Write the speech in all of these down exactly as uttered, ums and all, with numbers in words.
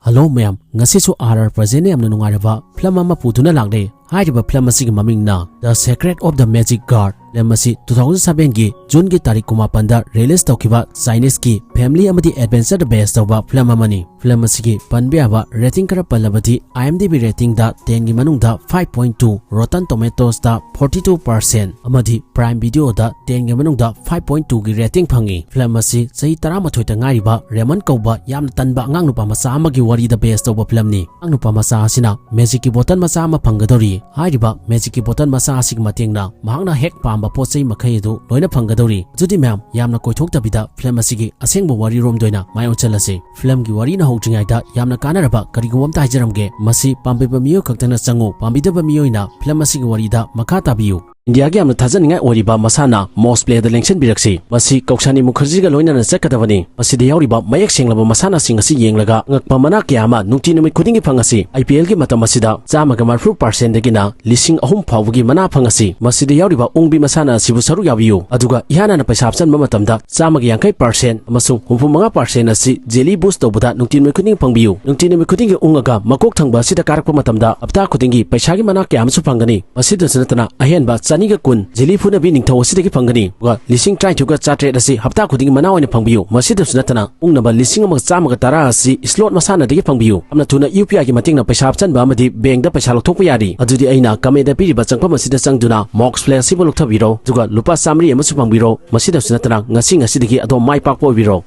Hello ꯃꯌꯥꯝ, ꯉꯁꯤꯁꯨ R R Present ꯅ ꯌꯥꯝꯅ ꯅꯨꯡꯉꯥꯏꯔꯕ ꯐꯤꯂꯝ ꯑꯃ ꯄꯨꯗꯨꯅ ꯂꯥꯛꯂꯦ꯫ ꯍꯥꯏꯔꯤꯕ ꯐꯤꯂꯝ ꯑꯁꯤꯒꯤ ꯃꯃꯤꯡꯅ The Secret of the Magic Guard꯫ Film ꯑꯁꯤ two thousand seven ꯒꯤ June ꯒꯤ ꯇꯥꯔꯤꯛ ꯀꯨꯟꯃꯥꯄꯟꯗ release ꯇꯧꯈꯤꯕ Chinese ꯀꯤ family ꯑꯃꯗꯤ adventure ꯗ base ꯇꯧꯕ ꯐꯤꯂꯝ ꯑꯃꯅꯤ꯫ ꯐꯤꯂꯝ ꯑꯁꯤꯒꯤ ꯄꯟꯕ ꯌꯥꯕ rating ꯈꯔ ꯄꯜꯂꯕꯗꯤ, IMDb rating ꯗ ten ꯒꯤ ꯃꯅꯨꯡꯗ five point two, Rotten Tomatoes ꯇ forty two percent ꯑꯃꯗꯤ Prime Video ꯗ ten ꯒꯤ ꯃꯅꯨꯡꯗ five point two ꯒꯤ rating ꯐꯪꯉꯤ꯫ ꯐꯤꯂꯝ ꯑꯁꯤ ꯆꯍꯤ ꯇꯔꯥꯃꯥꯊꯣꯏꯗ ꯉꯥꯏꯔꯤꯕ ꯔꯦꯃꯟ ꯀꯧꯕ ꯌꯥꯝꯅ ꯇꯟꯕ ꯑꯉꯥꯡ ꯅꯨꯄꯥ ꯃꯆꯥ ꯑꯃꯒꯤ ꯋꯥꯔꯤꯗ base ꯇꯧꯕ ꯐꯤꯂꯝꯅꯤ꯫ ꯑꯉꯥꯡ ꯅꯨꯄꯥ ꯃꯆꯥ ꯑꯁꯤꯅ magic ꯀꯤ bottle ꯃꯆꯥ ꯑꯃ ꯐꯪꯒꯗꯧꯔꯤ꯫ ꯍꯥꯏꯔꯤꯕ magic ꯀꯤ bottle ꯃꯆꯥ ꯑꯁꯤꯒꯤ ꯃꯇꯦꯡꯅ ꯃꯍꯥꯛꯅ ꯍꯦꯛ ꯄꯥꯝꯕ ꯄꯣꯠ ꯆꯩ ꯃꯈꯩ ꯑꯗꯨ ꯂꯣꯏꯅ ꯐꯪꯒꯗꯧꯔꯤ꯫ ꯑꯗꯨꯗꯤ ꯃꯌꯥꯝ, ꯌꯥꯝꯅ ꯀꯣꯏꯊꯣꯛꯇꯕꯤꯗ ꯐꯤꯂꯝ ꯑꯁꯤꯒꯤ ꯑꯁꯦꯡꯕ ꯋꯥꯔꯤꯔꯣꯝꯗ ꯑꯣꯏꯅ ꯃꯥꯏ ꯑꯣꯟꯁꯤꯜꯂꯁꯤ꯫ ꯐꯤꯂꯝꯒꯤ ꯋꯥꯔꯤꯅ ꯍꯧꯗ꯭ꯔꯤꯉꯩꯗ ꯌꯥꯝꯅ ꯀꯥꯟꯅꯔꯕ ꯀꯔꯤꯒꯨꯝꯕ ꯑꯝꯇ ꯍꯥꯏꯖꯔꯝꯒꯦ꯫ ꯃꯁꯤ ꯄꯥꯝꯕꯤꯕ ꯃꯤꯑꯣꯏ ꯈꯛꯇꯅ ꯆꯪꯉꯨ, ꯄꯥꯝꯕꯤꯗꯕ ꯃꯤꯑꯣꯏꯅ ꯐꯤꯂꯝ ꯑꯁꯤꯒꯤ ꯋꯥꯔꯤꯗ ꯃꯈꯥ ꯇꯥꯕꯤꯌꯨ꯫ ꯏꯟꯗꯤꯌꯥꯒꯤ ꯌꯥꯝꯅ ꯊꯥꯖꯅꯤꯡꯉꯥꯏ ꯑꯣꯏꯔꯤꯕ ꯃꯁꯥꯟꯅ ꯃꯣꯁ ꯄ꯭ꯂꯦꯗ ꯂꯦꯡꯁꯤꯟꯕꯤꯔꯛꯁꯤ꯫ ꯃꯁꯤ ꯀꯧꯁꯥꯅꯤ ꯃꯨꯈꯔꯖꯤꯒ ꯂꯣꯏꯅꯅ ꯆꯠꯀꯗꯕꯅꯤ꯫ ꯃꯁꯤꯗ ꯌꯥꯎꯔꯤꯕ ꯃꯌꯦꯛ ꯁꯦꯡꯂꯕ ꯃꯁꯥꯟꯅꯁꯤꯡ ꯑꯁꯤ ꯌꯦꯡꯂꯒ ꯑꯉꯛꯄ ꯃꯅꯥ ꯀꯌꯥ ꯑꯃ ꯅꯨꯡꯇꯤ ꯅꯨꯃꯤꯠ ꯈꯨꯗꯤꯡꯒꯤ ꯐꯪꯉꯁꯤ꯫ IPL ꯒꯤ ꯃꯇꯝ ꯑꯁꯤꯗ ꯆꯥꯝꯃꯒ ꯃꯔꯤꯐꯨ percent ꯗꯒꯤꯅ ꯂꯤꯁꯤꯡ ꯑꯍꯨꯝ ꯐꯥꯎꯕꯒꯤ ꯃꯅꯥ ꯐꯪꯉꯁꯤ꯫ ꯃꯁꯤꯗ ꯌꯥꯎꯔꯤꯕ ꯎꯪꯕꯤ ꯃꯁꯥꯟꯅ ꯑꯁꯤꯕꯨ ꯁꯔꯨꯛ ꯌꯥꯕꯤꯌꯨ, ꯑꯗꯨꯒ ꯏꯍꯥꯟ ꯍꯥꯟꯅ ꯄꯩꯁꯥ ꯍꯥꯞꯆꯤꯟꯕ ꯃꯇꯝꯗ ꯆꯥꯝꯃꯒ ꯌꯥꯡꯈꯩ percent ꯑꯃꯁꯨꯡ ꯍꯨꯝꯐꯨ ꯃꯉꯥ percent ꯑꯁꯤ jelly boost ꯇꯧꯕꯗ ꯅꯨꯡꯇꯤ ꯅꯨꯃꯤꯠ ꯈꯨꯗꯤꯡꯒꯤ ꯐꯪꯕꯤꯌꯨ꯫ ꯅꯨꯡꯇꯤ ꯅꯨꯃꯤꯠ ꯈꯨꯗꯤꯡꯒꯤ ꯎꯪꯉꯒ ꯃꯀꯣꯛ ꯊꯪꯕ ꯑꯁꯤꯗ ꯀꯥꯔꯛꯄ ꯃꯇꯝꯗ ꯍꯞꯇꯥ ꯈꯨꯗꯤꯡꯒꯤ ꯄꯩꯁꯥꯒꯤ ꯃꯅꯥ ꯀꯌꯥ ꯑꯃꯁꯨ ꯐꯪꯒꯅꯤ꯫ ꯃꯁꯤꯗꯁꯨ ꯅꯠꯇꯅ ꯑꯍꯦꯟꯕ ꯆꯅꯤꯒ ꯀꯨꯟ jelly ꯐꯨꯅꯕꯤ ꯅꯤꯡꯊꯧ ꯑꯁꯤꯗꯒꯤ ꯐꯪꯒꯅꯤ꯫ ꯑꯗꯨꯒ ꯂꯤꯁꯤꯡ ꯇꯔꯥꯅꯤꯊꯣꯏꯒ ꯆꯥꯇ꯭ꯔꯦꯠ ꯑꯁꯤ ꯍꯞꯇꯥ ꯈꯨꯗꯤꯡꯒꯤ ꯃꯅꯥ ꯑꯣꯏꯅ ꯐꯪꯕꯤꯌꯨ꯫ ꯃꯁꯤꯗꯁꯨ ꯅꯠꯇꯅ ꯎꯪꯅꯕ ꯂꯤꯁꯤꯡ ꯑꯃꯒ ꯆꯥꯝꯃꯒ ꯇꯔꯥ ꯑꯁꯤ slot ꯃꯁꯥꯟꯅꯗꯒꯤ ꯐꯪꯕꯤꯌꯨ꯫ ꯌꯥꯝꯅ ꯊꯨꯅ UPI ꯒꯤ ꯃꯇꯦꯡꯅ ꯄꯩꯁꯥ ꯍꯥꯞꯆꯟꯕ ꯑꯃꯗꯤ bank ꯗ ꯄꯩꯁꯥ ꯂꯧꯊꯣꯛꯄ ꯌꯥꯔꯤ꯫ ꯑꯗꯨꯗꯤ ꯑꯩꯅ comment ꯗ ꯄꯤꯔꯤꯕ ꯆꯪꯐꯝ ꯑꯁꯤꯗ ꯆꯪꯗꯨꯅ ꯃꯣꯁ ꯄ꯭ꯂꯦ ꯑꯁꯤꯕꯨ ꯂꯧꯊꯕꯤꯔꯣ, ꯑꯗꯨꯒ ꯂꯨꯄꯥ ꯆꯥꯃꯔꯤ ꯑꯃꯁꯨ ꯐꯪꯕꯤꯔꯣ꯫ ꯃꯁꯤꯗꯁꯨ ꯅꯠꯇꯅ ꯉꯁꯤ ꯉꯁꯤꯗꯒꯤ ꯑꯗꯣꯝ ꯃꯥꯏ ꯄꯥꯛꯄ ꯑꯣꯏꯕꯤꯔꯣ꯫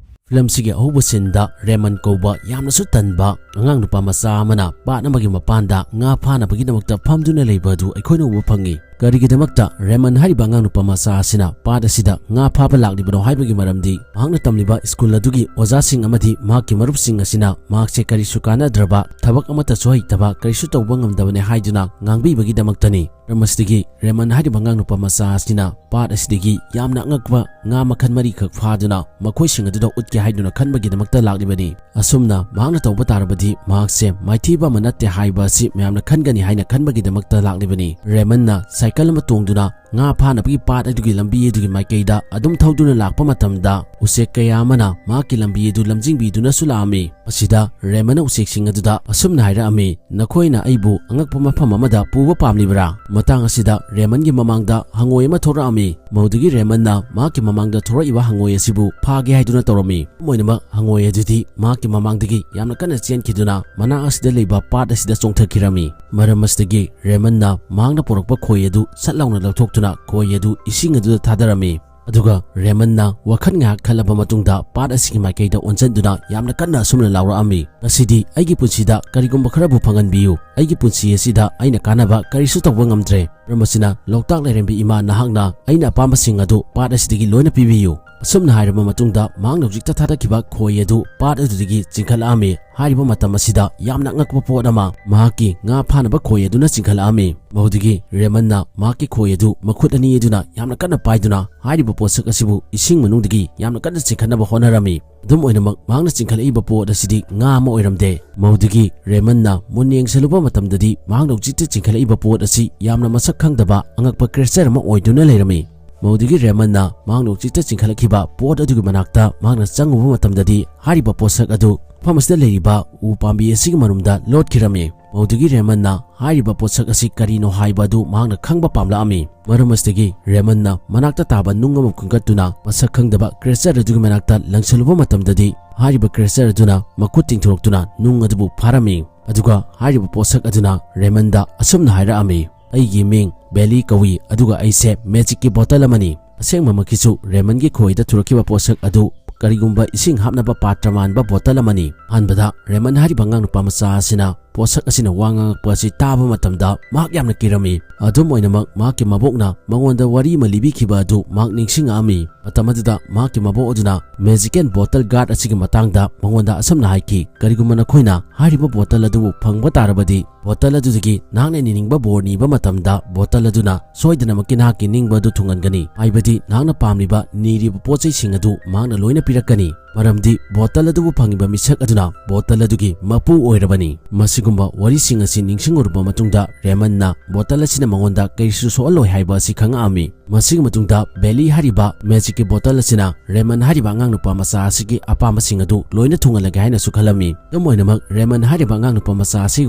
ꯐꯤꯂꯝꯁꯤꯒꯤ ꯑꯍꯧꯕ ꯁꯤꯟꯗ ꯔꯦꯃꯟ ꯀꯧꯕ ꯌꯥꯝꯅꯁꯨ ꯇꯟꯕ ꯑꯉꯥꯡ ꯅꯨꯄꯥ ꯃꯆꯥ ꯑꯃꯅ ꯄꯥꯠ ꯑꯃꯒꯤ ꯃꯄꯥꯟꯗ ꯉꯥ ꯐꯥꯅꯕꯒꯤꯗꯃꯛꯇ ꯐꯝꯗꯨꯅ ꯂꯩꯕ ꯑꯗꯨ ꯑꯩꯈꯣꯏꯅ ꯎꯕ ꯐꯪꯉꯤ꯫ ꯀꯔꯤꯒꯤꯗꯃꯛꯇ ꯔꯦꯃꯟ ꯍꯥꯏꯔꯤꯕ ꯑꯉꯥꯡ ꯅꯨꯄꯥ ꯃꯆꯥ ꯑꯁꯤꯅ ꯄꯥꯠ ꯑꯁꯤꯗ ꯉꯥ ꯐꯥꯕ ꯂꯥꯛꯂꯤꯕꯅꯣ ꯍꯥꯏꯕꯒꯤ ꯃꯔꯝꯗꯤ, ꯃꯍꯥꯛꯅ ꯇꯝꯂꯤꯕ ꯁ꯭ꯀꯨꯜ ꯑꯗꯨꯒꯤ ꯑꯣꯖꯥꯁꯤꯡ ꯑꯃꯗꯤ ꯃꯍꯥꯛꯀꯤ ꯃꯔꯨꯞꯁꯤꯡ ꯑꯁꯤꯅ ꯃꯍꯥꯛꯁꯦ ꯀꯔꯤꯁꯨ ꯀꯥꯟꯅꯗ꯭ꯔꯕ, ꯊꯕꯛ ꯑꯃꯠꯇꯁꯨ ꯍꯩꯇꯕ, ꯀꯔꯤꯁꯨ ꯇꯧꯕ ꯉꯝꯗꯕꯅꯦ ꯍꯥꯏꯗꯨꯅ ꯉꯥꯡꯕꯤꯕꯒꯤꯗꯃꯛꯇꯅꯤ꯫ ꯃꯔꯝ ꯑꯁꯤꯗꯒꯤ ꯔꯦꯃꯟ ꯍꯥꯏꯔꯤꯕ ꯑꯉꯥꯡ ꯅꯨꯄꯥ ꯃꯆꯥ ꯑꯁꯤꯅ ꯄꯥꯠ ꯑꯁꯤꯗꯒꯤ ꯌꯥꯝꯅ ꯑꯉꯛꯄ ꯉꯥ ꯃꯈꯜ ꯃꯔꯤꯈꯛ ꯐꯥꯗꯨꯅ ꯃꯈꯣꯏꯁꯤꯡ ꯑꯗꯨꯗ ꯎꯠꯀꯦ ꯍꯥꯏꯗꯨꯅ ꯈꯟꯕꯒꯤꯗꯃꯛꯇ ꯂꯥꯛꯂꯤꯕꯅꯤ꯫ ꯑꯁꯨꯝꯅ ꯃꯍꯥꯛꯅ ꯇꯧꯕ ꯇꯥꯔꯕꯗꯤ ꯃꯍꯥꯛꯁꯦ ꯃꯥꯏꯊꯤꯕ ꯑꯃ ꯅꯠꯇꯦ ꯍꯥꯏꯕ ꯑꯁꯤ ꯃꯌꯥꯝꯅ ꯈꯟꯒꯅꯤ ꯍꯥꯏꯅ ꯈꯟꯕꯒꯤꯗꯃꯛꯇ ꯂꯥꯛꯂꯤꯕꯅꯤ꯫ ꯔꯦꯃꯟꯅ ꯁꯥꯏꯀꯜ ꯑꯃ ꯇꯣꯡꯗꯨꯅ ꯉꯥ ꯐꯥꯅꯕꯒꯤ ꯄꯥꯠ ꯑꯗꯨꯒꯤ ꯂꯝꯕꯤ ꯑꯗꯨꯒꯤ ꯃꯥꯏꯀꯩꯗ ꯑꯗꯨꯝ ꯊꯧꯗꯨꯅ ꯂꯥꯛꯄ ꯃꯇꯝꯗ ꯎꯆꯦꯛ ꯀꯌꯥ ꯑꯃꯅ ꯃꯍꯥꯛꯀꯤ ꯂꯝꯕꯤ ꯑꯗꯨ ꯂꯝꯖꯤꯡꯕꯤꯗꯨꯅꯁꯨ ꯂꯥꯛꯑꯝꯃꯤ꯫ ꯃꯁꯤꯗ ꯔꯦꯃꯟꯅ ꯎꯆꯦꯛꯁꯤꯡ ꯑꯗꯨꯗ ꯑꯁꯨꯝꯅ ꯍꯥꯏꯔꯛꯑꯝꯃꯤ, "ꯅꯈꯣꯏꯅ ꯑꯩꯕꯨ ꯑꯉꯛꯄ ꯃꯐꯝ ꯑꯃꯗ ꯄꯨꯕ ꯄꯥꯝꯂꯤꯕ꯭ꯔꯥ?" ꯃꯇꯥꯡ ꯑꯁꯤꯗ ꯔꯦꯃꯟꯒꯤ ꯃꯃꯥꯡꯗ ꯍꯪꯉꯣꯏ ꯑꯃ ꯊꯣꯔꯛꯑꯝꯃꯤ꯫ ꯃꯗꯨꯗꯒꯤ ꯔꯦꯃꯟꯅ ꯃꯍꯥꯛꯀꯤ ꯃꯃꯥꯡꯗ ꯊꯣꯔꯛꯏꯕ ꯍꯪꯉꯣꯏ ꯑꯁꯤꯕꯨ ꯐꯥꯒꯦ ꯍꯥꯏꯗꯨꯅ ꯇꯧꯔꯝꯃꯤ꯫ ꯑꯗꯨꯝ ꯑꯣꯏꯅꯃꯛ, ꯍꯪꯉꯣꯏ ꯑꯗꯨꯗꯤ ꯃꯍꯥꯛꯀꯤ ꯃꯃꯥꯡꯗꯒꯤ ꯌꯥꯝꯅ ꯀꯟꯅ ꯆꯦꯟꯈꯤꯗꯨꯅ ꯃꯅꯥꯛ ꯑꯁꯤꯗ ꯂꯩꯕ ꯄꯥꯠ ꯑꯁꯤꯗ ꯆꯣꯡꯊꯈꯤꯔꯝꯃꯤ꯫ ꯃꯔꯝ ꯑꯁꯤꯗꯒꯤ ꯔꯦꯃꯟꯅ ꯃꯍꯥꯛꯅ ꯄꯨꯔꯛꯄ ꯈꯣꯏ ꯑꯗꯨ ꯁꯠ ꯂꯥꯎꯅ ꯂꯧꯊꯣꯛꯇꯨꯅ ꯈꯣꯏ ꯑꯗꯨ ꯏꯁꯤꯡ ꯑꯗꯨꯗ ꯊꯥꯗꯔꯝꯃꯤ꯫ ꯑꯗꯨꯒ ꯔꯦꯃꯟꯅ ꯋꯥꯈꯜ ꯉꯥꯏꯍꯥꯛ ꯈꯜꯂꯕ ꯃꯇꯨꯡꯗ ꯄꯥꯠ ꯑꯁꯤꯒꯤ ꯃꯥꯏꯀꯩꯗ ꯑꯣꯟꯁꯤꯟꯗꯨꯅ ꯌꯥꯝꯅ ꯀꯟꯅ ꯑꯁꯨꯝꯅ ꯂꯥꯎꯔꯛꯑꯝꯃꯤ, "ꯉꯁꯤꯗꯤ ꯑꯩꯒꯤ ꯄꯨꯟꯁꯤꯗ ꯀꯔꯤꯒꯨꯝꯕ ꯈꯔꯕꯨ ꯐꯪꯍꯟꯕꯤꯌꯨ꯫ ꯑꯩꯒꯤ ꯄꯨꯟꯁꯤ ꯑꯁꯤꯗ ꯑꯩꯅ ꯀꯥꯟꯅꯕ ꯀꯔꯤꯁꯨ ꯇꯧꯕ ꯉꯝꯗ꯭ꯔꯦ꯫ ꯃꯔꯝ ꯑꯁꯤꯅ, ꯂꯣꯛꯇꯥꯛ ꯂꯥꯏꯔꯦꯝꯕꯤ ꯏꯃꯥ, ꯅꯍꯥꯛꯅ ꯑꯩꯅ ꯑꯄꯥꯝꯕꯁꯤꯡ ꯑꯗꯨ ꯄꯥꯠ ꯑꯁꯤꯗꯒꯤ ꯂꯣꯏꯅ ꯄꯤꯕꯤꯌꯨ"꯫ ꯑꯁꯨꯝꯅ ꯍꯥꯏꯔꯕ ꯃꯇꯨꯡꯗ, ꯃꯍꯥꯛꯅ ꯍꯧꯖꯤꯛꯇ ꯊꯥꯗꯈꯤꯕ ꯈꯣꯏ ꯑꯗꯨ ꯄꯥꯠ ꯑꯗꯨꯗꯒꯤ ꯆꯤꯡꯈꯠꯂꯛꯑꯝꯃꯤ꯫ ꯍꯥꯏꯔꯤꯕ ꯃꯇꯝ ꯑꯁꯤꯗ ꯌꯥꯝꯅ ꯑꯉꯛꯄ ꯄꯣꯠ ꯑꯃ ꯃꯍꯥꯛꯀꯤ ꯉꯥ ꯐꯥꯅꯕ ꯈꯣꯏ ꯑꯗꯨꯅ ꯆꯤꯡꯈꯠꯂꯛꯑꯝꯃꯤ꯫ ꯃꯗꯨꯗꯒꯤ ꯔꯦꯃꯟꯅ ꯃꯍꯥꯛꯀꯤ ꯈꯣꯏ ꯑꯗꯨ ꯃꯈꯨꯠ ꯑꯅꯤ ꯑꯗꯨꯅ ꯌꯥꯝꯅ ꯀꯟꯅ ꯄꯥꯏꯗꯨꯅ ꯍꯥꯏꯔꯤꯕ ꯄꯣꯠꯁꯛ ꯑꯁꯤꯕꯨ ꯏꯁꯤꯡ ꯃꯅꯨꯡꯗꯒꯤ ꯌꯥꯝꯅ ꯀꯟꯅ ꯆꯤꯡꯈꯠꯅꯕ ꯍꯣꯠꯅꯔꯝꯃꯤ꯫ ꯑꯗꯨꯝ ꯑꯣꯏꯅꯃꯛ, ꯃꯍꯥꯛꯅ ꯆꯤꯡꯈꯠꯂꯛꯏꯕ ꯄꯣꯠ ꯑꯁꯤꯗꯤ ꯉꯥ ꯑꯃ ꯑꯣꯏꯔꯝꯗꯦ꯫ ꯃꯗꯨꯗꯒꯤ ꯔꯦꯃꯟꯅ ꯃꯨꯟꯅ ꯌꯦꯡꯁꯤꯜꯂꯨꯕ ꯃꯇꯝꯗꯗꯤ, ꯃꯍꯥꯛꯅ ꯍꯧꯖꯤꯛꯇ ꯆꯤꯡꯈꯠꯂꯛꯏꯕ ꯄꯣꯠ ꯑꯁꯤ ꯌꯥꯝꯅ ꯃꯁꯛ ꯈꯪꯗꯕ ꯑꯉꯛꯄ creature ꯑꯃ ꯑꯣꯏꯗꯨꯅ ꯂꯩꯔꯝꯃꯤ꯫ ꯃꯗꯨꯗꯒꯤ ꯔꯦꯃꯟꯅ ꯃꯍꯥꯛꯅ ꯍꯧꯖꯤꯛꯇ ꯆꯤꯡꯈꯠꯂꯛꯈꯤꯕ ꯄꯣꯠ ꯑꯗꯨꯒꯤ ꯃꯅꯥꯛꯇ ꯃꯍꯥꯛꯅ ꯆꯪꯉꯨꯕ ꯃꯇꯝꯗꯗꯤ, ꯍꯥꯏꯔꯤꯕ ꯄꯣꯠꯁꯛ ꯑꯗꯨ ꯃꯐꯝ ꯑꯁꯤꯗ ꯂꯩꯔꯤꯕ ꯎ ꯄꯥꯝꯕꯤ ꯑꯁꯤꯒꯤ ꯃꯔꯨꯝꯗ ꯂꯣꯠꯈꯤꯔꯝꯃꯤ꯫ ꯃꯗꯨꯗꯒꯤ ꯔꯦꯃꯟꯅ ꯍꯥꯏꯔꯤꯕ ꯄꯣꯠꯁꯛ ꯑꯁꯤ ꯀꯔꯤꯅꯣ ꯍꯥꯏꯕ ꯑꯗꯨ ꯃꯍꯥꯛꯅ ꯈꯪꯕ ꯄꯥꯝꯂꯛꯑꯝꯃꯤ꯫ ꯃꯔꯝ ꯑꯁꯤꯗꯒꯤ ꯔꯦꯃꯟꯅ ꯃꯅꯥꯛꯇ ꯇꯥꯕ ꯅꯨꯡ ꯑꯃ ꯈꯨꯟꯒꯠꯇꯨꯅ ꯃꯁꯛ ꯈꯪꯗꯕ creature ꯑꯗꯨꯒꯤ ꯃꯅꯥꯛꯇ ꯂꯪꯁꯤꯜꯂꯨꯕ ꯃꯇꯝꯗꯗꯤ, ꯍꯥꯏꯔꯤꯕ creature ꯑꯗꯨꯅ ꯃꯈꯨꯠ ꯇꯤꯡꯊꯣꯔꯛꯇꯨꯅ ꯅꯨꯡ ꯑꯗꯨꯕꯨ ꯐꯥꯔꯝꯃꯤ꯫ ꯑꯗꯨꯒ ꯍꯥꯏꯔꯤꯕ ꯄꯣꯠꯁꯛ ꯑꯗꯨꯅ ꯔꯦꯃꯟꯗ ꯑꯁꯨꯝꯅ ꯍꯥꯏꯔꯛꯑꯝꯃꯤ, "ꯑꯩꯒꯤ ꯃꯤꯡ ꯕꯦꯂꯤ ꯀꯧꯏ, ꯑꯗꯨꯒ ꯑꯩꯁꯦ magicꯀꯤ bottle ꯑꯃꯅꯤ꯫" ꯑꯁꯦꯡꯕꯃꯛꯀꯤꯁꯨ ꯔꯦꯃꯟꯒꯤ ꯈꯣꯏꯗ ꯊꯨꯔꯛꯈꯤꯕ ꯄꯣꯠꯁꯛ ꯑꯗꯨ ꯀꯔꯤꯒꯨꯝꯕ ꯏꯁꯤꯡ ꯍꯥꯞꯅꯕ ꯄꯥꯇ꯭ꯔ ꯃꯥꯟꯕ bottle ꯑꯃꯅꯤ꯫ ꯑꯍꯥꯟꯕꯗ ꯔꯦꯃꯟ ꯍꯥꯏꯔꯤꯕ ꯑꯉꯥꯡ ꯅꯨꯄꯥ ꯃꯆꯥ ꯑꯁꯤꯅ ꯄꯣꯠꯁꯛ ꯑꯁꯤꯅ ꯋꯥ ꯉꯥꯡꯉꯛꯄ ꯑꯁꯤ ꯇꯥꯕ ꯃꯇꯝꯗ ꯃꯍꯥꯛ ꯌꯥꯝꯅ ꯀꯤꯔꯝꯃꯤ꯫ ꯑꯗꯨꯝ ꯑꯣꯏꯅꯃꯛ, ꯃꯍꯥꯛꯀꯤ ꯃꯕꯣꯛꯅ ꯃꯉꯣꯟꯗ ꯋꯥꯔꯤ ꯑꯃ ꯂꯤꯕꯤꯈꯤꯕ ꯑꯗꯨ ꯃꯍꯥꯛ ꯅꯤꯡꯁꯤꯡꯉꯛꯑꯝꯃꯤ꯫ ꯃꯇꯝ ꯑꯗꯨꯗ ꯃꯍꯥꯛꯀꯤ ꯃꯕꯣꯛ ꯑꯗꯨꯅ magician bottle guard ꯑꯁꯤꯒꯤ ꯃꯇꯥꯡꯗ ꯃꯉꯣꯟꯗ ꯑꯁꯨꯝꯅ ꯍꯥꯏꯈꯤ, "ꯀꯔꯤꯒꯨꯝꯕ ꯅꯈꯣꯏꯅ ꯍꯥꯏꯔꯤꯕ bottle ꯑꯗꯨꯕꯨ ꯐꯪꯕ ꯇꯥꯔꯕꯗꯤ, bottle ꯑꯗꯨꯗꯒꯤ ꯅꯍꯥꯛꯅ ꯅꯤꯅꯤꯡꯕ ꯕꯣꯔ ꯅꯤꯕ ꯃꯇꯝꯗ bottle ꯑꯗꯨꯅ ꯁꯣꯏꯗꯅꯃꯛꯀꯤ ꯅꯍꯥꯛꯀꯤ ꯅꯤꯡꯕ ꯑꯗꯨ ꯊꯨꯡꯍꯟꯒꯅꯤ, ꯍꯥꯏꯕꯗꯤ ꯅꯍꯥꯛꯅ ꯄꯥꯝꯂꯤꯕ ꯅꯤꯔꯤꯕ ꯄꯣꯠ ꯆꯩꯁꯤꯡ ꯑꯗꯨ ꯃꯍꯥꯛꯅ ꯂꯣꯏꯅ ꯄꯤꯔꯛꯀꯅꯤ꯫ ꯃꯔꯝꯗꯤ ꯕꯣꯇꯜ ꯑꯗꯨꯕꯨ ꯐꯪꯉꯤꯕ ꯃꯤꯁꯛ ꯑꯗꯨꯅ ꯕꯣꯇꯜ ꯑꯗꯨꯒꯤ ꯃꯄꯨ ꯑꯣꯏꯔꯕꯅꯤ꯫ ꯃꯁꯤꯒꯨꯝꯕ ꯋꯥꯔꯤꯁꯤꯡ ꯑꯁꯤ ꯅꯤꯡꯁꯤꯡꯉꯨꯔꯕ ꯃꯇꯨꯡꯗ ꯔꯦꯃꯟꯅ ꯕꯣꯇꯜ ꯑꯁꯤꯅ ꯃꯉꯣꯟꯗ ꯀꯔꯤꯁꯨ ꯁꯣꯛꯍꯜꯂꯣꯏ ꯍꯥꯏꯕ ꯑꯁꯤ ꯈꯪꯉꯛꯑꯝꯃꯤ꯫ ꯃꯁꯤꯒꯤ ꯃꯇꯨꯡꯗ ꯕꯦꯂꯤ ꯍꯥꯏꯔꯤꯕ ꯃꯦꯖꯤꯛꯀꯤ ꯕꯣꯇꯜ ꯑꯁꯤꯅ ꯔꯦꯃꯟ ꯍꯥꯏꯔꯤꯕ ꯑꯉꯥꯡ ꯅꯨꯄꯥ ꯃꯆꯥ ꯑꯁꯤꯒꯤ ꯑꯄꯥꯝꯕꯁꯤꯡ ꯑꯗꯨ ꯂꯣꯏꯅ ꯊꯨꯡꯍꯜꯂꯒꯦ ꯍꯥꯏꯅꯁꯨ ꯈꯜꯂꯝꯃꯤ꯫ ꯑꯗꯨꯝ ꯑꯣꯏꯅꯃꯛ, ꯔꯦꯃꯟ ꯍꯥꯏꯔꯤꯕ ꯑꯉꯥꯡ ꯅꯨꯄꯥ ꯃꯆꯥ ꯑꯁꯤꯒꯤ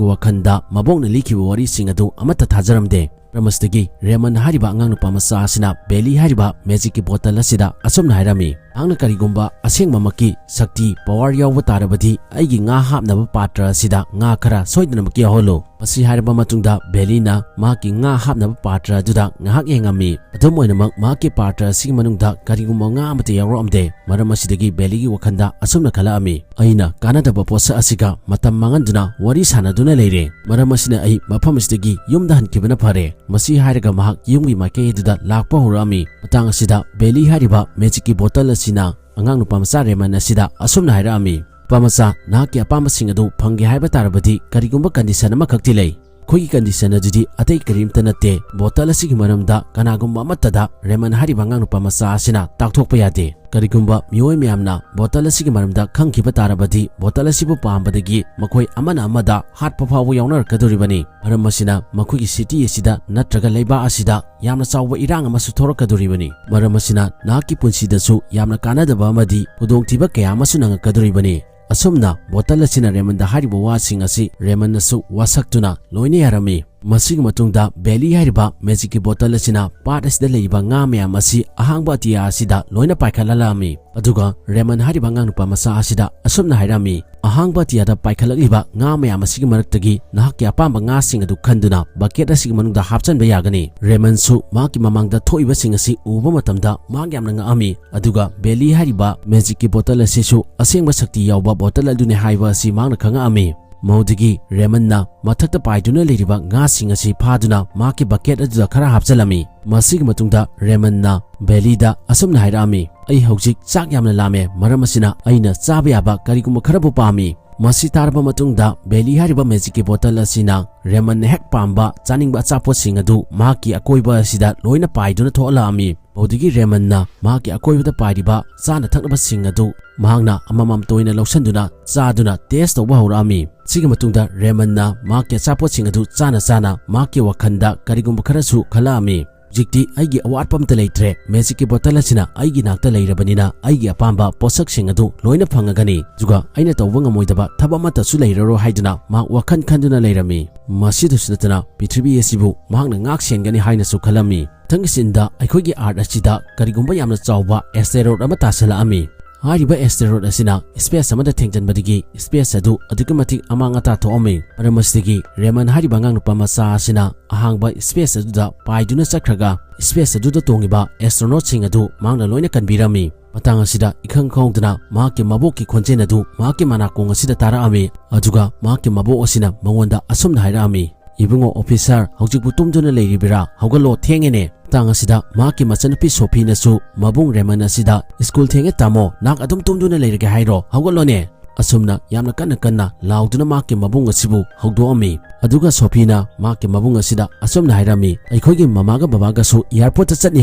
ꯋꯥꯈꯜꯗ ꯃꯕꯣꯛꯅ ꯂꯤꯈꯤꯕ ꯋꯥꯔꯤꯁꯤꯡ ꯑꯗꯨ ꯑꯃꯠꯇ ꯊꯥꯖꯔꯝꯗꯦ꯫ ꯃꯔꯝ ꯑꯁꯤꯗꯒꯤ ꯔꯦꯃꯟ ꯍꯥꯏꯔꯤꯕ ꯑꯉꯥꯡ ꯅꯨꯄꯥ ꯃꯆꯥ ꯑꯁꯤꯅ ꯕꯦꯂꯤ ꯍꯥꯏꯔꯤꯕ ꯃꯦꯖꯤꯛꯀꯤ ꯕꯣꯇꯜ ꯑꯁꯤꯗ ꯑꯁꯨꯝꯅ ꯍꯥꯏꯔꯝꯃꯤ, "ꯅꯍꯥꯛꯅ ꯀꯔꯤꯒꯨꯝꯕ ꯑꯁꯦꯡꯕꯃꯛꯀꯤ ꯁꯛꯇꯤ, ꯄꯋꯥꯔ ꯌꯥꯎꯕ ꯇꯥꯔꯕꯗꯤ, ꯑꯩꯒꯤ ꯉꯥ ꯍꯥꯞꯅꯕ ꯄꯥꯇ꯭ꯔ ꯑꯁꯤꯗ ꯉꯥ ꯈꯔ ꯁꯣꯏꯗꯅꯃꯛꯀꯤ ꯌꯥꯎꯍꯜꯂꯨ"꯫ ꯃꯁꯤ ꯍꯥꯏꯔꯕ ꯃꯇꯨꯡꯗ ꯕꯦꯂꯤꯅ ꯃꯍꯥꯛꯀꯤ ꯉꯥ ꯍꯥꯞꯅꯕ ꯄꯥꯇ꯭ꯔ ꯑꯗꯨꯗ ꯉꯥꯏꯍꯥꯛ ꯌꯦꯡꯉꯝꯃꯤ꯫ ꯑꯗꯨꯝ ꯑꯣꯏꯅꯃꯛ, ꯃꯍꯥꯛꯀꯤ ꯄꯥꯇ꯭ꯔ ꯑꯁꯤꯒꯤ ꯃꯅꯨꯡꯗ ꯀꯔꯤꯒꯨꯝꯕ ꯉꯥ ꯑꯃꯠꯇ ꯌꯥꯎꯔꯛꯑꯝꯗꯦ꯫ ꯃꯔꯝ ꯑꯁꯤꯗꯒꯤ ꯕꯦꯂꯤꯒꯤ ꯋꯥꯈꯜꯗ ꯑꯁꯨꯝꯅ ꯈꯜꯂꯛꯑꯝꯃꯤ, "ꯑꯩꯅ ꯀꯥꯟꯅꯗꯕ ꯄꯣꯠꯁꯛ ꯑꯁꯤꯒ ꯃꯇꯝ ꯃꯥꯡꯍꯟꯗꯨꯅ ꯋꯥꯔꯤ ꯁꯥꯟꯅꯗꯨꯅ ꯂꯩꯔꯦ꯫ ꯃꯔꯝ ꯑꯁꯤꯅ ꯑꯩ ꯃꯐꯝ ꯑꯁꯤꯗꯒꯤ ꯌꯨꯝꯗ ꯍꯟꯈꯤꯕꯅ ꯐꯔꯦ"꯫ ꯃꯁꯤ ꯍꯥꯏꯔꯒ ꯃꯍꯥꯛ ꯌꯨꯝꯒꯤ ꯃꯥꯏꯀꯩ ꯑꯗꯨꯗ ꯂꯥꯛꯄ ꯍꯧꯔꯛꯑꯝꯃꯤ꯫ ꯃꯇꯥꯡ ꯑꯁꯤꯗ ꯕꯦꯂꯤ ꯍꯥꯏꯔꯤꯕ ꯃꯦꯖꯤꯛꯀꯤ ꯕꯣꯇꯜ ꯑꯁꯤꯅ ꯑꯉꯥꯡ ꯅꯨꯄꯥ ꯃꯆꯥ ꯔꯦꯃꯟ ꯑꯁꯤꯗ ꯑꯁꯨꯝꯅ ꯍꯥꯏꯔꯛꯑꯝꯃꯤ, "ꯅꯨꯄꯥ ꯃꯆꯥ, ꯅꯍꯥꯛꯀꯤ ꯑꯄꯥꯝꯕꯁꯤꯡ ꯑꯗꯨ ꯐꯪꯒꯦ ꯍꯥꯏꯕ ꯇꯥꯔꯕꯗꯤ ꯀꯔꯤꯒꯨꯝꯕ ꯀꯟꯗꯤꯁꯟ ꯑꯃꯈꯛꯇꯤ ꯂꯩ꯫ ꯑꯩꯈꯣꯏꯒꯤ ꯀꯟꯗꯤꯁꯟ ꯑꯗꯨꯗꯤ ꯑꯇꯩ ꯀꯔꯤꯝꯇ ꯅꯠꯇꯦ, ꯕꯣꯇꯜ ꯑꯁꯤꯒꯤ ꯃꯔꯝꯗ ꯀꯅꯥꯒꯨꯝꯕ ꯑꯃꯠꯇꯗ ꯔꯦꯃꯟ ꯍꯥꯏꯔꯤꯕ ꯑꯉꯥꯡ ꯅꯨꯄꯥ ꯃꯆꯥ ꯑꯁꯤꯅ ꯇꯥꯛꯊꯣꯛꯄ ꯌꯥꯗꯦ꯫ ꯀꯔꯤꯒꯨꯝꯕ ꯃꯤꯑꯣꯏ ꯃꯌꯥꯝꯅ ꯕꯣꯇꯜ ꯑꯁꯤꯒꯤ ꯃꯔꯝꯗ ꯈꯪꯈꯤꯕ ꯇꯥꯔꯕꯗꯤ, ꯕꯣꯇꯜ ꯑꯁꯤꯕꯨ ꯄꯥꯝꯕꯗꯒꯤ ꯃꯈꯣꯏ ꯑꯃꯅ ꯑꯃꯗ ꯍꯥꯠꯄ ꯐꯥꯎꯕ ꯌꯥꯎꯅꯔꯛꯀꯗꯧꯔꯤꯕꯅꯤ꯫ ꯃꯔꯝ ꯑꯁꯤꯅ ꯃꯈꯣꯏꯒꯤ ꯁꯤꯇꯤ ꯑꯁꯤꯗ ꯅꯠꯇ꯭ꯔꯒ ꯂꯩꯕꯥꯛ ꯑꯁꯤꯗ ꯌꯥꯝꯅ ꯆꯥꯎꯕ ꯏꯔꯥꯡ ꯑꯃꯁꯨ ꯊꯣꯔꯛꯀꯗꯧꯔꯤꯕꯅꯤ꯫ ꯃꯔꯝ ꯑꯁꯤꯅ ꯅꯍꯥꯛꯀꯤ ꯄꯨꯟꯁꯤꯗꯁꯨ ꯌꯥꯝꯅ ꯀꯥꯟꯅꯗꯕ ꯑꯃꯗꯤ ꯈꯨꯗꯣꯡꯊꯤꯕ ꯀꯌꯥ ꯑꯃꯁꯨ ꯅꯪꯉꯛꯀꯗꯧꯔꯤꯕꯅꯤ"꯫ ꯑꯁꯨꯝꯅ ꯕꯣꯇꯜ ꯑꯁꯤꯅ ꯔꯦꯃꯟꯗ ꯍꯥꯏꯔꯤꯕ ꯋꯥꯁꯤꯡ ꯑꯁꯤ ꯔꯦꯃꯟꯅꯁꯨ ꯋꯥꯁꯛꯇꯨꯅ ꯂꯣꯏꯅ ꯌꯥꯔꯝꯃꯤ꯫ ꯃꯁꯤꯒꯤ ꯃꯇꯨꯡꯗ ꯕꯦꯂꯤ ꯍꯥꯏꯔꯤꯕ ꯃꯦꯖꯤꯛꯀꯤ ꯕꯣꯇꯜ ꯑꯁꯤꯅ ꯄꯥꯠ ꯑꯁꯤꯗ ꯂꯩꯔꯤꯕ ꯉꯥ ꯃꯌꯥꯝ ꯑꯁꯤ ꯑꯍꯥꯡꯕ ꯑꯇꯤꯌꯥ ꯑꯁꯤꯗ ꯂꯣꯏꯅ ꯄꯥꯏꯈꯠꯍꯜꯂꯛꯑꯝꯃꯤ꯫ ꯑꯗꯨꯒ ꯔꯦꯃꯟ ꯍꯥꯏꯔꯤꯕ ꯑꯉꯥꯡ ꯅꯨꯄꯥ ꯃꯆꯥ ꯑꯁꯤꯗ ꯑꯁꯨꯝꯅ ꯍꯥꯏꯔꯝꯃꯤ, "ꯑꯍꯥꯡꯕ ꯑꯇꯤꯌꯥꯗ ꯄꯥꯏꯈꯠꯂꯛꯂꯤꯕ ꯉꯥ ꯃꯌꯥꯝ ꯑꯁꯤꯒꯤ ꯃꯔꯛꯇꯒꯤ ꯅꯍꯥꯛꯀꯤ ꯑꯄꯥꯝꯕ ꯉꯥꯁꯤꯡ ꯑꯗꯨ ꯈꯟꯗꯨꯅ ꯕꯀꯦꯠ ꯑꯁꯤꯒꯤ ꯃꯅꯨꯡꯗ ꯍꯥꯞꯆꯤꯟꯕ ꯌꯥꯒꯅꯤ"꯫ ꯔꯦꯃꯟꯁꯨ ꯃꯍꯥꯛꯀꯤ ꯃꯃꯥꯡꯗ ꯊꯣꯛꯏꯕꯁꯤꯡ ꯑꯁꯤ ꯎꯕ ꯃꯇꯝꯗ ꯃꯍꯥꯛ ꯌꯥꯝꯅ ꯉꯛꯑꯝꯃꯤ꯫ ꯑꯗꯨꯒ ꯕꯦꯂꯤ ꯍꯥꯏꯔꯤꯕ ꯃꯦꯖꯤꯛꯀꯤ ꯕꯣꯇꯜ ꯑꯁꯤꯁꯨ ꯑꯁꯦꯡꯕ ꯁꯛꯇꯤ ꯌꯥꯎꯕ ꯕꯣꯇꯜ ꯑꯗꯨꯅꯤ ꯍꯥꯏꯕ ꯑꯁꯤ ꯃꯍꯥꯛꯅ ꯈꯪꯉꯛꯑꯝꯃꯤ꯫ ꯃꯗꯨꯗꯒꯤ ꯔꯦꯃꯟꯅ ꯃꯊꯛꯇ ꯄꯥꯏꯗꯨꯅ ꯂꯩꯔꯤꯕ ꯉꯥꯁꯤꯡ ꯑꯁꯤ ꯐꯥꯗꯨꯅ ꯃꯍꯥꯛꯀꯤ ꯕꯀꯦꯠ ꯑꯗꯨꯗ ꯈꯔ ꯍꯥꯞꯆꯤꯜꯂꯝꯃꯤ꯫ ꯃꯁꯤꯒꯤ ꯃꯇꯨꯡꯗ ꯔꯦꯃꯟꯅ ꯕꯦꯂꯤꯗ ꯑꯁꯨꯝꯅ ꯍꯥꯏꯔꯛꯑꯝꯃꯤ, "ꯑꯩ ꯍꯧꯖꯤꯛ ꯆꯥꯛ ꯌꯥꯝꯅ ꯂꯥꯝꯃꯦ, ꯃꯔꯝ ꯑꯁꯤꯅ ꯑꯩꯅ ꯆꯥꯕ ꯌꯥꯕ ꯀꯔꯤꯒꯨꯝꯕ ꯈꯔꯕꯨ ꯄꯥꯝꯃꯤ"꯫ ꯃꯁꯤ ꯇꯥꯔꯕ ꯃꯇꯨꯡꯗ ꯕꯦꯂꯤ ꯍꯥꯏꯔꯤꯕ ꯃꯦꯖꯤꯛꯀꯤ ꯕꯣꯇꯜ ꯑꯁꯤꯅ ꯔꯦꯃꯟꯅ ꯍꯦꯛ ꯄꯥꯝꯕ ꯆꯥꯅꯤꯡꯕ ꯑꯆꯥꯄꯣꯠꯁꯤꯡ ꯑꯗꯨ ꯃꯍꯥꯛꯀꯤ ꯑꯀꯣꯏꯕ ꯑꯁꯤꯗ ꯂꯣꯏꯅ ꯄꯥꯏꯗꯨꯅ ꯊꯣꯛꯍꯜꯂꯛꯑꯝꯃꯤ꯫ ꯃꯗꯨꯗꯒꯤ ꯔꯦꯃꯟꯅ ꯃꯍꯥꯛꯀꯤ ꯑꯀꯣꯏꯕꯗ ꯄꯥꯏꯔꯤꯕ ꯆꯥꯅ ꯊꯛꯅꯕꯁꯤꯡ ꯑꯗꯨ ꯃꯍꯥꯛꯅ ꯑꯃꯃꯝꯇ ꯑꯣꯏꯅ ꯂꯧꯁꯤꯟꯗꯨꯅ ꯆꯥꯗꯨꯅ ꯇꯦꯁ ꯇꯧꯕ ꯍꯧꯔꯛꯑꯝꯃꯤ꯫ ꯁꯤꯒꯤ ꯃꯇꯨꯡꯗ ꯔꯦꯃꯟꯅ ꯃꯍꯥꯛꯀꯤ ꯑꯆꯥꯄꯣꯠꯁꯤꯡ ꯑꯗꯨ ꯆꯥꯅ ꯆꯥꯅ ꯃꯍꯥꯛꯀꯤ ꯋꯥꯈꯜꯗ ꯀꯔꯤꯒꯨꯝꯕ ꯈꯔꯁꯨ ꯈꯜꯂꯛꯑꯝꯃꯤ꯫ "ꯍꯧꯖꯤꯛꯇꯤ ꯑꯩꯒꯤ ꯑꯋꯥꯠꯄ ꯑꯝꯇ ꯂꯩꯇ꯭ꯔꯦ꯫ ꯃꯦꯖꯤꯛꯀꯤ ꯕꯣꯇꯜ ꯑꯁꯤꯅ ꯑꯩꯒꯤ ꯅꯥꯛꯇ ꯂꯩꯔꯕꯅꯤꯅ ꯑꯩꯒꯤ ꯑꯄꯥꯝꯕ ꯄꯣꯠꯁꯛꯁꯤꯡ ꯑꯗꯨ ꯂꯣꯏꯅ ꯐꯪꯉꯒꯅꯤ꯫ ꯑꯗꯨꯒ ꯑꯩꯅ ꯇꯧꯕ ꯉꯝꯃꯣꯏꯗꯕ ꯊꯕꯛ ꯑꯃꯠꯇꯁꯨ ꯂꯩꯔꯔꯣꯏ" ꯍꯥꯏꯗꯨꯅ ꯃꯍꯥꯛ ꯋꯥꯈꯜ ꯈꯟꯗꯨꯅ ꯂꯩꯔꯝꯃꯤ꯫ ꯃꯁꯤꯗꯁꯨ ꯅꯠꯇꯅ ꯄ꯭ꯔꯤꯊꯤꯕꯤ ꯑꯁꯤꯕꯨ ꯃꯍꯥꯛꯅ ꯉꯥꯛ ꯁꯦꯟꯒꯅꯤ ꯍꯥꯏꯅꯁꯨ ꯈꯜꯂꯝꯃꯤ꯫ ꯃꯊꯪꯒꯤ ꯁꯤꯟꯗ ꯑꯩꯈꯣꯏꯒꯤ ꯑꯥꯔꯠ ꯑꯁꯤꯗ ꯀꯔꯤꯒꯨꯝꯕ ꯌꯥꯝꯅ ꯆꯥꯎꯕ ꯑꯦꯁꯇꯦꯔꯣꯏꯗ ꯑꯃ ꯇꯥꯁꯤꯜꯂꯛꯑꯝꯃꯤ꯫ ꯍꯥꯏꯔꯤꯕ ꯑꯦꯁꯇꯦꯔꯣꯏꯗ ꯑꯁꯤꯅ ꯁ꯭ꯄꯦꯁ ꯑꯃꯗ ꯊꯦꯡꯖꯤꯟꯕꯗꯒꯤ ꯁ꯭ꯄꯦꯁ ꯑꯗꯨ ꯑꯗꯨꯛꯀꯤ ꯃꯇꯤꯛ ꯑꯃꯥꯡ ꯑꯇꯥ ꯊꯣꯛꯑꯝꯃꯤ꯫ ꯃꯔꯝ ꯑꯁꯤꯗꯒꯤ ꯔꯦꯃꯟ ꯍꯥꯏꯔꯤꯕ ꯑꯉꯥꯡ ꯅꯨꯄꯥ ꯃꯆꯥ ꯑꯁꯤꯅ ꯑꯍꯥꯡꯕ ꯁ꯭ꯄꯦꯁ ꯑꯗꯨꯗ ꯄꯥꯏꯗꯨꯅ ꯆꯠꯈ꯭ꯔꯒ ꯁ꯭ꯄꯦꯁ ꯑꯗꯨꯗ ꯇꯣꯡꯉꯤꯕ ꯑꯦꯁꯇ꯭ꯔꯣꯅꯣꯠꯁꯤꯡ ꯑꯗꯨ ꯃꯍꯥꯛꯅ ꯂꯣꯏꯅ ꯀꯟꯕꯤꯔꯝꯃꯤ꯫ ꯃꯇꯥꯡ ꯑꯁꯤꯗ ꯏꯈꯪ ꯈꯪꯍꯧꯗꯅ ꯃꯍꯥꯛꯀꯤ ꯃꯕꯣꯛꯀꯤ ꯈꯣꯟꯖꯦꯜ ꯑꯗꯨ ꯃꯍꯥꯛꯀꯤ ꯃꯅꯥꯀꯣꯡ ꯑꯁꯤꯗ ꯇꯥꯔꯛꯑꯝꯃꯤ꯫ ꯑꯗꯨꯒ ꯃꯍꯥꯛꯀꯤ ꯃꯕꯣꯛ ꯑꯁꯤꯅ ꯃꯉꯣꯟꯗ ꯑꯁꯨꯝꯅ ꯍꯥꯏꯔꯛꯑꯝꯃꯤ, "ꯏꯕꯨꯡꯉꯣ ꯑꯣꯐꯤꯁꯥꯔ, ꯍꯧꯖꯤꯛꯄꯨ ꯇꯨꯝꯗꯨꯅ ꯂꯩꯔꯤꯕꯤꯔꯥ? ꯍꯧꯒꯠꯂꯣ, ꯊꯦꯡꯉꯦꯅꯦ!" ꯃꯇꯥꯡ ꯑꯁꯤꯗ ꯃꯍꯥꯛꯀꯤ ꯃꯆꯟꯅꯨꯄꯤ ꯁꯣꯐꯤꯅꯁꯨ ꯃꯕꯨꯡ ꯔꯦꯃꯟ ꯑꯁꯤꯗ, "ꯁ꯭ꯀꯨꯜ ꯊꯦꯡꯉꯦ ꯇꯥꯃꯣ, ꯅꯍꯥꯛ ꯑꯗꯨꯝ ꯇꯨꯝꯗꯨꯅ ꯂꯩꯔꯒꯦ ꯍꯥꯏꯔꯣ? ꯍꯧꯒꯠꯂꯣꯅꯦ!" ꯑꯁꯨꯝꯅ ꯌꯥꯝꯅ ꯀꯟꯅ ꯀꯟꯅ ꯂꯥꯎꯗꯨꯅ ꯃꯍꯥꯛꯀꯤ ꯃꯕꯨꯡ ꯑꯁꯤꯕꯨ ꯍꯧꯗꯣꯛꯑꯝꯃꯤ꯫ ꯑꯗꯨꯒ ꯁꯣꯐꯤꯅ ꯃꯍꯥꯛꯀꯤ ꯃꯕꯨꯡ ꯑꯁꯤꯗ ꯑꯁꯨꯝꯅ ꯍꯥꯏꯔꯝꯃꯤ, "ꯑꯩꯈꯣꯏꯒꯤ ꯃꯃꯥꯒ ꯕꯕꯥꯒꯁꯨ ꯑꯦꯌꯥꯔꯄꯣꯔꯠꯇ ꯆꯠꯅꯤ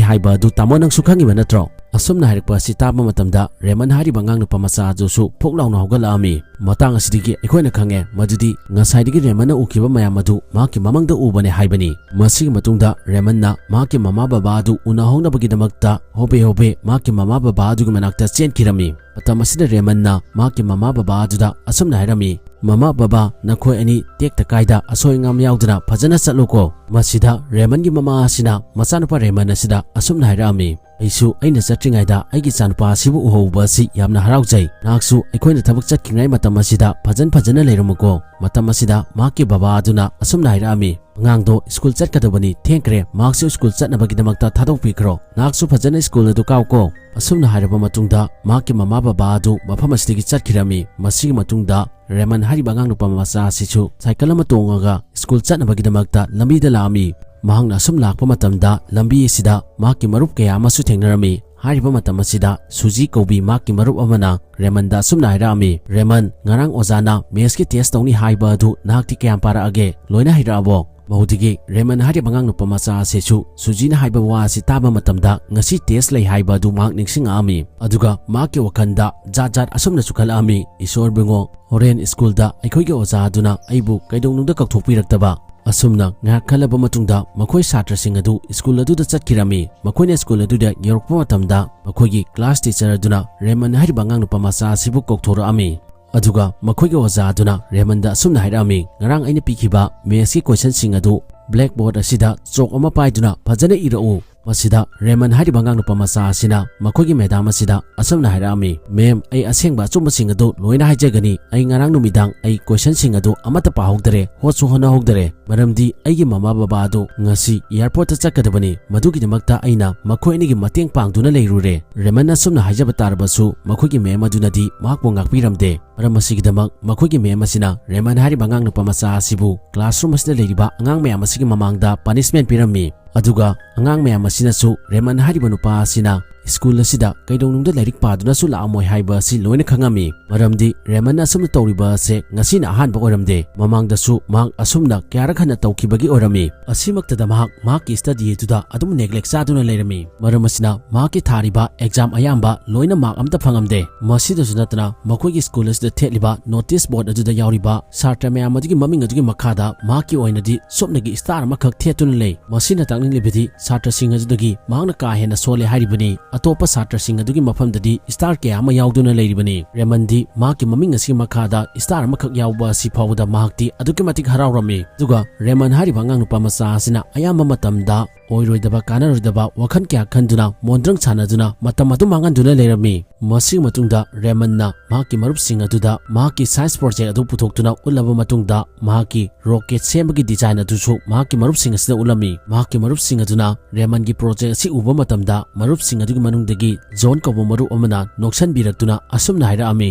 ꯍꯥꯏꯕ ꯑꯗꯨ ꯇꯥꯃꯣ ꯅꯪꯁꯨ ꯈꯪꯉꯤꯕ ꯅꯠꯇ꯭ꯔꯣ?" ꯑꯁꯨꯝꯅ ꯍꯥꯏꯔꯛꯄ ꯑꯁꯤ ꯇꯥꯕ ꯃꯇꯝꯗ ꯔꯦꯃꯟ ꯍꯥꯏꯔꯤꯕ ꯑꯉꯥꯡ ꯅꯨꯄꯥ ꯃꯆꯥ ꯑꯗꯨꯁꯨ ꯐꯨꯛ ꯂꯥꯎꯅ ꯍꯧꯒꯠꯂꯛꯑꯝꯃꯤ꯫ ꯃꯇꯥꯡ ꯑꯁꯤꯗꯒꯤ ꯑꯩꯈꯣꯏꯅ ꯈꯪꯉꯦ ꯃꯗꯨꯗꯤ ꯉꯁꯥꯏꯗꯒꯤ ꯔꯦꯃꯟꯅ ꯎꯈꯤꯕ ꯃꯌꯥꯝ ꯑꯗꯨ ꯃꯍꯥꯛꯀꯤ ꯃꯃꯪꯗ ꯎꯕꯅꯦ ꯍꯥꯏꯕꯅꯤ꯫ ꯃꯁꯤꯒꯤ ꯃꯇꯨꯡꯗ ꯔꯦꯃꯟꯅ ꯃꯍꯥꯛꯀꯤ ꯃꯃꯥ ꯕꯕꯥ ꯑꯗꯨ ꯎꯅꯍꯧꯅꯕꯒꯤꯗꯃꯛꯇ ꯍꯣꯕꯦ ꯍꯣꯕꯦ ꯃꯍꯥꯛꯀꯤ ꯃꯃꯥ ꯕꯕꯥ ꯑꯗꯨꯒꯤ ꯃꯅꯥꯛꯇ ꯆꯦꯟꯈꯤꯔꯝꯃꯤ꯫ ꯃꯇꯝ ꯑꯁꯤꯗ ꯔꯦꯃꯟꯅ ꯃꯍꯥꯛꯀꯤ ꯃꯃꯥ ꯕꯕꯥ ꯑꯗꯨꯗ ꯑꯁꯨꯝꯅ ꯍꯥꯏꯔꯝꯃꯤ, "ꯃꯃꯥ ꯕꯕꯥ, ꯅꯈꯣꯏ ꯑꯅꯤ ꯇꯦꯛꯇ ꯀꯥꯏꯗ ꯑꯁꯣꯏ ꯑꯉꯥꯝ ꯌꯥꯎꯗꯅ ꯐꯖꯅ ꯆꯠꯂꯨꯀꯣ"꯫ ꯃꯁꯤꯗ ꯔꯦꯃꯟꯒꯤ ꯃꯃꯥ ꯑꯁꯤꯅ ꯃꯆꯥꯅꯨꯄꯥ ꯔꯦꯃꯟ ꯑꯁꯤꯗ ꯑꯁꯨꯝꯅ ꯍꯥꯏꯔꯛꯑꯝꯃꯤ, "ꯑꯩꯁꯨ ꯑꯩꯅ ꯆꯠꯇ꯭ꯔꯤꯉꯩꯗ ꯑꯩꯒꯤ ꯏꯆꯥꯅꯨꯄꯥ ꯑꯁꯤꯕꯨ ꯎꯍꯧꯕ ꯑꯁꯤ ꯌꯥꯝꯅ ꯍꯔꯥꯎꯖꯩ꯫ ꯅꯍꯥꯛꯁꯨ ꯑꯩꯈꯣꯏꯅ ꯊꯕꯛ ꯆꯠꯈꯤꯉꯩ ꯃꯇꯝ ꯑꯁꯤꯗ ꯐꯖꯟ ꯐꯖꯅ ꯂꯩꯔꯝꯃꯨꯀꯣ"꯫ ꯃꯇꯝ ꯑꯁꯤꯗ ꯃꯍꯥꯛꯀꯤ ꯕꯕꯥ ꯑꯗꯨꯅ ꯑꯁꯨꯝꯅ ꯍꯥꯏꯔꯛꯑꯝꯃꯤ, "ꯑꯉꯥꯡꯗꯣ ꯁ꯭ꯀꯨꯜ ꯆꯠꯀꯗꯕꯅꯤ, ꯊꯦꯡꯈ꯭ꯔꯦ, ꯃꯍꯥꯛꯁꯨ ꯁ꯭ꯀꯨꯜ ꯆꯠꯅꯕꯒꯤꯗꯃꯛꯇ ꯊꯥꯗꯣꯛꯄꯤꯈ꯭ꯔꯣ꯫ ꯅꯍꯥꯛꯁꯨ ꯐꯖꯅ ꯁ꯭ꯀꯨꯜ ꯑꯗꯨ ꯀꯥꯎꯀꯣ"꯫ ꯑꯁꯨꯝꯅ ꯍꯥꯏꯔꯕ ꯃꯇꯨꯡꯗ ꯃꯍꯥꯛꯀꯤ ꯃꯃꯥ ꯕꯕꯥ ꯑꯗꯨ ꯃꯐꯝ ꯑꯁꯤꯗꯒꯤ ꯆꯠꯈꯤꯔꯝꯃꯤ꯫ ꯃꯁꯤꯒꯤ ꯃꯇꯨꯡꯗ ꯔꯦꯃꯟ ꯍꯥꯏꯔꯤꯕ ꯑꯉꯥꯡ ꯅꯨꯄꯥ ꯃꯆꯥ ꯑꯁꯤꯁꯨ ꯁꯥꯏꯀꯜ ꯑꯃ ꯇꯣꯡꯉꯒ ꯁ꯭ꯀꯨꯜ ꯆꯠꯅꯕꯒꯤꯗꯃꯛꯇ ꯂꯝꯕꯤꯗ ꯂꯥꯛꯑꯝꯃꯤ꯫ ꯃꯍꯥꯛꯅ ꯑꯁꯨꯝ ꯂꯥꯛꯄ ꯃꯇꯝꯗ ꯂꯝꯕꯤ ꯑꯁꯤꯗ ꯃꯍꯥꯛꯀꯤ ꯃꯔꯨꯞ ꯀꯌꯥ ꯑꯃꯁꯨ ꯊꯦꯡꯅꯔꯝꯃꯤ꯫ ꯍꯥꯏꯔꯤꯕ ꯃꯇꯝ ꯑꯁꯤꯗ ꯁꯨꯖꯤ ꯀꯧꯕꯤ ꯃꯍꯥꯛꯀꯤ ꯃꯔꯨꯞ ꯑꯃꯅ ꯔꯦꯃꯟꯗ ꯑꯁꯨꯝꯅ ꯍꯥꯏꯔꯛꯑꯝꯃꯤ, "ꯔꯦꯃꯟ, ꯉꯔꯥꯡ ꯑꯣꯖꯥꯅ mathsꯀꯤ test ꯇꯧꯅꯤ ꯍꯥꯏꯕ ꯑꯗꯨ ꯅꯍꯥꯛꯇꯤ ꯀꯌꯥꯝ ꯄꯥꯔꯛꯑꯒꯦ? ꯂꯣꯏꯅ ꯍꯩꯔꯛꯑꯕꯣ?" ꯃꯍꯧꯗꯒꯤ ꯔꯦꯃꯟ ꯍꯥꯏꯔꯤꯕ ꯑꯉꯥꯡ ꯅꯨꯄꯥ ꯃꯆꯥ ꯑꯁꯤꯁꯨ ꯁꯨꯖꯤꯅ ꯍꯥꯏꯕ ꯋꯥ ꯑꯁꯤ ꯇꯥꯕ ꯃꯇꯝꯗ ꯉꯁꯤ test ꯂꯩ ꯍꯥꯏꯕ ꯑꯗꯨ ꯃꯍꯥꯛ ꯅꯤꯡꯁꯤꯡꯉꯛꯑꯝꯃꯤ꯫ ꯑꯗꯨꯒ ꯃꯍꯥꯛꯀꯤ ꯋꯥꯈꯜꯗ ꯖꯥꯠ ꯖꯥꯠ ꯑꯁꯨꯝꯅꯁꯨ ꯈꯜꯂꯛꯑꯝꯃꯤ, "ꯏꯁꯣꯔ ꯏꯕꯨꯡꯉꯣ, ꯍꯣꯔꯦꯟ ꯁ꯭ꯀꯨꯜꯗ ꯑꯩꯈꯣꯏꯒꯤ ꯑꯣꯖꯥ ꯑꯗꯨꯅ ꯑꯩꯕꯨ ꯀꯩꯗꯧꯅꯨꯡꯗ ꯀꯧꯊꯣꯛꯄꯤꯔꯛꯇꯕ?" ꯑꯁꯨꯝꯅ ꯉꯥꯏꯍꯥꯛ ꯈꯜꯂꯕ ꯃꯇꯨꯡꯗ ꯃꯈꯣꯏ ꯁꯥꯇ꯭ꯔꯁꯤꯡ ꯑꯗꯨ ꯁ꯭ꯀꯨꯜ ꯑꯗꯨꯗ ꯆꯠꯈꯤꯔꯝꯃꯤ꯫ ꯃꯈꯣꯏꯅ ꯁ꯭ꯀꯨꯜ ꯑꯗꯨꯗ ꯌꯧꯔꯛꯄ ꯃꯇꯝꯗ ꯃꯈꯣꯏꯒꯤ class teacher ꯑꯗꯨꯅ ꯔꯦꯃꯟ ꯍꯥꯏꯔꯤꯕ ꯑꯉꯥꯡ ꯅꯨꯄꯥ ꯃꯆꯥ ꯑꯁꯤꯕꯨ ꯀꯧꯊꯣꯔꯛꯑꯝꯃꯤ꯫ ꯑꯗꯨꯒ ꯃꯈꯣꯏꯒꯤ ꯑꯣꯖꯥ ꯑꯗꯨꯅ ꯔꯦꯃꯟꯗ ꯑꯁꯨꯝꯅ ꯍꯥꯏꯔꯛꯑꯝꯃꯤ, "ꯉꯔꯥꯡ ꯑꯩꯅ ꯄꯤꯈꯤꯕ mathsꯀꯤ questionꯁꯤꯡ ꯑꯗꯨ blackboard ꯑꯁꯤꯗ ꯆꯣꯛ ꯑꯃ ꯄꯥꯏꯗꯨꯅ ꯐꯖꯅ ꯏꯔꯛꯎ꯫" ꯃꯁꯤꯗ ꯔꯦꯃꯟ ꯍꯥꯏꯔꯤꯕ ꯑꯉꯥꯡ ꯅꯨꯄꯥ ꯃꯆꯥ ꯑꯁꯤꯅ ꯃꯈꯣꯏꯒꯤ madam ꯑꯁꯤꯗ ꯑꯁꯨꯝꯅ ꯍꯥꯏꯔꯛꯑꯝꯃꯤ, "Ma'am, ꯑꯩ ꯑꯁꯦꯡꯕ ꯑꯆꯨꯝꯕꯁꯤꯡ ꯑꯗꯨ ꯂꯣꯏꯅ ꯍꯥꯏꯖꯒꯅꯤ꯫ ꯑꯩ ꯉꯔꯥꯡ ꯅꯨꯃꯤꯗꯥꯡ ꯑꯩ questionꯁꯤꯡ ꯑꯗꯨ ꯑꯃꯠꯇ ꯄꯥꯍꯧꯗꯔꯦ, ꯍꯣꯠꯁꯨ ꯍꯣꯠꯅꯍꯧꯗꯔꯦ, ꯃꯔꯝꯗꯤ ꯑꯩꯒꯤ ꯃꯃꯥ ꯕꯕꯥ ꯑꯗꯨ ꯉꯁꯤ airportꯇ ꯆꯠꯀꯗꯕꯅꯤ꯫ ꯃꯗꯨꯒꯤꯗꯃꯛꯇ ꯑꯩꯅ ꯃꯈꯣꯏ ꯑꯅꯤꯒꯤ ꯃꯇꯦꯡ ꯄꯥꯡꯗꯨꯅ ꯂꯩꯔꯨꯔꯦ꯫" ꯔꯦꯃꯟ ꯑꯁꯨꯝꯅ ꯍꯥꯏꯖꯕ ꯇꯥꯔꯕꯁꯨ ꯃꯈꯣꯏꯒꯤ madam ꯑꯗꯨꯅꯗꯤ ꯃꯍꯥꯛꯄꯨ ꯉꯥꯛꯄꯤꯔꯝꯗꯦ꯫ ꯃꯔꯝ ꯑꯁꯤꯒꯤꯗꯃꯛ ꯃꯈꯣꯏꯒꯤ madam ꯑꯁꯤꯅ ꯔꯦꯃꯟ ꯍꯥꯏꯔꯤꯕ ꯑꯉꯥꯡ ꯅꯨꯄꯥ ꯃꯆꯥ ꯑꯁꯤꯕꯨ classroom ꯑꯁꯤꯗ ꯂꯩꯔꯤꯕ ꯑꯉꯥꯡ ꯃꯌꯥꯝ ꯑꯁꯤꯒꯤ ꯃꯃꯥꯡꯗ punishment ꯄꯤꯔꯝꯃꯤ꯫ ꯑꯗꯨꯒ ꯑꯉꯥꯡ ꯃꯌꯥꯝ ꯑꯁꯤꯅꯁꯨ ꯔꯦꯃꯟ ꯍꯥꯏꯔꯤꯕ ꯅꯨꯄꯥ ꯑꯁꯤꯅ ꯁ꯭ꯀꯨꯜ ꯑꯁꯤꯗ ꯀꯩꯗꯧꯅꯨꯡꯗ ꯂꯥꯏꯔꯤꯛ ꯄꯥꯗꯨꯅꯁꯨ ꯂꯥꯛꯑꯝꯃꯣꯏ ꯍꯥꯏꯕ ꯑꯁꯤ ꯂꯣꯏꯅ ꯈꯪꯉꯝꯃꯤ꯫ ꯃꯔꯝꯗꯤ ꯔꯦꯃꯟ ꯑꯁꯨꯝꯅ ꯇꯧꯔꯤꯕ ꯑꯁꯦ ꯉꯁꯤꯅ ꯑꯍꯥꯟꯕ ꯑꯣꯏꯔꯝꯗꯦ꯫ ꯃꯃꯥꯡꯗꯁꯨ ꯃꯍꯥꯛ ꯑꯁꯨꯝꯅ ꯀꯌꯥꯔꯛ ꯍꯟꯅ ꯇꯧꯈꯤꯕꯒꯤ ꯑꯣꯏꯔꯝꯃꯤ꯫ ꯑꯁꯤꯃꯛꯇꯗ ꯃꯍꯥꯛ ꯃꯍꯥꯛꯀꯤ study ꯑꯗꯨꯗ ꯑꯗꯨꯝ neglect ꯆꯥꯗꯨꯅ ꯂꯩꯔꯝꯃꯤ꯫ ꯃꯔꯝ ꯑꯁꯤꯅ ꯃꯍꯥꯛꯀꯤ ꯊꯥꯔꯤꯕ exam ꯑꯌꯥꯝꯕ ꯂꯣꯏꯅ mark ꯑꯝꯇ ꯐꯪꯉꯝꯗꯦ꯫ ꯃꯁꯤꯗꯁꯨ ꯅꯠꯇꯅ ꯃꯈꯣꯏꯒꯤ ꯁ꯭ꯀꯨꯜ ꯑꯁꯤꯗ ꯊꯦꯠꯂꯤꯕ notice board ꯑꯗꯨꯗ ꯌꯥꯎꯔꯤꯕ ꯁꯥꯇ꯭ꯔ ꯃꯌꯥꯝ ꯑꯗꯨꯒꯤ ꯃꯃꯤꯡ ꯑꯗꯨꯒꯤ ꯃꯈꯥꯗ ꯃꯍꯥꯛꯀꯤ ꯑꯣꯏꯅꯗꯤ ꯁꯨꯞꯅꯒꯤ star ꯑꯃꯈꯛ ꯊꯦꯠꯇꯨꯅ ꯂꯩ꯫ ꯃꯁꯤꯅ ꯇꯥꯛꯅꯤꯡꯂꯤꯕꯗꯤ ꯁꯥꯇ꯭ꯔꯁꯤꯡ ꯑꯗꯨꯗꯒꯤ ꯃꯍꯥꯛꯅ ꯀꯥ ꯍꯦꯟꯅ ꯁꯣꯜꯂꯦ ꯍꯥꯏꯔꯤꯕꯅꯤ꯫ ꯑꯇꯣꯞꯄ ꯁꯥꯇ꯭ꯔꯁꯤꯡ ꯑꯗꯨꯒꯤ ꯃꯐꯝꯗꯗꯤ star ꯀꯌꯥ ꯑꯃ ꯌꯥꯎꯗꯨꯅ ꯂꯩꯔꯤꯕꯅꯤ꯫ ꯔꯦꯃꯟꯗꯤ ꯃꯍꯥꯛꯀꯤ ꯃꯃꯤꯡ ꯑꯁꯤꯒꯤ ꯃꯈꯥꯗ star ꯑꯃꯈꯛ ꯌꯥꯎꯕ ꯑꯁꯤ ꯐꯥꯎꯕꯗ ꯃꯍꯥꯛꯇꯤ ꯑꯗꯨꯛꯀꯤ ꯃꯇꯤꯛ ꯍꯔꯥꯎꯔꯝꯃꯤ꯫ ꯑꯗꯨꯒ ꯔꯦꯃꯟ ꯍꯥꯏꯔꯤꯕ ꯑꯉꯥꯡ ꯅꯨꯄꯥ ꯃꯆꯥ ꯑꯁꯤꯅ ꯑꯌꯥꯝꯕ ꯃꯇꯝꯗ ꯑꯣꯏꯔꯣꯏꯗꯕ, ꯀꯥꯟꯅꯔꯣꯏꯗꯕ ꯋꯥꯈꯜ ꯀꯌꯥ ꯈꯟꯗꯨꯅ, ꯃꯣꯟꯗ꯭ꯔꯪ ꯁꯥꯟꯅꯗꯨꯅ ꯃꯇꯝ ꯑꯗꯨꯝ ꯃꯥꯡꯍꯟꯗꯨꯅ ꯂꯩꯔꯝꯃꯤ꯫ ꯃꯁꯤꯒꯤ ꯃꯇꯨꯡꯗ ꯔꯦꯃꯟꯅ ꯃꯍꯥꯛꯀꯤ ꯃꯔꯨꯞꯁꯤꯡ ꯑꯗꯨꯗ ꯃꯍꯥꯛꯀꯤ science project ꯑꯗꯨ ꯄꯨꯊꯣꯛꯇꯨꯅ ꯎꯠꯂꯕ ꯃꯇꯨꯡꯗ, ꯃꯍꯥꯛꯀꯤ rocket ꯁꯦꯝꯕꯒꯤ design ꯑꯗꯨꯁꯨ ꯃꯍꯥꯛꯀꯤ ꯃꯔꯨꯞꯁꯤꯡ ꯑꯁꯤꯗ ꯎꯠꯂꯝꯃꯤ꯫ ꯃꯍꯥꯛꯀꯤ ꯃꯔꯨꯞꯁꯤꯡ ꯑꯗꯨꯅ ꯔꯦꯃꯟꯒꯤ project ꯑꯁꯤ ꯎꯕ ꯃꯇꯝꯗ, ꯃꯔꯨꯞꯁꯤꯡ ꯑꯗꯨꯒꯤ ꯃꯅꯨꯡꯗꯒꯤ ꯖꯣꯟ ꯀꯧꯕ ꯃꯔꯨꯞ ꯑꯃꯅ ꯅꯣꯛꯁꯟꯕꯤꯔꯛꯇꯨꯅ ꯑꯁꯨꯝꯅ ꯍꯥꯏꯔꯛꯑꯝꯃꯤ,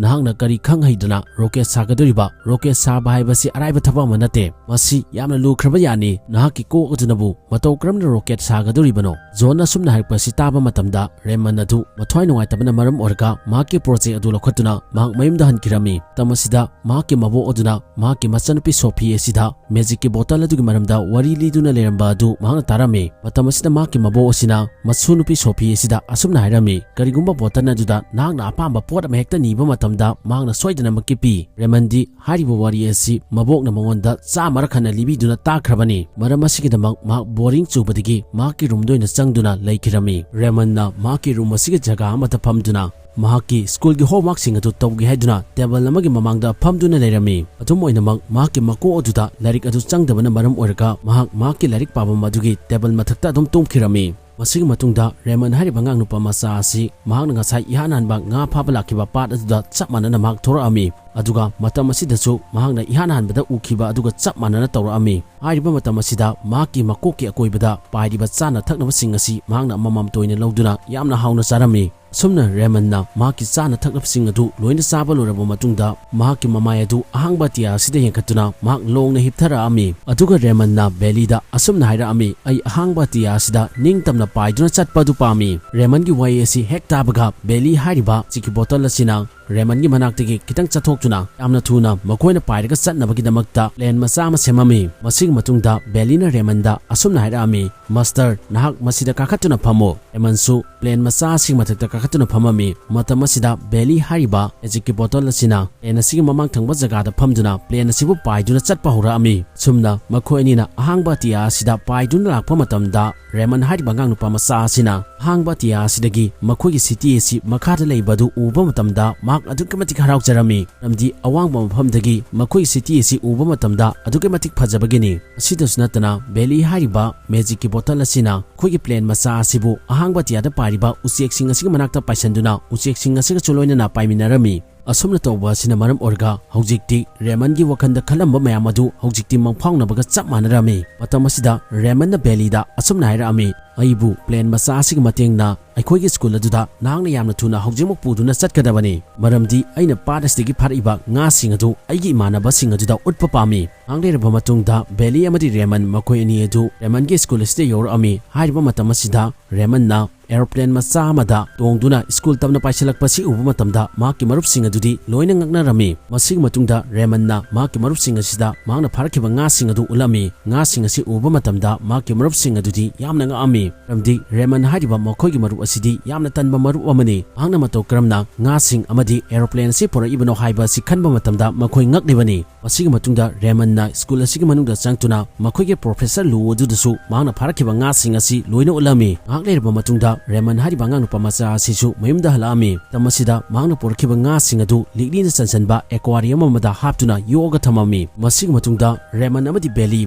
"ꯅꯍꯥꯛꯅ ꯀꯔꯤ ꯈꯪ ꯍꯩꯗꯅ ꯔꯣꯀꯦꯠ ꯁꯥꯒꯗꯧꯔꯤꯕ? ꯔꯣꯀꯦꯠ ꯁꯥꯕ ꯍꯥꯏꯕꯁꯤ ꯑꯔꯥꯏꯕ ꯊꯕꯛ ꯑꯃ ꯅꯠꯇꯦ꯫ ꯃꯁꯤ ꯌꯥꯝꯅ ꯂꯨꯈ꯭ꯔꯕ ꯌꯥꯅꯤ꯫ ꯅꯍꯥꯛꯀꯤ ꯀꯣꯛ ꯑꯗꯨꯅꯕꯨ ꯃꯇꯧ ꯀꯔꯝꯅ ꯔꯣꯀꯦꯠ ꯁꯥꯒꯗꯧꯔꯤꯕꯅꯣ?" ꯖꯣꯟꯅ ꯑꯁꯨꯝꯅ ꯍꯥꯏꯔꯛꯄ ꯑꯁꯤ ꯇꯥꯕ ꯃꯇꯝꯗ ꯔꯦꯃꯟ ꯑꯗꯨ ꯃꯊ꯭ꯋꯥꯏ ꯅꯨꯡꯉꯥꯏꯇꯕꯅ ꯃꯔꯝ ꯑꯣꯏꯔꯒ ꯃꯍꯥꯛꯀꯤ ꯄ꯭ꯔꯣꯖꯦꯛ ꯑꯗꯨ ꯂꯧꯈꯠꯇꯨꯅ ꯃꯍꯥꯛ ꯃꯌꯨꯝꯗ ꯍꯟꯈꯤꯔꯝꯃꯤ꯫ ꯃꯇꯝ ꯑꯁꯤꯗ ꯃꯍꯥꯛꯀꯤ ꯃꯕꯣꯛ ꯑꯗꯨꯅ ꯃꯍꯥꯛꯀꯤ ꯃꯆꯟꯅꯨꯄꯤ ꯁꯣꯐꯤ ꯑꯁꯤꯗ ꯃꯦꯖꯤꯛꯀꯤ ꯕꯣꯇꯜ ꯑꯗꯨꯒꯤ ꯃꯔꯝꯗ ꯋꯥꯔꯤ ꯂꯤꯗꯨꯅ ꯂꯩꯔꯝꯕ ꯑꯗꯨ ꯃꯍꯥꯛꯅ ꯇꯥꯔꯝꯃꯤ꯫ ꯃꯇꯝ ꯑꯁꯤꯗ ꯃꯍꯥꯛꯀꯤ ꯃꯕꯣꯛ ꯑꯁꯤꯅ ꯃꯁꯨ ꯅꯨꯄꯤ ꯁꯣꯐꯤ ꯑꯁꯤꯗ ꯑꯁꯨꯝꯅ ꯍꯥꯏꯔꯝꯃꯤ, "ꯀꯔꯤꯒꯨꯝꯕ ꯕꯣꯇꯜ ꯑꯗꯨꯗ ꯅꯍꯥꯛꯅ ꯑꯄꯥꯝꯕ ꯄꯣꯠ ꯑꯃ ꯍꯦꯛꯇ ꯅꯤꯕ ꯃꯇꯝꯗ ꯃꯍꯥꯛꯅ ꯁꯣꯏꯗꯅꯃꯛꯀꯤ ꯄꯤ꯫" ꯔꯦꯃꯟꯗꯤ ꯍꯥꯏꯔꯤꯕ ꯋꯥꯔꯤ ꯑꯁꯤ ꯃꯕꯣꯛꯅ ꯃꯉꯣꯟꯗ ꯆꯥꯝꯃꯔꯛ ꯍꯟꯅ ꯂꯤꯕꯤꯗꯨꯅ ꯇꯥꯈ꯭ꯔꯕꯅꯤ꯫ ꯃꯔꯝ ꯑꯁꯤꯒꯤꯗꯃꯛ ꯃꯍꯥꯛ ꯕꯣꯔꯤꯡ ꯆꯨꯕꯗꯒꯤ ꯃꯍꯥꯛꯀꯤ ꯔꯨꯝꯗ ꯑꯣꯏꯅ ꯆꯪꯗꯨꯅ ꯂꯩꯈꯤꯔꯝꯃꯤ꯫ ꯔꯦꯃꯟꯅ ꯃꯍꯥꯛꯀꯤ ꯔꯨꯝ ꯑꯁꯤꯒꯤ ꯖꯒꯥ ꯑꯃꯗ ꯐꯝꯗꯨꯅ ꯃꯍꯥꯛꯀꯤ ꯁ꯭ꯀꯨꯜꯒꯤ ꯍꯣꯝꯋꯥꯔꯛꯁꯤꯡ ꯑꯗꯨ ꯇꯧꯒꯦ ꯍꯥꯏꯗꯨꯅ ꯇꯦꯕꯜ ꯑꯃꯒꯤ ꯃꯃꯥꯡꯗ ꯐꯝꯗꯨꯅ ꯂꯩꯔꯝꯃꯤ꯫ ꯑꯗꯨꯝ ꯑꯣꯏꯅꯃꯛ, ꯃꯍꯥꯛꯀꯤ ꯃꯀꯣꯛ ꯑꯗꯨꯗ ꯂꯥꯏꯔꯤꯛ ꯑꯗꯨ ꯆꯪꯗꯕꯅ ꯃꯔꯝ ꯑꯣꯏꯔꯒ ꯃꯍꯥꯛ ꯃꯍꯥꯛꯀꯤ ꯂꯥꯏꯔꯤꯛ ꯄꯥꯐꯝ ꯑꯗꯨꯒꯤ ꯇꯦꯕꯜ ꯃꯊꯛꯇ ꯑꯗꯨꯝ ꯇꯨꯝꯈꯤꯔꯝꯃꯤ꯫ ꯃꯁꯤꯒꯤ ꯃꯇꯨꯡꯗ ꯔꯦꯃꯟ ꯍꯥꯏꯔꯤꯕ ꯑꯉꯥꯡ ꯅꯨꯄꯥ ꯃꯆꯥ ꯑꯁꯤ ꯃꯍꯥꯛꯅ ꯉꯁꯥꯏ ꯏꯍꯥꯟ ꯍꯥꯟꯕ ꯉꯥ ꯐꯥꯕ ꯂꯥꯛꯈꯤꯕ ꯄꯥꯠ ꯑꯗꯨꯗ ꯆꯞ ꯃꯥꯟꯅꯅ ꯃꯍꯥꯛ ꯊꯣꯔꯛꯑꯝꯃꯤ꯫ ꯑꯗꯨꯒ ꯃꯇꯝ ꯑꯁꯤꯗꯁꯨ ꯃꯍꯥꯛꯅ ꯏꯍꯥꯟ ꯍꯥꯟꯕꯗ ꯎꯈꯤꯕ ꯑꯗꯨꯒ ꯆꯞ ꯃꯥꯟꯅꯅ ꯇꯧꯔꯛꯑꯝꯃꯤ꯫ ꯍꯥꯏꯔꯤꯕ ꯃꯇꯝ ꯑꯁꯤꯗ ꯃꯍꯥꯛꯀꯤ ꯃꯀꯣꯛꯀꯤ ꯑꯀꯣꯏꯕꯗ ꯄꯥꯏꯔꯤꯕ ꯆꯥꯅ ꯊꯛꯅꯕꯁꯤꯡ ꯑꯁꯤ ꯃꯍꯥꯛꯅ ꯑꯃꯃꯝꯇ ꯑꯣꯏꯅ ꯂꯧꯗꯨꯅ ꯌꯥꯝꯅ ꯍꯥꯎꯅ ꯆꯥꯔꯝꯃꯤ꯫ ꯑꯁꯨꯝꯅ ꯔꯦꯃꯟꯅ ꯃꯍꯥꯛꯀꯤ ꯆꯥꯅ ꯊꯛꯅꯕꯁꯤꯡ ꯑꯗꯨ ꯂꯣꯏꯅ ꯆꯥꯕ ꯂꯣꯏꯔꯕ ꯃꯇꯨꯡꯗ, ꯃꯍꯥꯛꯀꯤ ꯃꯃꯥꯏ ꯑꯗꯨ ꯑꯍꯥꯡꯕ ꯑꯇꯤꯌꯥ ꯑꯁꯤꯗ ꯌꯦꯡꯈꯠꯇꯨꯅ ꯃꯍꯥꯛ ꯂꯣꯡꯅ ꯍꯤꯞꯊꯔꯛꯑꯝꯃꯤ꯫ ꯑꯗꯨꯒ ꯔꯦꯃꯟꯅ ꯕꯦꯂꯤꯗ ꯑꯁꯨꯝꯅ ꯍꯥꯏꯔꯛꯑꯝꯃꯤ, "ꯑꯩ ꯑꯍꯥꯡꯕ ꯑꯇꯤꯌꯥ ꯑꯁꯤꯗ ꯅꯤꯡꯇꯝꯅ ꯄꯥꯏꯗꯨꯅ ꯆꯠꯄ ꯑꯗꯨ ꯄꯥꯝꯃꯤ꯫" ꯔꯦꯃꯟꯒꯤ ꯋꯥꯍꯩ ꯑꯁꯤ ꯍꯦꯛ ꯇꯥꯕꯒ, ꯕꯦꯂꯤ ꯍꯥꯏꯔꯤꯕ ꯆꯤꯀꯤ ꯕꯣꯇꯜ ꯑꯁꯤꯅ ꯔꯦꯃꯟꯒꯤ ꯃꯅꯥꯛꯇꯒꯤ ꯈꯤꯇꯪ ꯆꯠꯊꯣꯛꯇꯨꯅ ꯌꯥꯝꯅ ꯊꯨꯅ ꯃꯈꯣꯏꯅ ꯄꯥꯏꯔꯒ ꯆꯠꯅꯕꯒꯤꯗꯃꯛꯇ ꯄ꯭ꯂꯦꯟ ꯃꯆꯥ ꯑꯃ ꯁꯦꯝꯃꯝꯃꯤ꯫ ꯃꯁꯤꯒꯤ ꯃꯇꯨꯡꯗ ꯕꯦꯂꯤꯅ ꯔꯦꯃꯟꯗ ꯑꯁꯨꯝꯅ ꯍꯥꯏꯔꯛꯑꯝꯃꯤ, "ꯃꯥꯁꯇꯔ, ꯅꯍꯥꯛ ꯃꯁꯤꯗ ꯀꯥꯈꯠꯇꯨꯅ ꯐꯝꯃꯨ꯫" ꯔꯦꯃꯟꯁꯨ ꯄ꯭ꯂꯦꯟ ꯃꯆꯥ ꯑꯁꯤꯒꯤ ꯃꯊꯛꯇ ꯀꯥꯈꯠꯇꯨꯅ ꯐꯝꯃꯝꯃꯤ꯫ ꯃꯇꯝ ꯑꯁꯤꯗ ꯕꯦꯂꯤ ꯍꯥꯏꯔꯤꯕ ꯃꯦꯖꯤꯛꯀꯤ ꯕꯣꯇꯜ ꯑꯁꯤꯅ ꯄ꯭ꯂꯦꯟ ꯑꯁꯤꯒꯤ ꯃꯃꯥꯡ ꯊꯪꯕ ꯖꯒꯥꯗ ꯐꯝꯗꯨꯅ ꯄ꯭ꯂꯦꯟ ꯑꯁꯤꯕꯨ ꯄꯥꯏꯗꯨꯅ ꯆꯠꯄ ꯍꯧꯔꯛꯑꯝꯃꯤ꯫ ꯁꯨꯝꯅ ꯃꯈꯣꯏ ꯑꯅꯤꯅ ꯑꯍꯥꯡꯕ ꯑꯇꯤꯌꯥ ꯑꯁꯤꯗ ꯄꯥꯏꯗꯨꯅ ꯂꯥꯛꯄ ꯃꯇꯝꯗ, ꯔꯦꯃꯟ ꯍꯥꯏꯔꯤꯕ ꯑꯉꯥꯡ ꯅꯨꯄꯥ ꯃꯆꯥ ꯑꯁꯤꯅ ꯑꯍꯥꯡꯕ ꯑꯇꯤꯌꯥ ꯑꯁꯤꯗꯒꯤ ꯃꯈꯣꯏꯒꯤ ꯁꯤꯇꯤ ꯑꯁꯤ ꯃꯈꯥꯗ ꯂꯩꯕ ꯑꯗꯨ ꯎꯕ ꯃꯇꯝꯗ ꯃꯍꯥꯛ ꯑꯗꯨꯛꯀꯤ ꯃꯇꯤꯛ ꯍꯔꯥꯎꯖꯔꯝꯃꯤ, ꯃꯔꯝꯗꯤ ꯑꯋꯥꯡꯕ ꯃꯐꯝꯗꯒꯤ ꯃꯈꯣꯏꯒꯤ ꯁꯤꯇꯤ ꯑꯁꯤ ꯎꯕ ꯃꯇꯝꯗ ꯑꯗꯨꯛꯀꯤ ꯃꯇꯤꯛ ꯐꯖꯕꯒꯤꯅꯤ꯫ ꯑꯁꯤꯗꯁꯨ ꯅꯠꯇꯅ, ꯕꯦꯂꯤ ꯍꯥꯏꯔꯤꯕ ꯃꯦꯖꯤꯛꯀꯤ ꯕꯣꯇꯜ ꯑꯁꯤꯅ ꯑꯩꯈꯣꯏꯒꯤ ꯄ꯭ꯂꯦꯟ ꯃꯆꯥ ꯑꯁꯤꯕꯨ ꯑꯍꯥꯡꯕ ꯑꯇꯤꯌꯥꯗ ꯄꯥꯏꯔꯤꯕ ꯎꯆꯦꯛꯁꯤꯡ ꯑꯁꯤꯒꯤ ꯃꯅꯥꯛꯇ ꯄꯥꯏꯁꯤꯟꯗꯨꯅ ꯎꯆꯦꯛꯁꯤꯡ ꯑꯁꯤꯒꯁꯨ ꯂꯣꯏꯅꯅ ꯄꯥꯏꯃꯤꯟꯅꯔꯝꯃꯤ꯫ ꯑꯁꯨꯝꯅ ꯇꯧꯕ ꯑꯁꯤꯅ ꯃꯔꯝ ꯑꯣꯏꯔꯒ ꯍꯧꯖꯤꯛꯇꯤ ꯔꯦꯃꯟꯒꯤ ꯋꯥꯈꯜꯗ ꯈꯜꯂꯝꯕ ꯃꯌꯥꯝ ꯑꯗꯨ ꯍꯧꯖꯤꯛꯇꯤ ꯃꯪꯐꯥꯎꯅꯕꯒ ꯆꯞ ꯃꯥꯟꯅꯔꯝꯃꯤ꯫ ꯃꯇꯝ ꯑꯁꯤꯗ ꯔꯦꯃꯟꯅ ꯕꯦꯂꯤꯗ ꯑꯁꯨꯝꯅ ꯍꯥꯏꯔꯛꯑꯝꯃꯤ, "ꯑꯩꯕꯨ ꯄ꯭ꯂꯦꯟ ꯃꯆꯥ ꯑꯁꯤꯒꯤ ꯃꯇꯦꯡꯅ ꯑꯩꯈꯣꯏꯒꯤ ꯁ꯭ꯀꯨꯜ ꯑꯗꯨꯗ ꯅꯍꯥꯛꯅ ꯌꯥꯝꯅ ꯊꯨꯅ ꯍꯧꯖꯤꯛꯃꯛ ꯄꯨꯗꯨꯅ ꯆꯠꯀꯗꯕꯅꯤ, ꯃꯔꯝꯗꯤ ꯑꯩꯅ ꯄꯥꯠ ꯑꯁꯤꯗꯒꯤ ꯐꯥꯔꯛꯏꯕ ꯉꯥꯁꯤꯡ ꯑꯗꯨ ꯑꯩꯒꯤ ꯏꯃꯥꯟꯅꯕꯁꯤꯡ ꯑꯗꯨꯗ ꯎꯠꯄ ꯄꯥꯝꯃꯤ"꯫ ꯉꯥꯏꯍꯥꯛ ꯂꯩꯔꯕ ꯃꯇꯨꯡꯗ ꯕꯦꯂꯤ ꯑꯃꯗꯤ ꯔꯦꯃꯟ, ꯃꯈꯣꯏ ꯑꯅꯤ ꯑꯗꯨ ꯔꯦꯃꯟꯒꯤ ꯁ꯭ꯀꯨꯜ ꯑꯁꯤꯗ ꯌꯧꯔꯛꯑꯝꯃꯤ꯫ ꯍꯥꯏꯔꯤꯕ ꯃꯇꯝ ꯑꯁꯤꯗ ꯔꯦꯃꯟꯅ ꯑꯦꯔꯣꯄ꯭ꯂꯦꯟ ꯃꯆꯥ ꯑꯃꯗ ꯇꯣꯡꯗꯨꯅ ꯁ꯭ꯀꯨꯜ ꯇꯝꯅ ꯄꯥꯏꯁꯤꯜꯂꯛꯄꯁꯤ ꯎꯕ ꯃꯇꯝꯗ ꯃꯍꯥꯛꯀꯤ ꯃꯔꯨꯞꯁꯤꯡ ꯑꯗꯨꯗꯤ ꯂꯣꯏꯅ ꯉꯛꯅꯔꯝꯃꯤ꯫ ꯃꯁꯤꯒꯤ ꯃꯇꯨꯡꯗ ꯔꯦꯃꯟꯅ ꯃꯍꯥꯛꯀꯤ ꯃꯔꯨꯞꯁꯤꯡ ꯑꯁꯤꯗ ꯃꯍꯥꯛꯅ ꯐꯥꯔꯛꯈꯤꯕ ꯉꯥꯁꯤꯡ ꯑꯗꯨ ꯎꯠꯂꯝꯃꯤ꯫ ꯉꯥꯁꯤꯡ ꯑꯁꯤ ꯎꯕ ꯃꯇꯝꯗ ꯃꯍꯥꯛꯀꯤ ꯃꯔꯨꯞꯁꯤꯡ ꯑꯗꯨꯗꯤ ꯌꯥꯝꯅ ꯉꯛꯑꯝꯃꯤ, ꯃꯔꯝꯗꯤ ꯔꯦꯃꯟ ꯍꯥꯏꯔꯤꯕ ꯃꯈꯣꯏꯒꯤ ꯃꯔꯨꯞ ꯑꯁꯤꯗꯤ ꯌꯥꯝꯅ ꯇꯟꯕ ꯃꯔꯨꯞ ꯑꯃꯅꯤ꯫ ꯃꯍꯥꯛꯅ ꯃꯇꯧ ꯀꯔꯝꯅ ꯉꯥꯁꯤꯡ ꯑꯃꯗꯤ ꯑꯦꯔꯣꯄ꯭ꯂꯦꯟ ꯑꯁꯤ ꯄꯨꯔꯛꯏꯕꯅꯣ ꯍꯥꯏꯕ ꯑꯁꯤ ꯈꯟꯕ ꯃꯇꯝꯗ ꯃꯈꯣꯏ ꯉꯛꯂꯤꯕꯅꯤ꯫ ꯃꯁꯤꯒꯤ ꯃꯇꯨꯡꯗ ꯔꯦꯃꯟꯅ ꯁ꯭ꯀꯨꯜ ꯑꯁꯤꯒꯤ ꯃꯅꯨꯡꯗ ꯆꯪꯗꯨꯅ ꯃꯈꯣꯏꯒꯤ ꯄ꯭ꯔꯣꯐꯦꯁꯔ ꯂꯨ ꯑꯗꯨꯗꯁꯨ ꯃꯍꯥꯛꯅ ꯐꯥꯔꯛꯈꯤꯕ ꯉꯥꯁꯤꯡ ꯑꯁꯤ ꯂꯣꯏꯅ ꯎꯠꯂꯝꯃꯤ꯫ ꯉꯥꯏꯍꯥꯛ ꯂꯩꯔꯕ ꯃꯇꯨꯡꯗ ꯔꯦꯃꯟ ꯍꯥꯏꯔꯤꯕ ꯑꯉꯥꯡ ꯅꯨꯄꯥ ꯃꯆꯥ ꯑꯁꯤꯁꯨ ꯃꯌꯨꯝꯗ ꯍꯜꯂꯛꯑꯝꯃꯤ꯫ ꯃꯇꯝ ꯑꯁꯤꯗ ꯃꯍꯥꯛꯅ ꯄꯨꯔꯛꯈꯤꯕ ꯉꯥꯁꯤꯡ ꯑꯗꯨ ꯂꯤꯛꯂꯤꯅ ꯆꯟꯁꯤꯟꯕ ꯑꯦꯀ꯭ꯋꯥꯔꯤꯌꯝ ꯑꯃꯗ ꯍꯥꯞꯇꯨꯅ ꯌꯣꯛꯑꯒ ꯊꯝꯃꯝꯃꯤ꯫ ꯃꯁꯤꯒꯤ ꯃꯇꯨꯡꯗ ꯔꯦꯃꯟ ꯑꯃꯗꯤ ꯕꯦꯂꯤ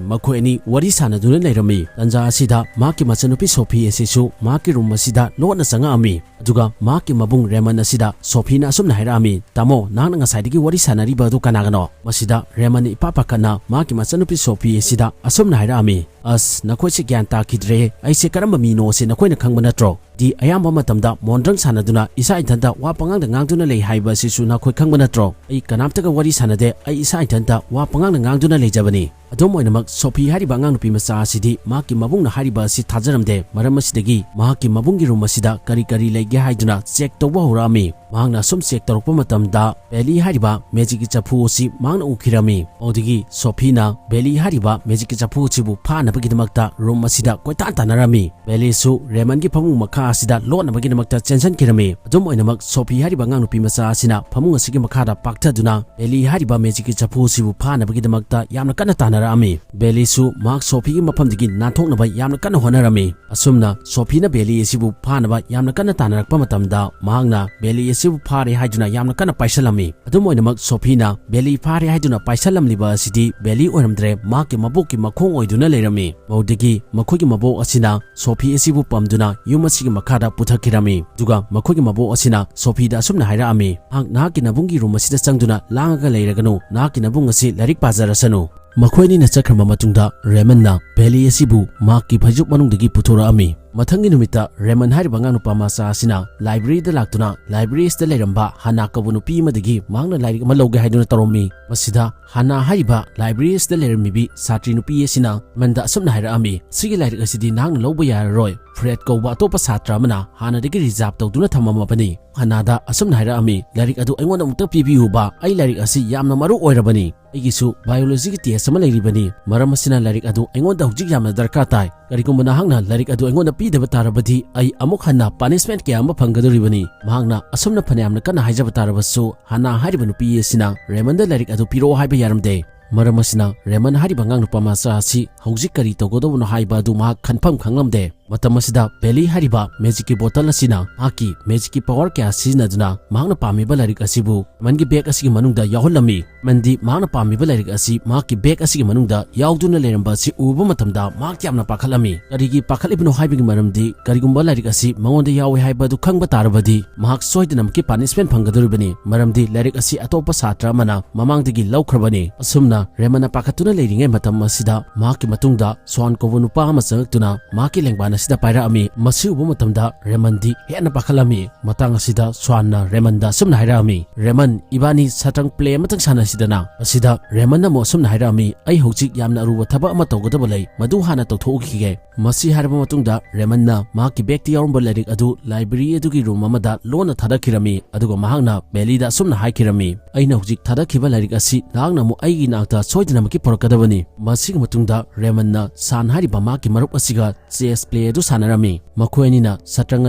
ꯃꯈꯣꯏ ꯑꯅꯤ ꯋꯥꯔꯤ ꯁꯥꯟꯅꯗꯨꯅ ꯂꯩꯔꯝꯃꯤ꯫ ꯇꯟꯖꯥ ꯑꯁꯤꯗ ꯃꯍꯥꯛꯀꯤ ꯃꯆꯟꯅꯨꯄꯤ ꯁꯣꯐꯤ ꯑꯁꯤꯁꯨ ꯃꯍꯥꯛꯀꯤ ꯔꯨꯝ ꯑꯁꯤꯗ ꯂꯣꯠꯅ ꯆꯪꯉꯛꯑꯝꯃꯤ꯫ ꯑꯗꯨꯒ ꯃꯍꯥꯛꯀꯤ ꯃꯕꯨꯡ ꯔꯦꯃꯟ ꯑꯁꯤꯗ ꯁꯣꯐꯤꯅ ꯑꯁꯨꯝꯅ ꯍꯥꯏꯔꯛꯑꯝꯃꯤ, "ꯇꯥꯃꯣ, ꯅꯍꯥꯛꯅ ꯉꯁꯥꯏꯗꯒꯤ ꯋꯥꯔꯤ ꯁꯥꯟꯅꯔꯤꯕ ꯑꯗꯨ ꯀꯅꯥꯒꯅꯣ?" ꯃꯁꯤꯗ ꯔꯦꯃꯟ ꯏꯄꯥ ꯄꯥꯈꯠꯅ ꯃꯍꯥꯛꯀꯤ ꯃꯆꯟꯅꯨꯄꯤ ꯁꯣꯐꯤ ꯑꯁꯤꯗ ꯑꯁꯨꯝꯅ ꯍꯥꯏꯔꯛꯑꯝꯃꯤ, "ꯑꯁ, ꯅꯈꯣꯏꯁꯦ ꯒ꯭ꯌꯥꯟ ꯇꯥꯈꯤꯗ꯭ꯔꯦ꯫ ꯑꯩꯁꯦ ꯀꯔꯝꯕ ꯃꯤꯅꯣ ꯑꯁꯤ ꯅꯈꯣꯏꯅ ꯈꯪꯕ ꯅꯠꯇ꯭ꯔꯣ? ꯗꯤ ꯑꯌꯥꯝꯕ ꯃꯇꯝꯗ ꯃꯣꯟꯗ꯭ꯔꯪ ꯁꯥꯟꯅꯗꯨꯅ ꯏꯁꯥ ꯏꯊꯟꯇ ꯋꯥ ꯄꯉꯥꯡꯗ ꯉꯥꯡꯗꯨꯅ ꯂꯩ ꯍꯥꯏꯕ ꯑꯁꯤꯁꯨ ꯅꯈꯣꯏ ꯈꯪꯕ ꯅꯠꯇ꯭ꯔꯣ? ꯑꯩ ꯀꯅꯥꯝꯇꯒ ꯋꯥꯔꯤ ꯁꯥꯟꯅꯗꯦ꯫ ꯑꯩ ꯏꯁꯥ ꯏꯊꯟꯇ ꯋꯥ ꯄꯉꯥꯡꯗ ꯉꯥꯡꯗꯨꯅ ꯂꯩꯖꯕꯅꯤ"꯫ ꯑꯗꯨꯝ ꯑꯣꯏꯅꯃꯛ, ꯁꯣꯐꯤ ꯍꯥꯏꯔꯤꯕ ꯑꯉꯥꯡ ꯅꯨꯄꯤ ꯃꯆꯥ ꯑꯁꯤꯗꯤ ꯃꯍꯥꯛꯀꯤ ꯃꯕꯨꯡꯅ ꯍꯥꯏꯔꯤꯕ ꯑꯁꯤ ꯊꯥꯖꯔꯝꯗꯦ꯫ ꯃꯔꯝ ꯑꯁꯤꯗꯒꯤ ꯃꯍꯥꯛꯀꯤ ꯃꯕꯨꯡꯒꯤ ꯔꯨꯝ ꯑꯁꯤꯗ ꯀꯔꯤ ꯀꯔꯤ ꯂꯩꯒꯦ ꯍꯥꯏꯗꯨꯅ ꯆꯦꯛ ꯇꯧꯕ ꯍꯧꯔꯛꯑꯝꯃꯤ꯫ ꯃꯍꯥꯛꯅ ꯑꯁꯨꯝ ꯆꯦꯛ ꯇꯧꯔꯛꯄ ꯃꯇꯝꯗ ꯕꯦꯂꯤ ꯍꯥꯏꯔꯤꯕ ꯃꯦꯖꯤꯛꯀꯤ ꯆꯐꯨ ꯑꯁꯤ ꯃꯍꯥꯛꯅ ꯎꯈꯤꯔꯝꯃꯤ꯫ ꯑꯗꯨꯗꯒꯤ ꯁꯣꯐꯤꯅ ꯕꯦꯂꯤ ꯍꯥꯏꯔꯤꯕ ꯃꯦꯖꯤꯛꯀꯤ ꯆꯐꯨ ꯑꯁꯤꯕꯨ ꯐꯥꯅꯕꯒꯤꯗꯃꯛꯇ ꯔꯨꯝ ꯑꯁꯤꯗ ꯀꯣꯏꯇꯥꯟ ꯇꯥꯟꯅꯔꯝꯃꯤ꯫ ꯕꯦꯂꯤꯁꯨ ꯔꯦꯃꯟꯒꯤ ꯐꯃꯨꯡ ꯃꯈꯥ ꯑꯁꯤꯗ ꯂꯣꯠꯅꯕꯒꯤꯗꯃꯛꯇ ꯆꯦꯟꯁꯤꯟꯈꯤꯔꯝꯃꯤ꯫ ꯑꯗꯨꯝ ꯑꯣꯏꯅꯃꯛ, ꯁꯣꯐꯤ ꯍꯥꯏꯔꯤꯕ ꯑꯉꯥꯡ ꯅꯨꯄꯤ ꯃꯆꯥ ꯑꯁꯤꯅ ꯐꯃꯨꯡ ꯑꯁꯤꯒꯤ ꯃꯈꯥꯗ ꯄꯥꯛꯊꯗꯨꯅ ꯕꯦꯂꯤ ꯍꯥꯏꯔꯤꯕ ꯃꯦꯖꯤꯛꯀꯤ ꯆꯐꯨ ꯑꯁꯤꯕꯨ ꯐꯥꯅꯕꯒꯤꯗꯃꯛꯇ ꯌꯥꯝꯅ ꯀꯟꯅ ꯇꯥꯟꯅꯔꯛꯑꯝꯃꯤ꯫ ꯕꯦꯂꯤꯁꯨ ꯃꯍꯥꯛ ꯁꯣꯐꯤꯒꯤ ꯃꯐꯝꯗꯒꯤ ꯅꯥꯟꯊꯣꯛꯅꯕ ꯌꯥꯝꯅ ꯀꯟꯅ ꯍꯣꯠꯅꯔꯝꯃꯤ꯫ ꯑꯁꯨꯝꯅ ꯁꯣꯐꯤꯅ ꯕꯦꯂꯤ ꯑꯁꯤꯕꯨ ꯐꯥꯅꯕ ꯌꯥꯝꯅ ꯀꯟꯅ ꯇꯥꯟꯅꯔꯛꯄ ꯃꯇꯝꯗ, ꯃꯍꯥꯛꯅ ꯕꯦꯂꯤ ꯑꯁꯤꯕꯨ ꯐꯥꯔꯦ ꯍꯥꯏꯗꯨꯅ ꯌꯥꯝꯅ ꯀꯟꯅ ꯄꯥꯏꯁꯜꯂꯝꯃꯤ꯫ ꯑꯗꯨꯝ ꯑꯣꯏꯅꯃꯛ, ꯁꯣꯐꯤꯅ ꯕꯦꯂꯤ ꯐꯥꯔꯦ ꯍꯥꯏꯗꯨꯅ ꯄꯥꯏꯁꯜꯂꯝꯂꯤꯕ ꯑꯁꯤꯗꯤ ꯕꯦꯂꯤ ꯑꯣꯏꯔꯝꯗ꯭ꯔꯦ, ꯃꯍꯥꯛꯀꯤ ꯃꯕꯣꯛꯀꯤ ꯃꯈꯣꯡ ꯑꯣꯏꯗꯨꯅ ꯂꯩꯔꯝꯃꯤ꯫ ꯃꯗꯨꯗꯒꯤ ꯃꯈꯣꯏꯒꯤ ꯃꯕꯣꯛ ꯑꯁꯤꯅ ꯁꯣꯐꯤ ꯑꯁꯤꯕꯨ ꯄꯝꯗꯨꯅ ꯌꯨꯝ ꯑꯁꯤꯒꯤ ꯃꯈꯥꯗ ꯄꯨꯊꯈꯤꯔꯝꯃꯤ꯫ ꯑꯗꯨꯒ ꯃꯈꯣꯏꯒꯤ ꯃꯕꯣꯛ ꯑꯁꯤꯅ ꯁꯣꯐꯤꯗ ꯑꯁꯨꯝꯅ ꯍꯥꯏꯔꯛꯑꯝꯃꯤ, "ꯃꯍꯥꯛ ꯅꯍꯥꯛꯀꯤ ꯅꯕꯨꯡꯒꯤ ꯔꯨꯝ ꯑꯁꯤꯗ ꯆꯪꯗꯨꯅ ꯂꯥꯡꯉꯒ ꯂꯩꯔꯒꯅꯨ, ꯅꯍꯥꯛꯀꯤ ꯅꯕꯨꯡ ꯑꯁꯤ ꯂꯥꯏꯔꯤꯛ ꯄꯥꯖꯔꯁꯅꯨ"꯫ ꯃꯈꯣꯏ ꯑꯅꯤꯅ ꯆꯠꯈ꯭ꯔꯕ ꯃꯇꯨꯡꯗ, ꯔꯦꯃꯟꯅ ꯕꯦꯂꯤ ꯑꯁꯤꯕꯨ ꯃꯍꯥꯛꯀꯤ ꯐꯩꯖꯨꯞ ꯃꯅꯨꯡꯗꯒꯤ ꯄꯨꯊꯣꯔꯛꯑꯝꯃꯤ꯫ ꯃꯊꯪꯒꯤ ꯅꯨꯃꯤꯠꯇ ꯔꯦꯃꯟ ꯍꯥꯏꯔꯤꯕ ꯑꯉꯥꯡ ꯅꯨꯄꯥ ꯃꯆꯥ ꯑꯁꯤꯅ ꯂꯥꯏꯕ꯭ꯔꯦꯔꯤꯗ ꯂꯥꯛꯇꯨꯅ ꯂꯥꯏꯕ꯭ꯔꯦꯔꯤ ꯑꯁꯤꯗ ꯂꯩꯔꯝꯕ ꯍꯥꯅꯥ ꯀꯧꯕ ꯅꯨꯄꯤ ꯑꯃꯗꯒꯤ ꯃꯍꯥꯛꯅ ꯂꯥꯏꯔꯤꯛ ꯑꯃ ꯂꯧꯒꯦ ꯍꯥꯏꯗꯨꯅ ꯇꯧꯔꯝꯃꯤ꯫ ꯃꯁꯤꯗ ꯍꯥꯅꯥ ꯍꯥꯏꯔꯤꯕ ꯂꯥꯏꯕ꯭ꯔꯦꯔꯤ ꯑꯁꯤꯗ ꯂꯩꯔꯝꯃꯤꯕꯤ ꯁꯥꯇ꯭ꯔꯤ ꯅꯨꯄꯤ ꯑꯁꯤꯅ ꯔꯦꯃꯟꯗ ꯑꯁꯨꯝꯅ ꯍꯥꯏꯔꯛꯑꯝꯃꯤ, "ꯁꯤꯒꯤ ꯂꯥꯏꯔꯤꯛ ꯑꯁꯤꯗꯤ ꯅꯍꯥꯛꯅ ꯂꯧꯕ ꯌꯥꯔꯔꯣꯏ꯫ ꯐ꯭ꯔꯦꯗ ꯀꯧꯕ ꯑꯇꯣꯞꯄ ꯁꯥꯇ꯭ꯔ ꯑꯃꯅ ꯍꯥꯟꯅꯗꯒꯤ ꯔꯤꯖꯥꯔꯚ ꯇꯧꯗꯨꯅ ꯊꯝꯃꯝꯃꯕꯅꯤ꯫" ꯍꯥꯅꯥꯗ ꯑꯁꯨꯝꯅ ꯍꯥꯏꯔꯛꯑꯝꯃꯤ, "ꯂꯥꯏꯔꯤꯛ ꯑꯗꯨ ꯑꯩꯉꯣꯟꯗ ꯑꯃꯨꯛꯇ ꯄꯤꯕꯤꯌꯨꯕ, ꯑꯩ ꯂꯥꯏꯔꯤꯛ ꯑꯁꯤ ꯌꯥꯝꯅ ꯃꯔꯨ ꯑꯣꯏꯔꯕꯅꯤ꯫ ꯑꯩꯒꯤꯁꯨ ꯕꯥꯏꯑꯣꯂꯣꯖꯤꯒꯤ ꯇꯦꯁ ꯑꯃ ꯂꯩꯔꯤꯕꯅꯤ꯫ ꯃꯔꯝ ꯑꯁꯤꯅ ꯂꯥꯏꯔꯤꯛ ꯑꯗꯨ ꯑꯩꯉꯣꯟꯗ ꯍꯧꯖꯤꯛ ꯌꯥꯝꯅ ꯗꯔꯀꯥꯔ ꯇꯥꯏ꯫ ꯀꯔꯤꯒꯨꯝꯕ ꯅꯍꯥꯛꯅ ꯂꯥꯏꯔꯤꯛ ꯑꯗꯨ ꯑꯩꯉꯣꯟꯗ ꯄꯤꯗꯕ ꯇꯥꯔꯕꯗꯤ ꯑꯩ ꯑꯃꯨꯛ ꯍꯟꯅ ꯄꯥꯅꯤꯁꯃꯦꯟꯠ ꯀꯌꯥ ꯑꯃ ꯐꯪꯒꯗꯧꯔꯤꯕꯅꯤ꯫" ꯃꯍꯥꯛꯅ ꯑꯁꯨꯝꯅ ꯐꯅꯌꯥꯝꯅ ꯀꯟꯅ ꯍꯥꯏꯖꯕ ꯇꯥꯔꯕꯁꯨ ꯍꯥꯅꯥ ꯍꯥꯏꯔꯤꯕ ꯅꯨꯄꯤ ꯑꯁꯤꯅ ꯔꯦꯃꯟꯗ ꯂꯥꯏꯔꯤꯛ ꯑꯗꯨ ꯄꯤꯔꯛꯑꯣ ꯍꯥꯏꯕ ꯌꯥꯔꯝꯗꯦ꯫ ꯃꯔꯝ ꯑꯁꯤꯅ ꯔꯦꯃꯟ ꯍꯥꯏꯔꯤꯕ ꯑꯉꯥꯡ ꯅꯨꯄꯥ ꯃꯆꯥ ꯑꯁꯤ ꯍꯧꯖꯤꯛ ꯀꯔꯤ ꯇꯧꯒꯗꯧꯕꯅꯣ ꯍꯥꯏꯕ ꯑꯗꯨ ꯃꯍꯥꯛ ꯈꯟꯐꯝ ꯈꯪꯂꯝꯗꯦ꯫ ꯃꯇꯝ ꯑꯁꯤꯗ ꯕꯦꯂꯤ ꯍꯥꯏꯔꯤꯕ ꯃꯦꯖꯤꯛꯀꯤ ꯕꯣꯇꯜ ꯑꯁꯤꯅ ꯃꯍꯥꯛꯀꯤ ꯃꯦꯖꯤꯛꯀꯤ ꯄꯋꯥꯔ ꯀꯌꯥ ꯁꯤꯖꯤꯟꯅꯗꯨꯅ ꯃꯍꯥꯛꯅ ꯄꯥꯝꯃꯤꯕ ꯂꯥꯏꯔꯤꯛ ꯑꯁꯤꯕꯨ ꯔꯦꯃꯟꯒꯤ ꯕꯦꯒ ꯑꯁꯤꯒꯤ ꯃꯅꯨꯡꯗ ꯌꯥꯎꯍꯜꯂꯝꯃꯤ꯫ ꯔꯦꯃꯟꯗꯤ ꯃꯍꯥꯛꯅ ꯄꯥꯝꯃꯤꯕ ꯂꯥꯏꯔꯤꯛ ꯑꯁꯤ ꯃꯍꯥꯛꯀꯤ ꯕꯦꯒ ꯑꯁꯤꯒꯤ ꯃꯅꯨꯡꯗ ꯌꯥꯎꯗꯨꯅ ꯂꯩꯔꯝꯕ ꯑꯁꯤ ꯎꯕ ꯃꯇꯝꯗ ꯃꯍꯥꯛ ꯌꯥꯝꯅ ꯄꯥꯈꯠꯂꯝꯃꯤ꯫ ꯀꯔꯤꯒꯤ ꯄꯥꯈꯠꯂꯤꯕꯅꯣ ꯍꯥꯏꯕꯒꯤ ꯃꯔꯝꯗꯤ ꯀꯔꯤꯒꯨꯝꯕ ꯂꯥꯏꯔꯤꯛ ꯑꯁꯤ ꯃꯉꯣꯟꯗ ꯌꯥꯎꯋꯦ ꯍꯥꯏꯕ ꯑꯗꯨ ꯈꯪꯕ ꯇꯥꯔꯕꯗꯤ ꯃꯍꯥꯛ ꯁꯣꯏꯗꯅꯃꯛꯀꯤ ꯄꯥꯅꯤꯁꯃꯦꯟꯠ ꯐꯪꯒꯗꯧꯔꯤꯕꯅꯤ꯫ ꯃꯔꯝꯗꯤ ꯂꯥꯏꯔꯤꯛ ꯑꯁꯤ ꯑꯇꯣꯞꯄ ꯁꯥꯇ꯭ꯔ ꯑꯃꯅ ꯃꯃꯥꯡꯗꯒꯤ ꯂꯧꯈ꯭ꯔꯕꯅꯤ꯫ ꯑꯁꯨꯝꯅ ꯔꯦꯃꯟꯅ ꯄꯥꯈꯠꯇꯨꯅ ꯂꯩꯔꯤꯉꯩ ꯃꯇꯝ ꯑꯁꯤꯗ ꯃꯍꯥꯛꯀꯤ ꯃꯇꯨꯡꯗ ꯁ꯭ꯋꯥꯟ ꯀꯧꯕ ꯅꯨꯄꯥ ꯑꯃ ꯆꯪꯂꯛꯇꯨꯅ ꯃꯍꯥꯛꯀꯤ ꯂꯦꯡꯕꯥꯟ ꯑꯁꯤꯗ ꯄꯥꯏꯔꯛꯑꯝꯃꯤ꯫ ꯃꯁꯤ ꯎꯕ ꯃꯇꯝꯗ ꯔꯦꯃꯟꯗꯤ ꯍꯦꯟꯅ ꯄꯥꯈꯠꯂꯝꯃꯤ꯫ ꯃꯇꯥꯡ ꯑꯁꯤꯗ ꯁ꯭ꯋꯥꯟꯅ ꯔꯦꯃꯟꯗ ꯑꯁꯨꯝꯅ ꯍꯥꯏꯔꯛꯑꯝꯃꯤ, "ꯔꯦꯃꯟ, ꯏꯕꯥꯅꯤ ꯁꯇ꯭ꯔꯪ ꯄ꯭ꯂꯦ ꯑꯃꯇꯪ ꯁꯥꯟꯅꯁꯤꯗꯅ?" ꯑꯁꯤꯗ ꯔꯦꯃꯟꯅ ꯑꯃꯨꯛ ꯑꯁꯨꯝꯅ ꯍꯥꯏꯔꯛꯑꯝꯃꯤ, "ꯑꯩ ꯍꯧꯖꯤꯛ ꯌꯥꯝꯅ ꯑꯔꯨꯕ ꯊꯕꯛ ꯑꯃ ꯇꯧꯒꯗꯕ ꯂꯩ, ꯃꯗꯨ ꯍꯥꯟꯅ ꯇꯧꯊꯣꯛꯎꯈꯤꯒꯦ꯫" ꯃꯁꯤ ꯍꯥꯏꯔꯕ ꯃꯇꯨꯡꯗ ꯔꯦꯃꯟꯅ ꯃꯍꯥꯛꯀꯤ ꯕꯦꯒꯇ ꯌꯥꯎꯔꯝꯕ ꯂꯥꯏꯔꯤꯛ ꯑꯗꯨ ꯂꯥꯏꯕ꯭ꯔꯦꯔꯤ ꯑꯗꯨꯒꯤ ꯔꯨꯝ ꯑꯃꯗ ꯂꯣꯟꯅ ꯊꯥꯗꯈꯤꯔꯝꯃꯤ, ꯑꯗꯨꯒ ꯃꯍꯥꯛꯅ ꯕꯦꯂꯤꯗ ꯑꯁꯨꯝꯅ ꯍꯥꯏꯈꯤꯔꯝꯃꯤ, "ꯑꯩꯅ ꯍꯧꯖꯤꯛ ꯊꯥꯗꯈꯤꯕ ꯂꯥꯏꯔꯤꯛ ꯑꯁꯤ ꯅꯍꯥꯛꯅ ꯑꯃꯨꯛ ꯑꯩꯒꯤ ꯏꯅꯥꯛꯇ ꯁꯣꯏꯗꯅꯃꯛꯀꯤ ꯄꯨꯔꯛꯀꯗꯕꯅꯤ꯫" ꯃꯁꯤꯒꯤ ꯃꯇꯨꯡꯗ ꯔꯦꯃꯟꯅ ꯁꯥꯟ ꯍꯥꯏꯔꯤꯕ ꯃꯍꯥꯛꯀꯤ ꯃꯔꯨꯞ ꯑꯁꯤꯒ ꯆꯦꯁ ꯄ꯭ꯂꯦ ꯑꯗꯨ ꯁꯥꯟꯅꯔꯝꯃꯤ꯫ ꯃꯈꯣꯏ ꯑꯅꯤꯅ ꯁꯇ꯭ꯔꯪ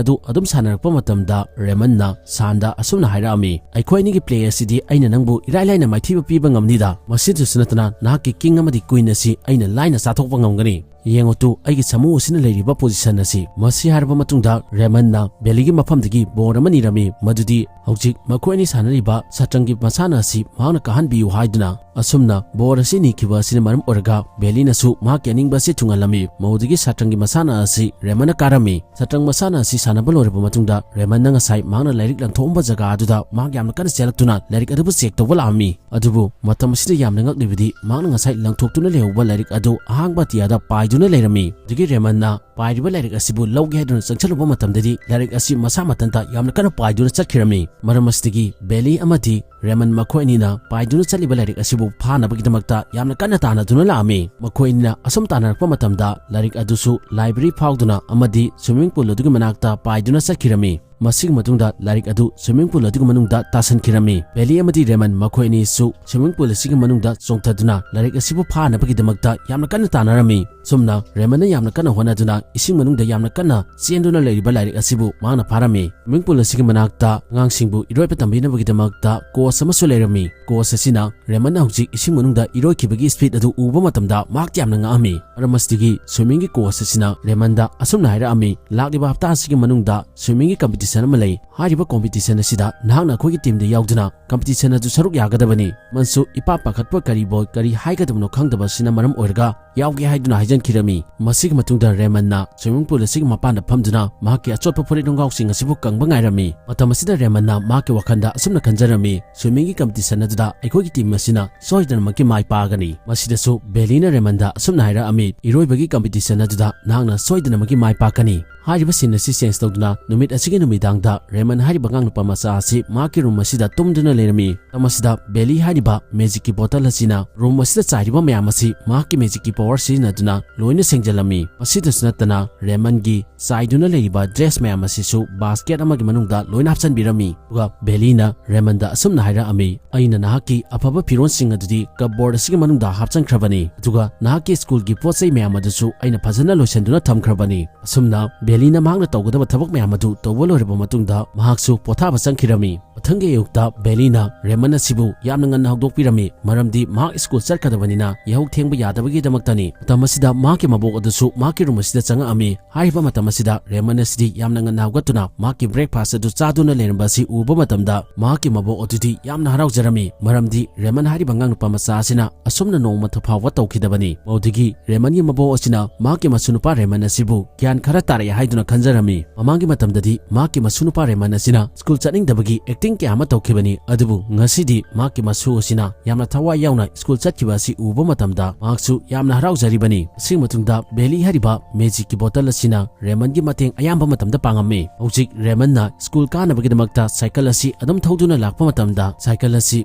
ꯑꯗꯨ ꯑꯗꯨꯝ ꯁꯥꯟꯅꯔꯛꯄ ꯃꯇꯝꯗ ꯔꯦꯃꯟꯅ ꯁꯥꯟꯗ ꯑꯁꯨꯝꯅ ꯍꯥꯏꯔꯛꯑꯝꯃꯤ, "ꯑꯩꯈꯣꯏ ꯑꯅꯤꯒꯤ ꯄ꯭ꯂꯦ ꯑꯁꯤꯗꯤ ꯑꯩꯅ ꯅꯪꯕꯨ ꯏꯔꯥꯏ ꯂꯥꯏꯅ ꯃꯥꯏꯊꯤꯕ ꯄꯤꯕ ꯉꯝꯅꯤꯗ꯫ ꯃꯁꯤꯗꯁꯨ ꯅꯠꯇꯅ ꯅꯍꯥꯛꯀꯤ ꯀꯤꯡ ꯑꯃꯗꯤ ꯀ꯭ꯋꯤꯟ ꯑꯁꯤ ꯑꯩꯅ ꯂꯥꯏꯅ ꯆꯥꯊꯣꯛꯄ ꯉꯝꯒꯅꯤ꯫ ꯌꯦꯡꯉꯨ ꯇꯨ, ꯑꯩꯒꯤ ꯁꯥꯃꯨ ꯑꯁꯤꯅ ꯂꯩꯔꯤꯕ ꯄꯣꯖꯤꯁꯟ ꯑꯁꯤ꯫" ꯃꯁꯤ ꯍꯥꯏꯔꯕ ꯃꯇꯨꯡꯗ ꯔꯦꯃꯟꯅ ꯕꯦꯂꯤꯒꯤ ꯃꯐꯝꯗꯒꯤ ꯕꯣꯔ ꯑꯃ ꯅꯤꯔꯝꯃꯤ, ꯃꯗꯨꯗꯤ ꯍꯧꯖꯤꯛ ꯃꯈꯣꯏ ꯑꯅꯤ ꯁꯥꯟꯅꯔꯤꯕ ꯁꯇ꯭ꯔꯪꯒꯤ ꯃꯁꯥꯟꯅ ꯑꯁꯤ ꯃꯍꯥꯛꯅ ꯀꯥꯍꯟꯕꯤꯌꯨ ꯍꯥꯏꯗꯨꯅ꯫ ꯑꯁꯨꯝꯅ ꯕꯣꯔ ꯑꯁꯤ ꯅꯤꯈꯤꯕ ꯑꯁꯤꯅ ꯃꯔꯝ ꯑꯣꯏꯔꯒ ꯕꯦꯂꯤꯅꯁꯨ ꯃꯍꯥꯛꯀꯤ ꯑꯅꯤꯡꯕ ꯑꯁꯤ ꯊꯨꯡꯍꯜꯂꯝꯃꯤ꯫ ꯃꯗꯨꯗꯒꯤ ꯁꯇ꯭ꯔꯪꯒꯤ ꯃꯁꯥꯟꯅ ꯑꯁꯤ ꯔꯦꯃꯟꯅ ꯀꯥꯔꯝꯃꯤ꯫ ꯁꯇ꯭ꯔꯪ ꯃꯁꯥꯟꯅ ꯑꯁꯤ ꯁꯥꯟꯅꯕ ꯂꯣꯏꯔꯕ ꯃꯇꯨꯡꯗ ꯔꯦꯃꯟꯅ ꯉꯁꯥꯏ ꯃꯍꯥꯛꯅ ꯂꯥꯏꯔꯤꯛ ꯂꯪꯊꯣꯛꯑꯝꯕ ꯖꯒꯥ ꯑꯗꯨꯗ ꯃꯍꯥꯛ ꯌꯥꯝꯅ ꯀꯟꯅ ꯆꯦꯜꯂꯛꯇꯨꯅ ꯂꯥꯏꯔꯤꯛ ꯑꯗꯨꯕꯨ ꯆꯦꯛ ꯇꯧꯕ ꯂꯥꯛꯑꯝꯃꯤ꯫ ꯑꯗꯨꯕꯨ ꯃꯇꯝ ꯑꯁꯤꯗ ꯌꯥꯝꯅ ꯉꯛꯂꯤꯕꯗꯤ ꯃꯍꯥꯛꯅ ꯉꯁꯥꯏ ꯂꯪꯊꯣꯛꯇꯨꯅ ꯂꯩꯍꯧꯕ ꯂꯥꯏꯔꯤꯛ ꯑꯗꯨ ꯑꯍꯥꯡꯕ ꯑꯇꯤꯌꯥꯗ ꯄꯥꯏꯗꯨꯅ ꯇꯨꯅ ꯂꯩꯔꯝꯃꯤ꯫ ꯑꯗꯨꯒꯤ ꯔꯦꯃꯟꯅ ꯄꯥꯏꯔꯤꯕ ꯂꯥꯏꯔꯤꯛ ꯑꯁꯤꯕꯨ ꯂꯧꯒꯦ ꯍꯥꯏꯗꯨꯅ ꯆꯪꯁꯤꯜꯂꯨꯕ ꯃꯇꯝꯗꯗꯤ ꯂꯥꯏꯔꯤꯛ ꯑꯁꯤ ꯃꯁꯥ ꯃꯊꯟꯇ ꯌꯥꯝꯅ ꯀꯟꯅ ꯄꯥꯏꯗꯨꯅ ꯆꯠꯈꯤꯔꯝꯃꯤ꯫ ꯃꯔꯝ ꯑꯁꯤꯗꯒꯤ ꯕꯦꯂꯤ ꯑꯃꯗꯤ ꯔꯦꯃꯟ ꯃꯈꯣꯏ ꯑꯅꯤꯅ ꯄꯥꯏꯗꯨꯅ ꯆꯠꯂꯤꯕ ꯂꯥꯏꯔꯤꯛ ꯑꯁꯤꯕꯨ ꯐꯥꯅꯕꯒꯤꯗꯃꯛꯇ ꯌꯥꯝꯅ ꯀꯟꯅ ꯇꯥꯟꯅꯗꯨꯅ ꯂꯥꯛꯑꯝꯃꯤ꯫ ꯃꯈꯣꯏ ꯑꯅꯤꯅ ꯑꯁꯨꯝ ꯇꯥꯟꯅꯔꯛꯄ ꯃꯇꯝꯗ ꯂꯥꯏꯔꯤꯛ ꯑꯗꯨꯁꯨ ꯂꯥꯏꯕ꯭ꯔꯦꯔꯤ ꯐꯥꯎꯗꯨꯅ ꯑꯃꯗꯤ ꯁ꯭ꯋꯤꯃꯤꯡ ꯄꯨꯜ ꯑꯗꯨꯒꯤ ꯃꯅꯥꯛꯇ ꯄꯥꯏꯗꯨꯅ ꯆꯠꯈꯤꯔꯝꯃꯤ꯫ ꯃꯁꯤꯒꯤ ꯃꯇꯨꯡꯗ ꯂꯥꯏꯔꯤꯛ ꯑꯗꯨ ꯁ꯭ꯋꯤꯃꯤꯡ ꯄꯨꯜ ꯑꯗꯨꯒꯤ ꯃꯅꯨꯡꯗ ꯇꯥꯁꯟꯈꯤꯔꯝꯃꯤ꯫ ꯕꯦꯂꯤ ꯑꯃꯗꯤ ꯔꯦꯃꯟ ꯃꯈꯣꯏ ꯑꯅꯤꯁꯨ ꯁ꯭ꯋꯤꯃꯤꯡ ꯄꯨꯜ ꯑꯁꯤꯒꯤ ꯃꯅꯨꯡꯗ ꯆꯣꯡꯊꯗꯨꯅ ꯂꯥꯏꯔꯤꯛ ꯑꯁꯤꯕꯨ ꯐꯥꯅꯕꯒꯤꯗꯃꯛꯇ ꯌꯥꯝꯅ ꯀꯟꯅ ꯇꯥꯟꯅꯔꯝꯃꯤ꯫ ꯁꯨꯝꯅ ꯔꯦꯃꯟꯅ ꯌꯥꯝꯅ ꯀꯟꯅ ꯍꯣꯠꯅꯗꯨꯅ ꯏꯁꯤꯡ ꯃꯅꯨꯡꯗ ꯌꯥꯝꯅ ꯀꯟꯅ ꯆꯦꯟꯗꯨꯅ ꯂꯩꯔꯤꯕ ꯂꯥꯏꯔꯤꯛ ꯑꯁꯤꯕꯨ ꯃꯍꯥꯛꯅ ꯐꯥꯔꯝꯃꯤ꯫ ꯁ꯭ꯋꯤꯃꯤꯡ ꯄꯨꯜ ꯑꯁꯤꯒꯤ ꯃꯅꯥꯛꯇ ꯑꯉꯥꯡꯁꯤꯡꯕꯨ ꯏꯔꯣꯏꯕ ꯇꯝꯕꯤꯅꯕꯒꯤꯗꯃꯛꯇ ꯀꯣꯆ ꯑꯃꯁꯨ ꯂꯩꯔꯝꯃꯤ꯫ ꯀꯣꯆ ꯑꯁꯤꯅ ꯔꯦꯃꯟꯅ ꯍꯧꯖꯤꯛ ꯏꯁꯤꯡ ꯃꯅꯨꯡꯗ ꯏꯔꯣꯏꯈꯤꯕꯒꯤ ꯁ꯭ꯄꯤꯗ ꯑꯗꯨ ꯎꯕ ꯃꯇꯝꯗ ꯃꯍꯥꯛ ꯌꯥꯝꯅ ꯉꯛꯑꯝꯃꯤ꯫ ꯃꯔꯝ ꯑꯁꯤꯗꯒꯤ ꯁ꯭ꯋꯤꯃꯤꯡꯒꯤ ꯀꯣꯆ ꯑꯁꯤꯅ ꯔꯦꯃꯟꯗ ꯑꯁꯨꯝꯅ ꯍꯥꯏꯔꯛꯑꯝꯃꯤ, "ꯂꯥꯛꯂꯤꯕ ꯍꯞꯇꯥ ꯑꯁꯤꯒꯤ ꯃꯅꯨꯡꯗ ꯁ꯭ꯋꯤꯃꯤꯡꯒꯤ ꯀꯝꯄꯤꯇꯤꯁꯟ ꯑꯃ ꯂꯩ꯫ ꯍꯥꯏꯔꯤꯕ ꯀꯝꯄꯤꯇꯤꯁꯟ ꯑꯁꯤꯗ ꯅꯍꯥꯛꯅ ꯑꯩꯈꯣꯏꯒꯤ ꯇꯤꯝꯗ ꯌꯥꯎꯗꯨꯅ ꯀꯝꯄꯤꯇꯤꯁꯟ ꯑꯗꯨ ꯁꯔꯨꯛ ꯌꯥꯒꯗꯕꯅꯤ꯫ ꯃꯟꯁꯨ ꯏꯄꯥ ꯄꯥꯈꯠꯄ ꯀꯔꯤꯕꯣꯏ ꯀꯔꯤ ꯍꯥꯏꯒꯗꯕꯅꯣ ꯈꯪꯗꯕ ꯑꯁꯤꯅ ꯃꯔꯝ ꯑꯣꯏꯔꯒ ꯌꯥꯎꯒꯦ ꯍꯥꯏꯗꯨꯅ ꯍꯥꯏꯖꯟꯈꯤꯔꯝꯃꯤ꯫" ꯃꯁꯤꯒꯤ ꯃꯇꯨꯡꯗ ꯔꯦꯃꯟꯅ ꯁ꯭ꯋꯤꯃꯤꯡ ꯄꯨꯜ ꯑꯁꯤꯒꯤ ꯃꯄꯥꯟꯗ ꯐꯝꯗꯨꯅ ꯃꯍꯥꯛꯀꯤ ꯑꯆꯣꯠꯄ ꯐꯨꯔꯤꯠ ꯈꯣꯡꯒ꯭ꯔꯥꯎꯁꯤꯡ ꯑꯁꯤꯕꯨ ꯀꯪꯕ ꯉꯥꯏꯔꯝꯃꯤ꯫ ꯃꯇꯝ ꯑꯁꯤꯗ ꯔꯦꯃꯟꯅ ꯃꯍꯥꯛꯀꯤ ꯋꯥꯈꯜꯗ ꯑꯁꯨꯝꯅ ꯈꯟꯖꯔꯝꯃꯤ, "ꯁ꯭ꯋꯤꯃꯤꯡꯒꯤ ꯀꯝꯄꯤꯇꯤꯁꯟ ꯑꯗꯨꯗ ꯑꯩꯈꯣꯏꯒꯤ ꯇꯤꯝ ꯑꯁꯤꯅ ꯁꯣꯏꯗꯅꯃꯛꯀꯤ ꯃꯥꯏ ꯄꯥꯛꯒꯅꯤ꯫" ꯃꯁꯤꯗꯁꯨ ꯕꯦꯂꯤꯅ ꯔꯦꯃꯟꯗ ꯑꯁꯨꯝꯅ ꯍꯥꯏꯔꯛꯑꯝꯃꯤ, "ꯏꯔꯣꯏꯕꯒꯤ ꯀꯝꯄꯤꯇꯤꯁꯟ ꯑꯗꯨꯗ ꯅꯍꯥꯛꯅ ꯁꯣꯏꯗꯅꯃꯛꯀꯤ ꯃꯥꯏ ꯄꯥꯛꯀꯅꯤ꯫" ꯍꯥꯏꯔꯤꯕ ꯁꯤꯟ ꯑꯁꯤ ꯆꯦꯟꯖ ꯇꯧꯗꯨꯅ ꯅꯨꯃꯤꯠ ꯑꯁꯤꯒꯤ ꯅꯨꯃꯤꯗꯥꯡꯗ ꯔꯦꯃꯟ ꯍꯥꯏꯔꯤꯕ ꯑꯉꯥꯡ ꯅꯨꯄꯥ ꯃꯆꯥ ꯑꯁꯤ ꯃꯍꯥꯛꯀꯤ ꯔꯨꯝ ꯑꯁꯤꯗ ꯇꯨꯝꯗꯨꯅ ꯂꯩꯔꯝꯃꯤ꯫ ꯃꯇꯝ ꯑꯁꯤꯗ ꯕꯦꯂꯤ ꯍꯥꯏꯔꯤꯕ ꯃꯦꯖꯤꯛꯀꯤ ꯕꯣꯇꯜ ꯑꯁꯤꯅ ꯔꯨꯝ ꯑꯁꯤꯗ ꯆꯥꯏꯔꯤꯕ ꯃꯌꯥꯝ ꯑꯁꯤ ꯃꯍꯥꯛꯀꯤ ꯃꯦꯖꯤꯛꯀꯤ ꯄꯋꯔ ꯁꯤꯖꯤꯟꯅꯗꯨꯅ ꯂꯣꯏꯅ ꯁꯦꯡꯖꯜꯂꯝꯃꯤ꯫ ꯃꯁꯤꯗꯁꯨ ꯅꯠꯇꯅ ꯔꯦꯃꯟꯒꯤ ꯆꯥꯏꯗꯨꯅ ꯂꯩꯔꯤꯕ ꯗ꯭ꯔꯦꯁ ꯃꯌꯥꯝ ꯑꯁꯤꯁꯨ ꯕꯥꯁꯀꯦꯠ ꯑꯃꯒꯤ ꯃꯅꯨꯡꯗ ꯂꯣꯏꯅ ꯍꯥꯞꯆꯤꯟꯕꯤꯔꯝꯃꯤ꯫ ꯑꯗꯨꯒ ꯕꯦꯂꯤꯅ ꯔꯦꯃꯟꯗ ꯑꯁꯨꯝꯅ ꯍꯥꯏꯔꯛꯑꯝꯃꯤ, "ꯑꯩꯅ ꯅꯍꯥꯛꯀꯤ ꯑꯐꯕ ꯐꯤꯔꯣꯜꯁꯤꯡ ꯑꯗꯨꯗꯤ ꯀꯞꯕꯣꯔꯗ ꯑꯁꯤꯒꯤ ꯃꯅꯨꯡꯗ ꯍꯥꯞꯆꯤꯟꯈ꯭ꯔꯕꯅꯤ, ꯑꯗꯨꯒ ꯅꯍꯥꯛꯀꯤ ꯁ꯭ꯀꯨꯜꯒꯤ ꯄꯣꯠ ꯆꯩ ꯃꯌꯥꯝ ꯑꯗꯨꯁꯨ ꯑꯩꯅ ꯐꯖꯅ ꯂꯣꯏꯁꯤꯟꯗꯨꯅ ꯊꯝꯈ꯭ꯔꯕꯅꯤ꯫" ꯑꯁꯨꯝꯅ ꯕꯦꯂꯤꯅ ꯃꯍꯥꯛꯅ ꯇꯧꯒꯗꯕ ꯊꯕꯛ ꯃꯌꯥꯝ ꯑꯗꯨ ꯇꯧꯕ ꯂꯣꯏꯔꯕ ꯃꯇꯨꯡꯗ ꯃꯍꯥꯛꯁꯨ ꯄꯣꯊꯥꯕ ꯆꯪꯈꯤꯔꯝꯃꯤ꯫ ꯃꯊꯪꯒꯤ ꯑꯌꯨꯛꯇ ꯕꯦꯂꯤꯅ ꯔꯦꯃꯟ ꯑꯁꯤꯕꯨ ꯌꯥꯝꯅ ꯉꯟꯅ ꯍꯧꯗꯣꯛꯄꯤꯔꯝꯃꯤ, ꯃꯔꯝꯗꯤ ꯃꯍꯥꯛ ꯁ꯭ꯀꯨꯜ ꯆꯠꯀꯗꯕꯅꯤꯅ ꯌꯥꯍꯧ ꯊꯦꯡꯕ ꯌꯥꯗꯕꯒꯤꯗꯃꯛꯇꯅꯤ꯫ ꯃꯇꯝ ꯑꯁꯤꯗ ꯃꯍꯥꯛꯀꯤ ꯃꯕꯣꯛ ꯑꯗꯨꯁꯨ ꯃꯍꯥꯛꯀꯤ ꯔꯨꯝ ꯑꯁꯤꯗ ꯆꯪꯉꯛꯑꯝꯃꯤ꯫ ꯍꯥꯏꯔꯤꯕ ꯃꯇꯝ ꯑꯁꯤꯗ ꯔꯦꯃꯟ ꯑꯁꯤꯗꯤ ꯌꯥꯝꯅ ꯉꯟꯅ ꯍꯧꯒꯠꯇꯨꯅ ꯃꯍꯥꯛꯀꯤ ꯕ꯭ꯔꯦꯛꯐꯥꯁ ꯑꯗꯨ ꯆꯥꯗꯨꯅ ꯂꯩꯔꯝꯕ ꯑꯁꯤ ꯎꯕ ꯃꯇꯝꯗ ꯃꯍꯥꯛꯀꯤ ꯃꯕꯣꯛ ꯑꯗꯨꯗꯤ ꯌꯥꯝꯅ ꯍꯔꯥꯎꯖꯔꯝꯃꯤ, ꯃꯔꯝꯗꯤ ꯔꯦꯃꯟ ꯍꯥꯏꯔꯤꯕ ꯑꯉꯥꯡ ꯅꯨꯄꯥ ꯃꯆꯥ ꯑꯁꯤꯅ ꯑꯁꯨꯝꯅ ꯅꯣꯡꯃꯇ ꯐꯥꯎꯕ ꯇꯧꯈꯤꯗꯕꯅꯤ꯫ ꯃꯗꯨꯗꯒꯤ ꯔꯦꯃꯟꯒꯤ ꯃꯕꯣꯛ ꯑꯁꯤꯅ ꯃꯍꯥꯛꯀꯤ ꯃꯁꯨ ꯅꯨꯄꯥ ꯔꯦꯃꯟ ꯑꯁꯤꯕꯨ ꯒ꯭ꯌꯥꯟ ꯈꯔ ꯇꯥꯔꯛꯑꯦ ꯍꯥꯏꯗꯨꯅ ꯈꯟꯖꯔꯝꯃꯤ꯫ ꯃꯃꯥꯡꯒꯤ ꯃꯇꯝꯗꯗꯤ ꯃꯍꯥꯛ ꯃꯍꯥꯛꯀꯤ ꯃꯁꯨ ꯅꯨꯄꯥ ꯔꯦꯃꯟ ꯑꯁꯤꯅ ꯁ꯭ꯀꯨꯜ ꯆꯠꯅꯤꯡꯗꯕꯒꯤ ꯑꯦꯛꯇꯤꯡ ꯀꯌꯥ ꯑꯃ ꯇꯧꯈꯤꯕꯅꯤ, ꯑꯗꯨꯕꯨ ꯉꯁꯤꯗꯤ ꯃꯍꯥꯛꯀꯤ ꯃꯁꯨ ꯑꯁꯤꯅ ꯌꯥꯝꯅ ꯊꯋꯥꯏ ꯌꯥꯎꯅ ꯁ꯭ꯀꯨꯜ ꯆꯠꯈꯤꯕ ꯑꯁꯤ ꯎꯕ ꯃꯇꯝꯗ ꯃꯍꯥꯛꯁꯨ ꯌꯥꯝꯅ ꯍꯔꯥꯎꯖꯔꯤꯕꯅꯤ꯫ ꯑꯁꯤꯒꯤ ꯃꯇꯨꯡꯗ ꯕꯦꯂꯤ ꯍꯥꯏꯔꯤꯕ ꯃꯦꯖꯤꯛꯀꯤ ꯕꯣꯇꯜ ꯑꯁꯤꯅ ꯔꯦꯃꯟꯒꯤ ꯃꯇꯦꯡ ꯑꯌꯥꯝꯕ ꯃꯇꯝꯗ ꯄꯥꯡꯉꯝꯃꯤ꯫ ꯍꯧꯖꯤꯛ ꯔꯦꯃꯟꯅ ꯁ꯭ꯀꯨꯜ ꯀꯥꯅꯕꯒꯤꯗꯃꯛꯇ ꯁꯥꯏꯀꯜ ꯑꯁꯤ ꯑꯗꯨꯝ ꯊꯧꯗꯨꯅ ꯂꯥꯛꯄ ꯃꯇꯝꯗ ꯁꯥꯏꯀꯜ ꯑꯁꯤ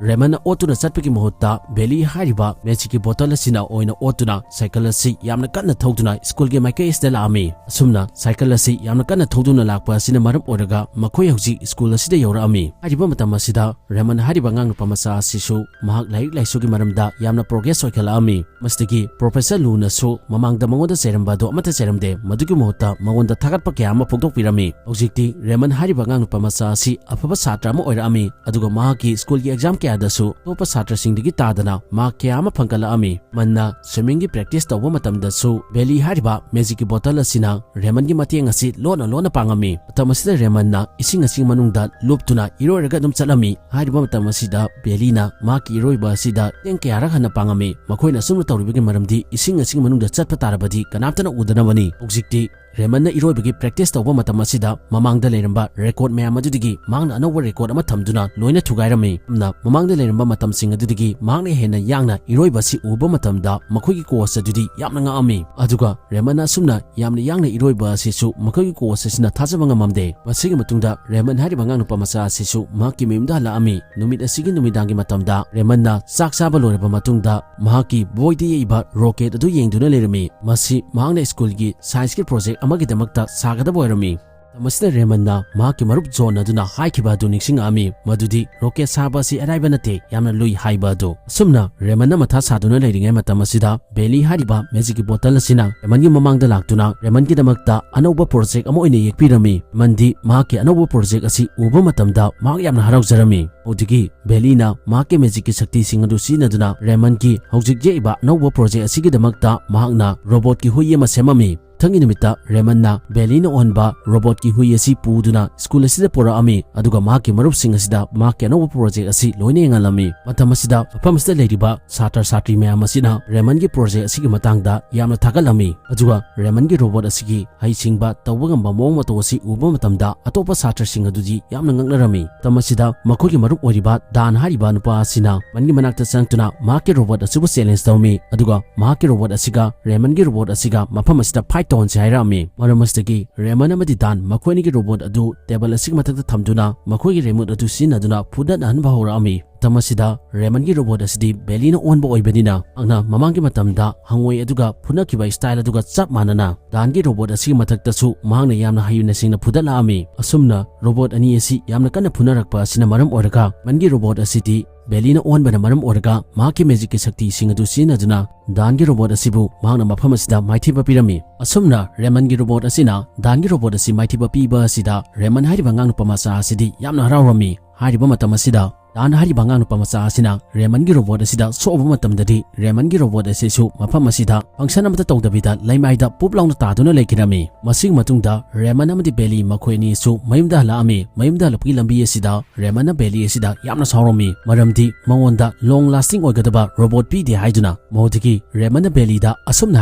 ꯔꯦꯃꯟꯅ ꯑꯣꯠꯇꯨꯅ ꯆꯠꯄꯒꯤ ꯃꯍꯨꯠꯇ ꯕꯦꯂꯤ ꯍꯥꯏꯔꯤꯕ ꯃꯦꯖꯤꯛꯀꯤ ꯕꯣꯇꯜ ꯑꯁꯤꯅ ꯑꯣꯏꯅ ꯑꯣꯠꯇꯨꯅ ꯁꯥꯏꯀꯜ ꯑꯁꯤ ꯌꯥꯝꯅ ꯀꯟꯅ ꯊꯧꯗꯨꯅ ꯁ꯭ꯀꯨꯜꯒꯤ ꯃꯥꯏꯀꯩ ꯑꯁꯤꯗ ꯂꯥꯛꯑꯝꯃꯤ꯫ ꯑꯁꯨꯝꯅ ꯁꯥꯏꯀꯜ ꯑꯁꯤ ꯌꯥꯝꯅ ꯀꯟꯅ ꯊꯧꯗꯨꯅ ꯂꯥꯛꯄ ꯑꯁꯤꯅ ꯃꯔꯝ ꯑꯣꯏꯔꯒ ꯃꯈꯣꯏ ꯍꯧꯖꯤꯛ ꯁ꯭ꯀꯨꯜ ꯑꯁꯤꯗ ꯌꯧꯔꯛꯑꯝꯃꯤ꯫ ꯍꯥꯏꯔꯤꯕ ꯃꯇꯝ ꯑꯁꯤꯗ ꯔꯦꯃꯟ ꯍꯥꯏꯔꯤꯕ ꯑꯉꯥꯡ ꯅꯨꯄꯥ ꯃꯆꯥ ꯑꯁꯤꯁꯨ ꯃꯍꯥꯛ ꯂꯥꯏꯔꯤꯛ ꯂꯥꯏꯁꯨꯒꯤ ꯃꯔꯝꯗ ꯌꯥꯝꯅ ꯄ꯭ꯔꯣꯒ꯭ꯔꯦꯁ ꯑꯣꯏꯈꯠꯂꯛꯑꯝꯃꯤ꯫ ꯃꯁꯤꯗꯒꯤ ꯄ꯭ꯔꯣꯐꯦꯁꯔ ꯂꯨꯅꯁꯨ ꯃꯃꯥꯡꯗ ꯃꯉꯣꯟꯗ ꯆꯩꯔꯝꯕ ꯑꯗꯨ ꯑꯃꯠꯇ ꯆꯩꯔꯝꯗꯦ, ꯃꯗꯨꯒꯤ ꯃꯍꯨꯠꯇ ꯃꯉꯣꯟꯗ ꯊꯥꯒꯠꯄ ꯀꯌꯥ ꯑꯃ ꯐꯣꯡꯗꯣꯛꯄꯤꯔꯝꯃꯤ꯫ ꯍꯧꯖꯤꯛꯇꯤ ꯔꯦꯃꯟ ꯍꯥꯏꯔꯤꯕ ꯑꯉꯥꯡ ꯅꯨꯄꯥ ꯃꯆꯥ ꯑꯁꯤ ꯑꯐꯕ ꯁꯥꯇ꯭ꯔ ꯑꯃ ꯑꯣꯏꯔꯛꯑꯝꯃꯤ, ꯑꯗꯨꯒ ꯃꯍꯥꯛꯀꯤ ꯁ꯭ꯀꯨꯜꯒꯤ ꯑꯦꯛꯖꯥꯝ ꯀꯌꯥꯗꯁꯨ ꯑꯇꯣꯞꯄ ꯁꯥꯇ꯭ꯔꯁꯤꯡꯗꯒꯤ ꯇꯥꯗꯅ ꯃꯥꯔꯛ ꯀꯌꯥ ꯑꯃ ꯐꯪꯒꯠꯂꯛꯑꯝꯃꯤ꯫ ꯔꯦꯃꯟꯅ ꯁ꯭ꯋꯤꯃꯤꯡꯒꯤ ꯄ꯭ꯔꯦꯛꯇꯤꯁ ꯇꯧꯕ ꯃꯇꯝꯗꯁꯨ ꯕꯦꯂꯤ ꯍꯥꯏꯔꯤꯕ ꯃꯦꯖꯤꯛꯀꯤ ꯕꯣꯇꯜ ꯑꯁꯤꯅ ꯔꯦꯃꯟꯒꯤ ꯃꯇꯦꯡ ꯑꯁꯤ ꯂꯣꯟꯅ ꯂꯣꯟꯅ ꯄꯥꯡꯉꯝꯃꯤ꯫ ꯃꯇꯝ ꯑꯁꯤꯗ ꯔꯦꯃꯟꯅ ꯏꯁꯤꯡ ꯑꯁꯤꯒꯤ ꯃꯅꯨꯡꯗ ꯂꯨꯞꯇꯨꯅ ꯏꯔꯣꯏꯔꯒ ꯑꯗꯨꯝ ꯆꯠꯂꯝꯃꯤ꯫ ꯍꯥꯏꯔꯤꯕ ꯃꯇꯝ ꯑꯁꯤꯗ ꯕꯦꯂꯤꯅ ꯃꯍꯥꯛꯀꯤ ꯏꯔꯣꯏꯕ ꯑꯁꯤꯗ ꯃꯇꯦꯡ ꯀꯌꯥꯔꯛ ꯍꯟꯅ ꯄꯥꯡꯉꯝꯃꯤ꯫ ꯃꯈꯣꯏꯅ ꯑꯁꯨꯝꯅ ꯇꯧꯔꯤꯕꯒꯤ ꯃꯔꯝꯗꯤ ꯏꯁꯤꯡ ꯑꯁꯤꯒꯤ ꯃꯅꯨꯡꯗ ꯆꯠꯄ ꯇꯥꯔꯕꯗꯤ ꯀꯅꯥꯝꯇꯅ ꯎꯗꯅꯕꯅꯤ꯫ ꯍꯧꯖꯤꯛꯇꯤ ꯔꯦꯃꯟꯅ ꯏꯔꯣꯏꯕꯒꯤ ꯄ꯭ꯔꯦꯛꯇꯤꯁ ꯇꯧꯕ ꯃꯇꯝ ꯑꯁꯤꯗ ꯃꯃꯥꯡꯗ ꯂꯩꯔꯝꯕ ꯔꯦꯀꯣꯔꯗ ꯃꯌꯥꯝ ꯑꯗꯨꯗꯒꯤ ꯃꯍꯥꯛꯅ ꯑꯅꯧꯕ ꯔꯦꯀꯣꯔꯗ ꯑꯃ ꯊꯝꯗꯨꯅ ꯂꯣꯏꯅ ꯊꯨꯒꯥꯏꯔꯝꯃꯤ꯫ ꯑꯁꯨꯝꯅ ꯃꯃꯥꯡꯗ ꯂꯩꯔꯝꯕ ꯃꯇꯝꯁꯤꯡ ꯑꯗꯨꯗꯒꯤ ꯃꯍꯥꯛꯅ ꯍꯦꯟꯅ ꯌꯥꯡꯅ ꯏꯔꯣꯏꯕ ꯑꯁꯤ ꯎꯕ ꯃꯇꯝꯗ ꯃꯈꯣꯏꯒꯤ ꯀꯣꯆ ꯑꯗꯨꯗꯤ ꯌꯥꯝꯅ ꯉꯛꯑꯝꯃꯤ꯫ ꯑꯗꯨꯒ ꯔꯦꯃꯟꯅ ꯑꯁꯨꯝꯅ ꯌꯥꯝꯅ ꯌꯥꯡꯅ ꯏꯔꯣꯏꯕ ꯑꯁꯤꯁꯨ ꯃꯈꯣꯏꯒꯤ ꯀꯣꯆ ꯑꯁꯤꯅ ꯊꯥꯖꯕ ꯉꯝꯃꯝꯗꯦ꯫ ꯃꯁꯤꯒꯤ ꯃꯇꯨꯡꯗ ꯔꯦꯃꯟ ꯍꯥꯏꯔꯤꯕ ꯑꯉꯥꯡ ꯅꯨꯄꯥ ꯃꯆꯥ ꯑꯁꯤꯁꯨ ꯃꯍꯥꯛꯀꯤ ꯃꯌꯨꯝꯗ ꯍꯜꯂꯛꯑꯝꯃꯤ꯫ ꯅꯨꯃꯤꯠ ꯑꯁꯤꯒꯤ ꯅꯨꯃꯤꯗꯥꯡꯒꯤ ꯃꯇꯝꯗ ꯔꯦꯃꯟꯅ ꯆꯥꯛ ꯆꯥꯕ ꯂꯣꯏꯔꯕ ꯃꯇꯨꯡꯗ ꯃꯍꯥꯛꯀꯤ ꯕꯣꯏꯗ ꯌꯦꯛꯏꯕ ꯔꯣꯀꯦꯠ ꯑꯗꯨ ꯌꯦꯡꯗꯨꯅ ꯂꯩꯔꯝꯃꯤ꯫ ꯃꯁꯤ ꯃꯍꯥꯛꯅ ꯁ꯭ꯀꯨꯜꯒꯤ ꯁꯥꯏꯟꯁꯀꯤ ꯄ꯭ꯔꯣꯖꯦꯛ ꯑꯃꯒꯤꯗꯃꯛꯇ ꯁꯥꯒꯗꯕ ꯑꯣꯏꯔꯝꯃꯤ꯫ ꯃꯁꯤꯗ ꯔꯦꯃꯟꯅ ꯃꯍꯥꯛꯀꯤ ꯃꯔꯨꯞ ꯖꯣꯟ ꯑꯗꯨꯅ ꯍꯥꯏꯈꯤꯕ ꯑꯗꯨ ꯅꯤꯡꯁꯤꯡꯉꯛꯑꯝꯃꯤ, ꯃꯗꯨꯗꯤ ꯔꯣꯀꯦꯠ ꯁꯥꯕ ꯑꯁꯤ ꯑꯔꯥꯏꯕ ꯅꯠꯇꯦ, ꯌꯥꯝꯅ ꯂꯨꯏ ꯍꯥꯏꯕ ꯑꯗꯨ꯫ ꯑꯁꯨꯝꯅ ꯔꯦꯃꯟꯅ ꯃꯊꯥ ꯁꯥꯗꯨꯅ ꯂꯩꯔꯤꯉꯩ ꯃꯇꯝ ꯑꯁꯤꯗ ꯕꯦꯂꯤ ꯍꯥꯏꯔꯤꯕ ꯃꯦꯖꯤꯛꯀꯤ ꯕꯣꯇꯜ ꯑꯁꯤꯅ ꯔꯦꯃꯟꯒꯤ ꯃꯃꯥꯡꯗ ꯂꯥꯛꯇꯨꯅ ꯔꯦꯃꯟꯒꯤꯗꯃꯛꯇ ꯑꯅꯧꯕ ꯄ꯭ꯔꯣꯖꯦꯛ ꯑꯃ ꯑꯣꯏꯅ ꯌꯦꯛꯄꯤꯔꯝꯃꯤ꯫ ꯔꯦꯃꯟꯗꯤ ꯃꯍꯥꯛꯀꯤ ꯑꯅꯧꯕ ꯄ꯭ꯔꯣꯖꯦꯛ ꯑꯁꯤ ꯎꯕ ꯃꯇꯝꯗ ꯃꯍꯥꯛ ꯌꯥꯝꯅ ꯍꯔꯥꯎꯖꯔꯝꯃꯤ꯫ ꯑꯗꯨꯗꯒꯤ ꯕꯦꯂꯤꯅ ꯃꯍꯥꯛꯀꯤ ꯃꯦꯖꯤꯛꯀꯤ ꯁꯛꯇꯤꯁꯤꯡ ꯑꯗꯨ ꯁꯤꯖꯤꯟꯅꯗꯨꯅ ꯔꯦꯃꯟꯒꯤ ꯍꯧꯖꯤꯛ ꯌꯦꯛꯏꯕ ꯑꯅꯧꯕ ꯄ꯭ꯔꯣꯖꯦꯛ ꯑꯁꯤꯒꯤꯗꯃꯛꯇ ꯃꯍꯥꯛꯅ ꯔꯣꯕꯣꯠꯀꯤ ꯍꯨꯏ ꯑꯃ ꯁꯦꯝꯃꯝꯃꯤ꯫ ꯃꯊꯪꯒꯤ ꯅꯨꯃꯤꯠꯇ ꯔꯦꯃꯟꯅ ꯕꯦꯂꯤꯅ ꯑꯣꯟꯕ ꯔꯣꯕꯣꯠꯀꯤ ꯍꯨꯏ ꯑꯁꯤ ꯄꯨꯗꯨꯅ ꯁ꯭ꯀꯨꯜ ꯑꯁꯤꯗ ꯄꯨꯔꯛꯑꯝꯃꯤ, ꯑꯗꯨꯒ ꯃꯍꯥꯛꯀꯤ ꯃꯔꯨꯞꯁꯤꯡ ꯑꯁꯤꯗ ꯃꯍꯥꯛꯀꯤ ꯑꯅꯧꯕ ꯄ꯭ꯔꯣꯖꯦꯛ ꯑꯁꯤ ꯂꯣꯏꯅ ꯌꯦꯡꯍꯜꯂꯝꯃꯤ꯫ ꯃꯇꯝ ꯑꯁꯤꯗ ꯃꯐꯝ ꯑꯁꯤꯗ ꯂꯩꯔꯤꯕ ꯁꯥꯇ꯭ꯔ ꯁꯥꯇ꯭ꯔꯤ ꯃꯌꯥꯝ ꯑꯁꯤꯅ ꯔꯦꯃꯟꯒꯤ ꯄ꯭ꯔꯣꯖꯦꯛ ꯑꯁꯤꯒꯤ ꯃꯇꯥꯡꯗ ꯌꯥꯝꯅ ꯊꯥꯒꯠꯂꯝꯃꯤ, ꯑꯗꯨꯒ ꯔꯦꯃꯟꯒꯤ ꯔꯣꯕꯣꯠ ꯑꯁꯤꯒꯤ ꯍꯩꯁꯤꯡꯕ ꯇꯧꯕ ꯉꯝꯕ ꯃꯑꯣꯡ ꯃꯇꯧ ꯑꯁꯤ ꯎꯕ ꯃꯇꯝꯗ ꯑꯇꯣꯞꯄ ꯁꯥꯇ꯭ꯔꯁꯤꯡ ꯑꯗꯨꯗꯤ ꯌꯥꯝꯅ ꯉꯛꯅꯔꯝꯃꯤ꯫ ꯃꯇꯝ ꯑꯁꯤꯗ ꯃꯈꯣꯏꯒꯤ ꯃꯔꯨꯞ ꯑꯣꯏꯔꯤꯕ ꯗꯥꯟ ꯍꯥꯏꯔꯤꯕ ꯅꯨꯄꯥ ꯑꯁꯤꯅ ꯔꯦꯃꯟꯒꯤ ꯃꯅꯥꯛꯇ ꯆꯪꯂꯛꯇꯨꯅ ꯃꯍꯥꯛꯀꯤ ꯔꯣꯕꯣꯠ ꯑꯁꯤꯕꯨ ꯆꯦꯂꯦꯟꯖ ꯇꯧꯔꯝꯃꯤ, ꯑꯗꯨꯒ ꯃꯍꯥꯛꯀꯤ ꯔꯣꯕꯣꯠ ꯑꯁꯤꯒ ꯔꯦꯃꯟꯒꯤ ꯔꯣꯕꯣꯠ ꯑꯁꯤꯒ ꯃꯐꯝ ꯑꯁꯤꯗ ꯐꯥꯏꯠ ꯇꯧꯍꯟꯁꯤ ꯍꯥꯏꯔꯛꯑꯝꯃꯤ꯫ ꯃꯔꯝ ꯑꯁꯤꯗꯒꯤ ꯔꯦꯃꯟ ꯑꯃꯗꯤ ꯗꯥꯟ ꯃꯈꯣꯏ ꯑꯅꯤꯒꯤ ꯔꯣꯕꯣꯠ ꯑꯗꯨ ꯇꯦꯕꯜ ꯑꯁꯤꯒꯤ ꯃꯊꯛꯇ ꯊꯝꯗꯨꯅ ꯃꯈꯣꯏꯒꯤ ꯔꯤꯃꯣꯠ ꯑꯗꯨ ꯁꯤꯖꯤꯟꯅꯗꯨꯅ ꯐꯨꯗꯠꯅꯍꯟꯕ ꯍꯧꯔꯛꯑꯝꯃꯤ꯫ ꯃꯇꯝ ꯑꯁꯤꯗ ꯔꯦꯃꯟꯒꯤ ꯔꯣꯕꯣꯠ ꯑꯁꯤꯗꯤ ꯕꯦꯂꯤꯅ ꯑꯣꯟꯕ ꯑꯣꯏꯕꯅꯤꯅ, ꯃꯍꯥꯛꯅ ꯃꯃꯥꯡꯒꯤ ꯃꯇꯝꯗ ꯍꯪꯉꯣꯏ ꯑꯗꯨꯒ ꯐꯨꯅꯈꯤꯕ ꯁ꯭ꯇꯥꯏꯜ ꯑꯗꯨꯒ ꯆꯞ ꯃꯥꯟꯅꯅ ꯗꯥꯟꯒꯤ ꯔꯣꯕꯣꯠ ꯑꯁꯤꯒꯤ ꯃꯊꯛꯇꯁꯨ ꯃꯍꯥꯛꯅ ꯌꯥꯝꯅ ꯍꯩꯅ ꯁꯤꯡꯅ ꯐꯨꯗꯠꯂꯛꯑꯝꯃꯤ꯫ ꯑꯁꯨꯝꯅ ꯔꯣꯕꯣꯠ ꯑꯅꯤ ꯑꯁꯤ ꯌꯥꯝꯅ ꯀꯟꯅ ꯐꯨꯅꯔꯛꯄ ꯑꯁꯤꯅ ꯃꯔꯝ ꯑꯣꯏꯔꯒ ꯔꯦꯃꯟꯒꯤ ꯔꯣꯕꯣꯠ ꯑꯁꯤꯗꯤ ꯕꯦꯂꯤꯅ ꯑꯣꯟꯕꯅ ꯃꯔꯝ ꯑꯣꯏꯔꯒ ꯃꯍꯥꯛꯀꯤ ꯃꯦꯖꯤꯛꯀꯤ ꯁꯛꯇꯤꯁꯤꯡ ꯑꯗꯨ ꯁꯤꯖꯤꯟꯅꯗꯨꯅ ꯗꯥꯟꯒꯤ ꯔꯣꯕꯣꯠ ꯑꯁꯤꯕꯨ ꯃꯍꯥꯛꯅ ꯃꯐꯝ ꯑꯁꯤꯗ ꯃꯥꯏꯊꯤꯕ ꯄꯤꯔꯝꯃꯤ꯫ ꯑꯁꯨꯝꯅ ꯔꯦꯃꯟꯒꯤ ꯔꯣꯕꯣꯠ ꯑꯁꯤꯅ ꯗꯥꯟꯒꯤ ꯔꯣꯕꯣꯠ ꯑꯁꯤ ꯃꯥꯏꯊꯤꯕ ꯄꯤꯕ ꯑꯁꯤꯗ ꯔꯦꯃꯟ ꯍꯥꯏꯔꯤꯕ ꯑꯉꯥꯡ ꯅꯨꯄꯥ ꯃꯆꯥ ꯑꯁꯤꯗꯤ ꯌꯥꯝꯅ ꯍꯔꯥꯎꯔꯝꯃꯤ꯫ ꯍꯥꯏꯔꯤꯕ ꯃꯇꯝ ꯑꯁꯤꯗ ꯗꯥꯟ ꯍꯥꯏꯔꯤꯕ ꯑꯉꯥꯡ ꯅꯨꯄꯥ ꯃꯆꯥ ꯑꯁꯤꯅ ꯔꯦꯃꯟꯒꯤ ꯔꯣꯕꯣꯠ ꯑꯁꯤꯗ ꯁꯣꯛꯎꯕ ꯃꯇꯝꯗꯗꯤ ꯔꯦꯃꯟꯒꯤ ꯔꯣꯕꯣꯠ ꯑꯁꯤꯁꯨ ꯃꯐꯝ ꯑꯁꯤꯗ ꯐꯪꯁꯟ ꯑꯃꯠꯇ ꯇꯧꯗꯕꯤꯗ ꯂꯩꯃꯥꯏꯗ ꯄꯨꯞ ꯂꯥꯎꯅ ꯇꯥꯗꯨꯅ ꯂꯩꯈꯤꯔꯝꯃꯤ꯫ ꯃꯁꯤꯒꯤ ꯃꯇꯨꯡꯗ ꯔꯦꯃꯟ ꯑꯃꯗꯤ ꯕꯦꯂꯤ ꯃꯈꯣꯏ ꯑꯅꯤꯁꯨ ꯃꯌꯨꯝꯗ ꯍꯜꯂꯛꯑꯝꯃꯤ꯫ ꯃꯌꯨꯝꯗ ꯍꯜꯂꯛꯄꯒꯤ ꯂꯝꯕꯤ ꯑꯁꯤꯗ ꯔꯦꯃꯟꯅ ꯕꯦꯂꯤ ꯑꯁꯤꯗ ꯌꯥꯝꯅ ꯁꯥꯎꯔꯝꯃꯤ, ꯃꯔꯝꯗꯤ ꯃꯉꯣꯟꯗ ꯂꯣꯡ ꯂꯥꯁꯇꯤꯡ ꯑꯣꯏꯒꯗꯕ ꯔꯣꯕꯣꯠ ꯄꯤꯗꯦ ꯍꯥꯏꯗꯨꯅ꯫ ꯃꯗꯨꯗꯒꯤ ꯔꯦꯃꯟꯅ ꯕꯦꯂꯤꯗ ꯑꯁꯨꯝꯅ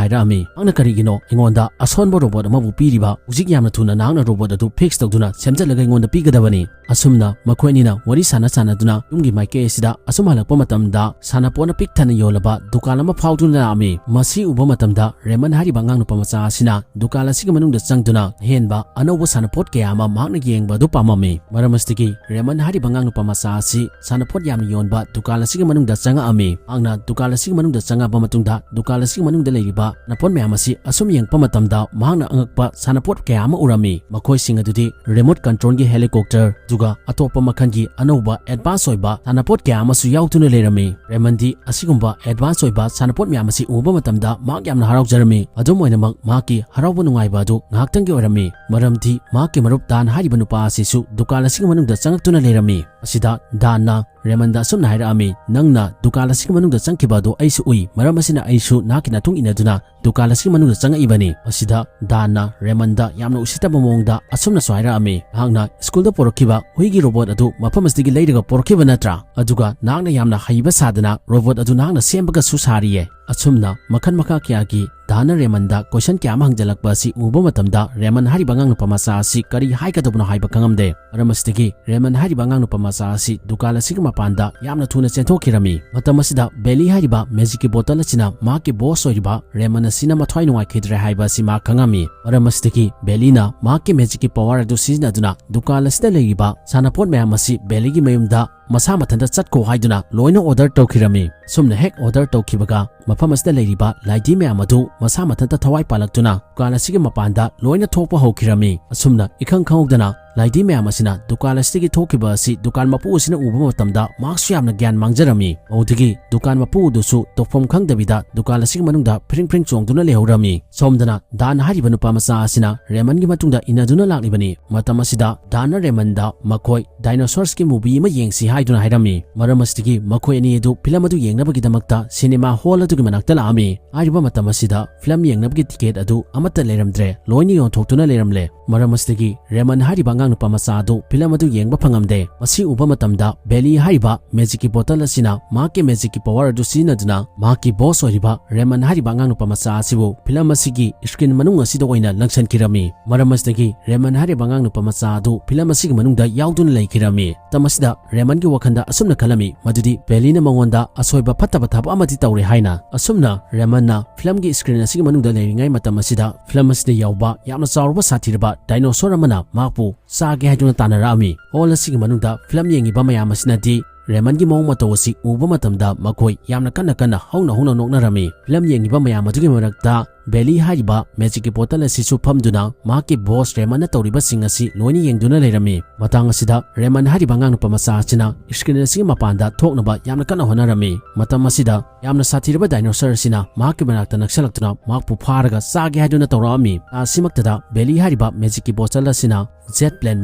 ꯍꯥꯏꯔꯛꯑꯝꯃꯤ, "ꯅꯍꯥꯛꯅ ꯀꯔꯤꯒꯤꯅꯣ ꯑꯩꯉꯣꯟꯗ ꯑꯁꯣꯟꯕ ꯔꯣꯕꯣꯠ ꯑꯃꯕꯨ ꯄꯤꯔꯤꯕ? ꯍꯧꯖꯤꯛ ꯌꯥꯝꯅ ꯊꯨꯅ ꯅꯍꯥꯛꯅ ꯔꯣꯕꯣꯠ ꯑꯗꯨ ꯐꯤꯛꯁ ꯇꯧꯗꯨꯅ ꯁꯦꯝꯖꯤꯜꯂꯒ ꯑꯩꯉꯣꯟꯗ ꯄꯤꯒꯗꯕꯅꯤ"꯫ ꯑꯁꯨꯝꯅ ꯃꯈꯣꯏ ꯑꯅꯤꯅ ꯋꯥꯔꯤ ꯁꯥꯟꯅ ꯁꯥꯟꯅꯗꯨꯅ ꯌꯨꯝꯒꯤ ꯃꯥꯏꯀꯩ ꯑꯁꯤꯗ ꯑꯁꯨꯝ ꯍꯜꯂꯛꯄ ꯃꯇꯝꯗ ꯁꯥꯟꯅꯄꯣꯠꯅ ꯄꯤꯛ ꯊꯟꯅ ꯌꯣꯜꯂꯕ ꯗꯨꯀꯥꯟ ꯑꯃ ꯐꯥꯎꯗꯨꯅ ꯂꯥꯛꯑꯝꯃꯤ꯫ ꯃꯁꯤ ꯎꯕ ꯃꯇꯝꯗ ꯔꯦꯃꯟ ꯍꯥꯏꯔꯤꯕ ꯑꯉꯥꯡ ꯅꯨꯄꯥ ꯃꯆꯥ ꯑꯁꯤꯅ ꯗꯨꯀꯥꯟ ꯑꯁꯤꯒꯤ ꯃꯅꯨꯡꯗ ꯆꯪꯗꯨꯅ ꯑꯍꯦꯟꯕ ꯑꯅꯧꯕ ꯁꯥꯟꯅꯄꯣꯠ ꯀꯌꯥ ꯑꯃ ꯃꯍꯥꯛꯅ ꯌꯦꯡꯕ ꯑꯗꯨ ꯄꯥꯝꯃꯝꯃꯤ꯫ ꯃꯔꯝ ꯑꯁꯤꯗꯒꯤ ꯔꯦꯃꯟ ꯍꯥꯏꯔꯤꯕ ꯑꯉꯥꯡ ꯅꯨꯄꯥ ꯃꯆꯥ ꯑꯁꯤ ꯁꯥꯟꯅꯄꯣꯠ ꯌꯥꯝꯅ ꯌꯣꯟꯕ ꯗꯨꯀꯥꯟ ꯑꯁꯤꯒꯤ ꯃꯅꯨꯡꯗ ꯆꯪꯉꯛꯑꯝꯃꯤ꯫ ꯃꯍꯥꯛꯅ ꯗꯨꯀꯥꯟ ꯑꯁꯤꯒꯤ ꯃꯅꯨꯡꯗ ꯆꯪꯉꯛꯑꯕ ꯃꯇꯨꯡꯗ ꯗꯨꯀꯥꯟ ꯑꯁꯤꯒꯤ ꯃꯅꯨꯡꯗ ꯂꯩꯔꯤꯕ ꯁꯥꯟꯅꯄꯣꯠ ꯃꯌꯥꯝ ꯑꯁꯤ ꯑꯁꯨꯝ ꯌꯦꯡꯉꯛꯄ ꯃꯇꯝꯗ ꯃꯍꯥꯛꯅ ꯑꯉꯛꯄ ꯁꯥꯟꯅꯄꯣꯠ ꯀꯌꯥ ꯑꯃ ꯎꯔꯝꯃꯤ꯫ ꯃꯈꯣꯏꯁꯤꯡ ꯑꯗꯨꯗꯤ ꯔꯤꯃꯣꯠ ꯀꯟꯇ꯭ꯔꯣꯜꯒꯤ ꯍꯦꯂꯤꯀꯣꯞꯇꯔ, ꯑꯗꯨꯒ ꯑꯇꯣꯞꯄ ꯃꯈꯜꯒꯤ ꯑꯅꯧꯕ ꯑꯦꯗꯚꯥꯟꯁ ꯑꯣꯏꯕ ꯁꯥꯟꯅꯄꯣꯠ ꯀꯌꯥ ꯑꯃꯁꯨ ꯌꯥꯎꯗꯨꯅ ꯂꯩꯔꯝꯃꯤ꯫ ꯔꯦꯃꯟꯗꯤ ꯑꯁꯤꯒꯨꯝꯕ ꯑꯦꯗꯚꯥꯟꯁ ꯑꯣꯏꯕ ꯁꯥꯟꯅꯄꯣꯠ ꯃꯌꯥꯝ ꯑꯁꯤ ꯎꯕ ꯃꯇꯝꯗ ꯃꯍꯥꯛ ꯌꯥꯝꯅ ꯍꯔꯥꯎꯖꯔꯝꯃꯤ꯫ ꯑꯗꯨꯝ ꯑꯣꯏꯅꯃꯛ ꯃꯍꯥꯛꯀꯤ ꯍꯔꯥꯎꯕ ꯅꯨꯡꯉꯥꯏꯕ ꯑꯗꯨ ꯉꯥꯏꯍꯥꯛꯇꯪꯒꯤ ꯑꯣꯏꯔꯝꯃꯤ, ꯃꯔꯝꯗꯤ ꯃꯍꯥꯛꯀꯤ ꯃꯔꯨꯞ ꯗꯥꯟ ꯍꯥꯏꯔꯤꯕ ꯅꯨꯄꯥ ꯑꯁꯤꯁꯨ ꯗꯨꯀꯥꯟ ꯑꯁꯤꯒꯤ ꯃꯅꯨꯡꯗ ꯆꯪꯉꯛꯇꯨꯅ ꯂꯩꯔꯝꯃꯤ꯫ ꯑꯁꯤꯗ ꯗꯥꯟꯅ ꯔꯦꯃꯟꯗ ꯑꯁꯨꯝꯅ ꯍꯥꯏꯔꯛꯑꯝꯃꯤ, "ꯅꯪꯅ ꯗꯨꯀꯥꯟ ꯑꯁꯤꯒꯤ ꯃꯅꯨꯡꯗ ꯆꯪꯈꯤꯕ ꯑꯗꯨ ꯑꯩꯁꯨ ꯎꯏ, ꯃꯔꯝ ꯑꯁꯤꯅ ꯑꯩꯁꯨ ꯅꯍꯥꯛꯀꯤ ꯃꯇꯨꯡ ꯏꯟꯅꯗꯨꯅ ꯗꯨꯀꯥꯟ ꯑꯁꯤꯒꯤ ꯃꯅꯨꯡꯗ ꯆꯪꯉꯛꯏꯕꯅꯤ꯫" ꯃꯁꯤꯗ ꯗꯥꯟꯅ ꯔꯦꯃꯟꯗ ꯌꯥꯝꯅ ꯎꯁꯤꯠꯇꯕ ꯃꯑꯣꯡꯗ ꯑꯁꯨꯝꯅꯁꯨ ꯍꯥꯏꯔꯛꯑꯝꯃꯤ, "ꯅꯍꯥꯛꯅ ꯁ꯭ꯀꯨꯜꯗ ꯄꯨꯔꯛꯈꯤꯕ ꯍꯨꯏꯒꯤ ꯔꯣꯕꯣꯠ ꯑꯗꯨ ꯃꯐꯝ ꯑꯁꯤꯗꯒꯤ ꯂꯩꯔꯒ ꯄꯨꯔꯛꯈꯤꯕ ꯅꯠꯇ꯭ꯔꯥ? ꯑꯗꯨꯒ ꯅꯍꯥꯛꯅ ꯌꯥꯝꯅ ꯍꯩꯕ ꯁꯥꯗꯅ ꯔꯣꯕꯣꯠ ꯑꯗꯨ ꯅꯍꯥꯛꯅ ꯁꯦꯝꯕꯒꯁꯨ ꯁꯥꯔꯤꯌꯦ꯫" ꯑꯁꯨꯝꯅ ꯃꯈꯜ ꯃꯈꯥ ꯀꯌꯥꯒꯤ ꯗꯥꯟꯅ ꯔꯦꯃꯟꯗ ꯀꯣꯏꯁꯟ ꯀꯌꯥ ꯑꯃ ꯍꯪꯖꯜꯂꯛꯄ ꯑꯁꯤ ꯎꯕ ꯃꯇꯝꯗ ꯔꯦꯃꯟ ꯍꯥꯏꯔꯤꯕ ꯑꯉꯥꯡ ꯅꯨꯄꯥ ꯃꯆꯥ ꯑꯁꯤ ꯀꯔꯤ ꯍꯥꯏꯒꯗꯕꯅꯣ ꯍꯥꯏꯕ ꯈꯪꯉꯝꯗꯦ꯫ ꯃꯔꯝ ꯑꯁꯤꯗꯒꯤ ꯔꯦꯃꯟ ꯍꯥꯏꯔꯤꯕ ꯑꯉꯥꯡ ꯅꯨꯄꯥ ꯃꯆꯥ ꯑꯁꯤ ꯗꯨꯀꯥꯟ ꯑꯁꯤꯒꯤ ꯃꯄꯥꯟꯗ ꯌꯥꯝꯅ ꯊꯨꯅ ꯆꯦꯟꯊꯣꯛꯈꯤꯔꯝꯃꯤ꯫ ꯃꯇꯝ ꯑꯁꯤꯗ ꯕꯦꯂꯤ ꯍꯥꯏꯔꯤꯕ ꯃꯦꯖꯤꯛꯀꯤ ꯕꯣꯇꯜ ꯑꯁꯤꯅ ꯃꯍꯥꯛꯀꯤ ꯕꯣꯁ ꯑꯣꯏꯔꯤꯕ ꯔꯦꯃꯟ ꯑꯁꯤꯅ ꯃꯊ꯭ꯋꯥꯏ ꯅꯨꯡꯉꯥꯏꯈꯤꯗ꯭ꯔꯦ ꯍꯥꯏꯕ ꯑꯁꯤ ꯃꯍꯥꯛ ꯈꯪꯉꯝꯃꯤ꯫ ꯃꯔꯝ ꯑꯁꯤꯗꯒꯤ ꯕꯦꯂꯤꯅ ꯃꯍꯥꯛꯀꯤ ꯃꯦꯖꯤꯛꯀꯤ ꯄꯋꯥꯔ ꯑꯗꯨ ꯁꯤꯖꯤꯟꯅꯗꯨꯅ ꯗꯨꯀꯥꯟ ꯑꯁꯤꯗ ꯂꯩꯔꯤꯕ ꯁꯥꯟꯅꯄꯣꯠ ꯃꯌꯥꯝ ꯑꯁꯤ ꯕꯦꯂꯤꯒꯤ ꯃꯌꯨꯝꯗ ꯃꯁꯥ ꯃꯊꯟꯇ ꯆꯠꯈꯣ ꯍꯥꯏꯗꯨꯅ ꯂꯣꯏꯅ ꯑꯣꯔꯗꯔ ꯇꯧꯈꯤꯔꯝꯃꯤ꯫ ꯑꯁꯨꯝꯅ ꯍꯦꯛ ꯑꯣꯔꯗꯔ ꯇꯧꯈꯤꯕꯒ ꯃꯐꯝ ꯑꯁꯤꯗ ꯂꯩꯔꯤꯕ ꯂꯥꯏꯙꯤ ꯃꯌꯥꯝ ꯑꯗꯨ ꯃꯁꯥ ꯃꯊꯟꯇ ꯊꯋꯥꯏ ꯄꯥꯜꯂꯛꯇꯨꯅ ꯗꯨꯀꯥꯟ ꯑꯁꯤꯒꯤ ꯃꯄꯥꯟꯗ ꯂꯣꯏꯅ ꯊꯣꯛꯄ ꯍꯧꯈꯤꯔꯝꯃꯤ꯫ ꯑꯁꯨꯝꯅ ꯏꯈꯪ ꯈꯪꯍꯧꯗꯅ ꯂꯥꯏꯙꯤ ꯃꯌꯥꯝ ꯑꯁꯤꯅ ꯗꯨꯀꯥꯟ ꯑꯁꯤꯗꯒꯤ ꯊꯣꯛꯈꯤꯕ ꯑꯁꯤ ꯗꯨꯀꯥꯟ ꯃꯄꯨ ꯑꯁꯤꯅ ꯎꯕ ꯃꯇꯝꯗ ꯃꯍꯥꯛꯁꯨ ꯌꯥꯝꯅ ꯒ꯭ꯌꯥꯟ ꯃꯥꯡꯖꯔꯝꯃꯤ꯫ ꯃꯗꯨꯗꯒꯤ ꯗꯨꯀꯥꯟ ꯃꯄꯨ ꯑꯗꯨꯁꯨ ꯇꯧꯐꯝ ꯈꯪꯗꯕꯤꯗ ꯗꯨꯀꯥꯟ ꯑꯁꯤꯒꯤ ꯃꯅꯨꯡꯗ ꯐ꯭ꯔꯤꯡ ꯐ꯭ꯔꯤꯡ ꯆꯣꯡꯗꯨꯅ ꯂꯩꯍꯧꯔꯝꯃꯤ꯫ ꯁꯣꯝꯗꯅ ꯗꯥꯟ ꯍꯥꯏꯔꯤꯕ ꯅꯨꯄꯥ ꯃꯆꯥ ꯑꯁꯤꯅ ꯔꯦꯃꯟꯒꯤ ꯃꯇꯨꯡꯗ ꯏꯟꯅꯗꯨꯅ ꯂꯥꯛꯂꯤꯕꯅꯤ꯫ ꯃꯇꯝ ꯑꯁꯤꯗ ꯗꯥꯟꯅ ꯔꯦꯃꯟꯗ ꯃꯈꯣꯏ ꯗꯥꯏꯅꯣꯁꯣꯔꯁꯀꯤ movie ꯑꯃ ꯌꯦꯡꯁꯤ ꯍꯥꯏꯗꯨꯅ ꯍꯥꯏꯔꯝꯃꯤ꯫ ꯃꯔꯝ ꯑꯁꯤꯗꯒꯤ ꯃꯈꯣꯏ ꯑꯅꯤ ꯑꯗꯨ ꯐꯤꯂꯝ ꯑꯗꯨ ꯌꯦꯡꯅꯕꯒꯤꯗꯃꯛꯇ ꯁꯤꯅꯦꯃꯥ ꯍꯣꯜ ꯑꯗꯨꯒꯤ ꯃꯅꯥꯛꯇ ꯂꯥꯛꯑꯝꯃꯤ꯫ ꯍꯥꯏꯔꯤꯕ ꯃꯇꯝ ꯑꯁꯤꯗ ꯐꯤꯂꯝ ꯌꯦꯡꯅꯕꯒꯤ ꯇꯤꯀꯦꯠ ꯑꯗꯨ ꯑꯃꯠꯇ ꯂꯩꯔꯝꯗ꯭ꯔꯦ, ꯂꯣꯏꯅ ꯌꯣꯟꯊꯣꯛꯇꯨꯅ ꯂꯩꯔꯝꯂꯦ꯫ ꯃꯔꯝ ꯑꯁꯤꯗꯒꯤ ꯔꯦꯃꯟ ꯍꯥꯏꯔꯤꯕ ꯑꯉꯥꯡ ꯅꯨꯄꯥ ꯃꯆꯥ ꯑꯗꯨ ꯐꯤꯂꯝ ꯑꯗꯨ ꯌꯦꯡꯕ ꯐꯪꯉꯝꯗꯦ꯫ ꯃꯁꯤ ꯎꯕ ꯃꯇꯝꯗ ꯕꯦꯂꯤ ꯍꯥꯏꯔꯤꯕ ꯃꯦꯖꯤꯛꯀꯤ ꯕꯣꯇꯜ ꯑꯁꯤꯅ ꯃꯍꯥꯛꯀꯤ ꯃꯦꯖꯤꯛꯀꯤ ꯄꯋꯥꯔ ꯑꯗꯨ ꯁꯤꯖꯤꯟꯅꯗꯨꯅ ꯃꯍꯥꯛꯀꯤ ꯕꯣꯁ ꯑꯣꯏꯔꯤꯕ ꯔꯦꯃꯟ ꯍꯥꯏꯔꯤꯕ ꯑꯉꯥꯡ ꯅꯨꯄꯥ ꯃꯆꯥ ꯑꯁꯤꯕꯨ ꯐꯤꯂꯝ ꯑꯁꯤꯒꯤ ꯁ꯭ꯀ꯭ꯔꯤꯟ ꯃꯅꯨꯡ ꯑꯁꯤꯗ ꯑꯣꯏꯅ ꯂꯪꯁꯤꯟꯈꯤꯔꯝꯃꯤ꯫ ꯃꯔꯝ ꯑꯁꯤꯗꯒꯤ ꯔꯦꯃꯟ ꯍꯥꯏꯔꯤꯕ ꯑꯉꯥꯡ ꯅꯨꯄꯥ ꯃꯆꯥ ꯑꯗꯨ ꯐꯤꯂꯝ ꯑꯁꯤꯒꯤ ꯃꯅꯨꯡꯗ ꯌꯥꯎꯗꯨꯅ ꯂꯩꯈꯤꯔꯝꯃꯤ꯫ ꯃꯇꯝ ꯑꯁꯤꯗ ꯔꯦꯃꯟꯒꯤ ꯋꯥꯈꯜꯗ ꯑꯁꯨꯝꯅ ꯈꯜꯂꯝꯃꯤ, ꯃꯗꯨꯗꯤ ꯕꯦꯂꯤꯅ ꯃꯉꯣꯟꯗ ꯑꯁꯣꯏꯕ ꯐꯠꯇꯕ ꯊꯕꯛ ꯑꯃꯗꯤ ꯇꯧꯔꯦ ꯍꯥꯏꯅ꯫ ꯑꯁꯨꯝꯅ ꯔꯦꯃꯟꯅ ꯐꯤꯂꯝꯒꯤ ꯁ꯭ꯀ꯭ꯔꯤꯟ ꯑꯁꯤꯒꯤ ꯃꯅꯨꯡꯗ ꯂꯩꯔꯤꯉꯩ ꯃꯇꯝ ꯑꯁꯤꯗ ꯐꯤꯂꯝ ꯑꯁꯤꯗ ꯌꯥꯎꯕ ꯌꯥꯝꯅ ꯆꯥꯎꯔꯕ ꯁꯥꯊꯤꯔꯕ ꯗꯥꯏꯅꯣꯁꯣꯔ ꯑꯃꯅ ꯃꯍꯥꯛꯄꯨ ꯆꯥꯒꯦ ꯍꯥꯏꯗꯨꯅ ꯇꯥꯟꯅꯔꯛꯑꯝꯃꯤ꯫ ꯍꯣꯜ ꯑꯁꯤꯒꯤ ꯃꯅꯨꯡꯗ ꯐꯤꯂꯝ ꯌꯦꯡꯉꯤꯕ ꯃꯌꯥꯝ ꯑꯁꯤꯅꯗꯤ ꯔꯦꯃꯟꯒꯤ ꯃꯑꯣꯡ ꯃꯇꯧ ꯑꯁꯤ ꯎꯕ ꯃꯇꯝꯗ ꯃꯈꯣꯏ ꯌꯥꯝꯅ ꯀꯟꯅ ꯀꯟꯅ ꯍꯧꯅ ꯍꯧꯅ ꯅꯣꯛꯅꯔꯝꯃꯤ꯫ ꯐꯤꯂꯝ ꯌꯦꯡꯉꯤꯕ ꯃꯌꯥꯝ ꯑꯗꯨꯒꯤ ꯃꯔꯛꯇ ꯕꯦꯂꯤ ꯍꯥꯏꯔꯤꯕ ꯃꯦꯖꯤꯛꯀꯤ ꯕꯣꯇꯜ ꯑꯁꯤꯁꯨ ꯐꯝꯗꯨꯅ ꯃꯍꯥꯛꯀꯤ ꯕꯣꯁ ꯔꯦꯃꯟꯅ ꯇꯧꯔꯤꯕꯁꯤꯡ ꯑꯁꯤ ꯂꯣꯏꯅ ꯌꯦꯡꯗꯨꯅ ꯂꯩꯔꯝꯃꯤ꯫ ꯃꯇꯥꯡ ꯑꯁꯤꯗ ꯔꯦꯃꯟ ꯍꯥꯏꯔꯤꯕ ꯑꯉꯥꯡ ꯅꯨꯄꯥ ꯃꯆꯥ ꯑꯁꯤꯅ ꯁ꯭ꯀ꯭ꯔꯤꯟ ꯑꯁꯤꯒꯤ ꯃꯄꯥꯟꯗ ꯊꯣꯛꯅꯕ ꯌꯥꯝꯅ ꯀꯟꯅ ꯍꯣꯠꯅꯔꯝꯃꯤ꯫ ꯃꯇꯝ ꯑꯁꯤꯗ ꯌꯥꯝꯅ ꯁꯥꯊꯤꯔꯕ ꯗꯥꯏꯅꯣꯁꯔ ꯑꯁꯤꯅ ꯃꯍꯥꯛꯀꯤ ꯃꯅꯥꯛꯇ ꯅꯛꯁꯜꯂꯛꯇꯨꯅ ꯃꯍꯥꯛꯄꯨ ꯐꯥꯔꯒ ꯆꯥꯒꯦ ꯍꯥꯏꯗꯨꯅ ꯇꯧꯔꯛꯑꯝꯃꯤ꯫ ꯇꯥ ꯑꯁꯤꯃꯛꯇꯗ ꯕꯦꯂꯤ ꯍꯥꯏꯔꯤꯕ ꯃꯦꯖꯤꯛꯀꯤ ꯕꯣꯇꯜ ꯑꯁꯤꯅ ꯖꯦꯠ ꯄ꯭ꯂꯦꯟ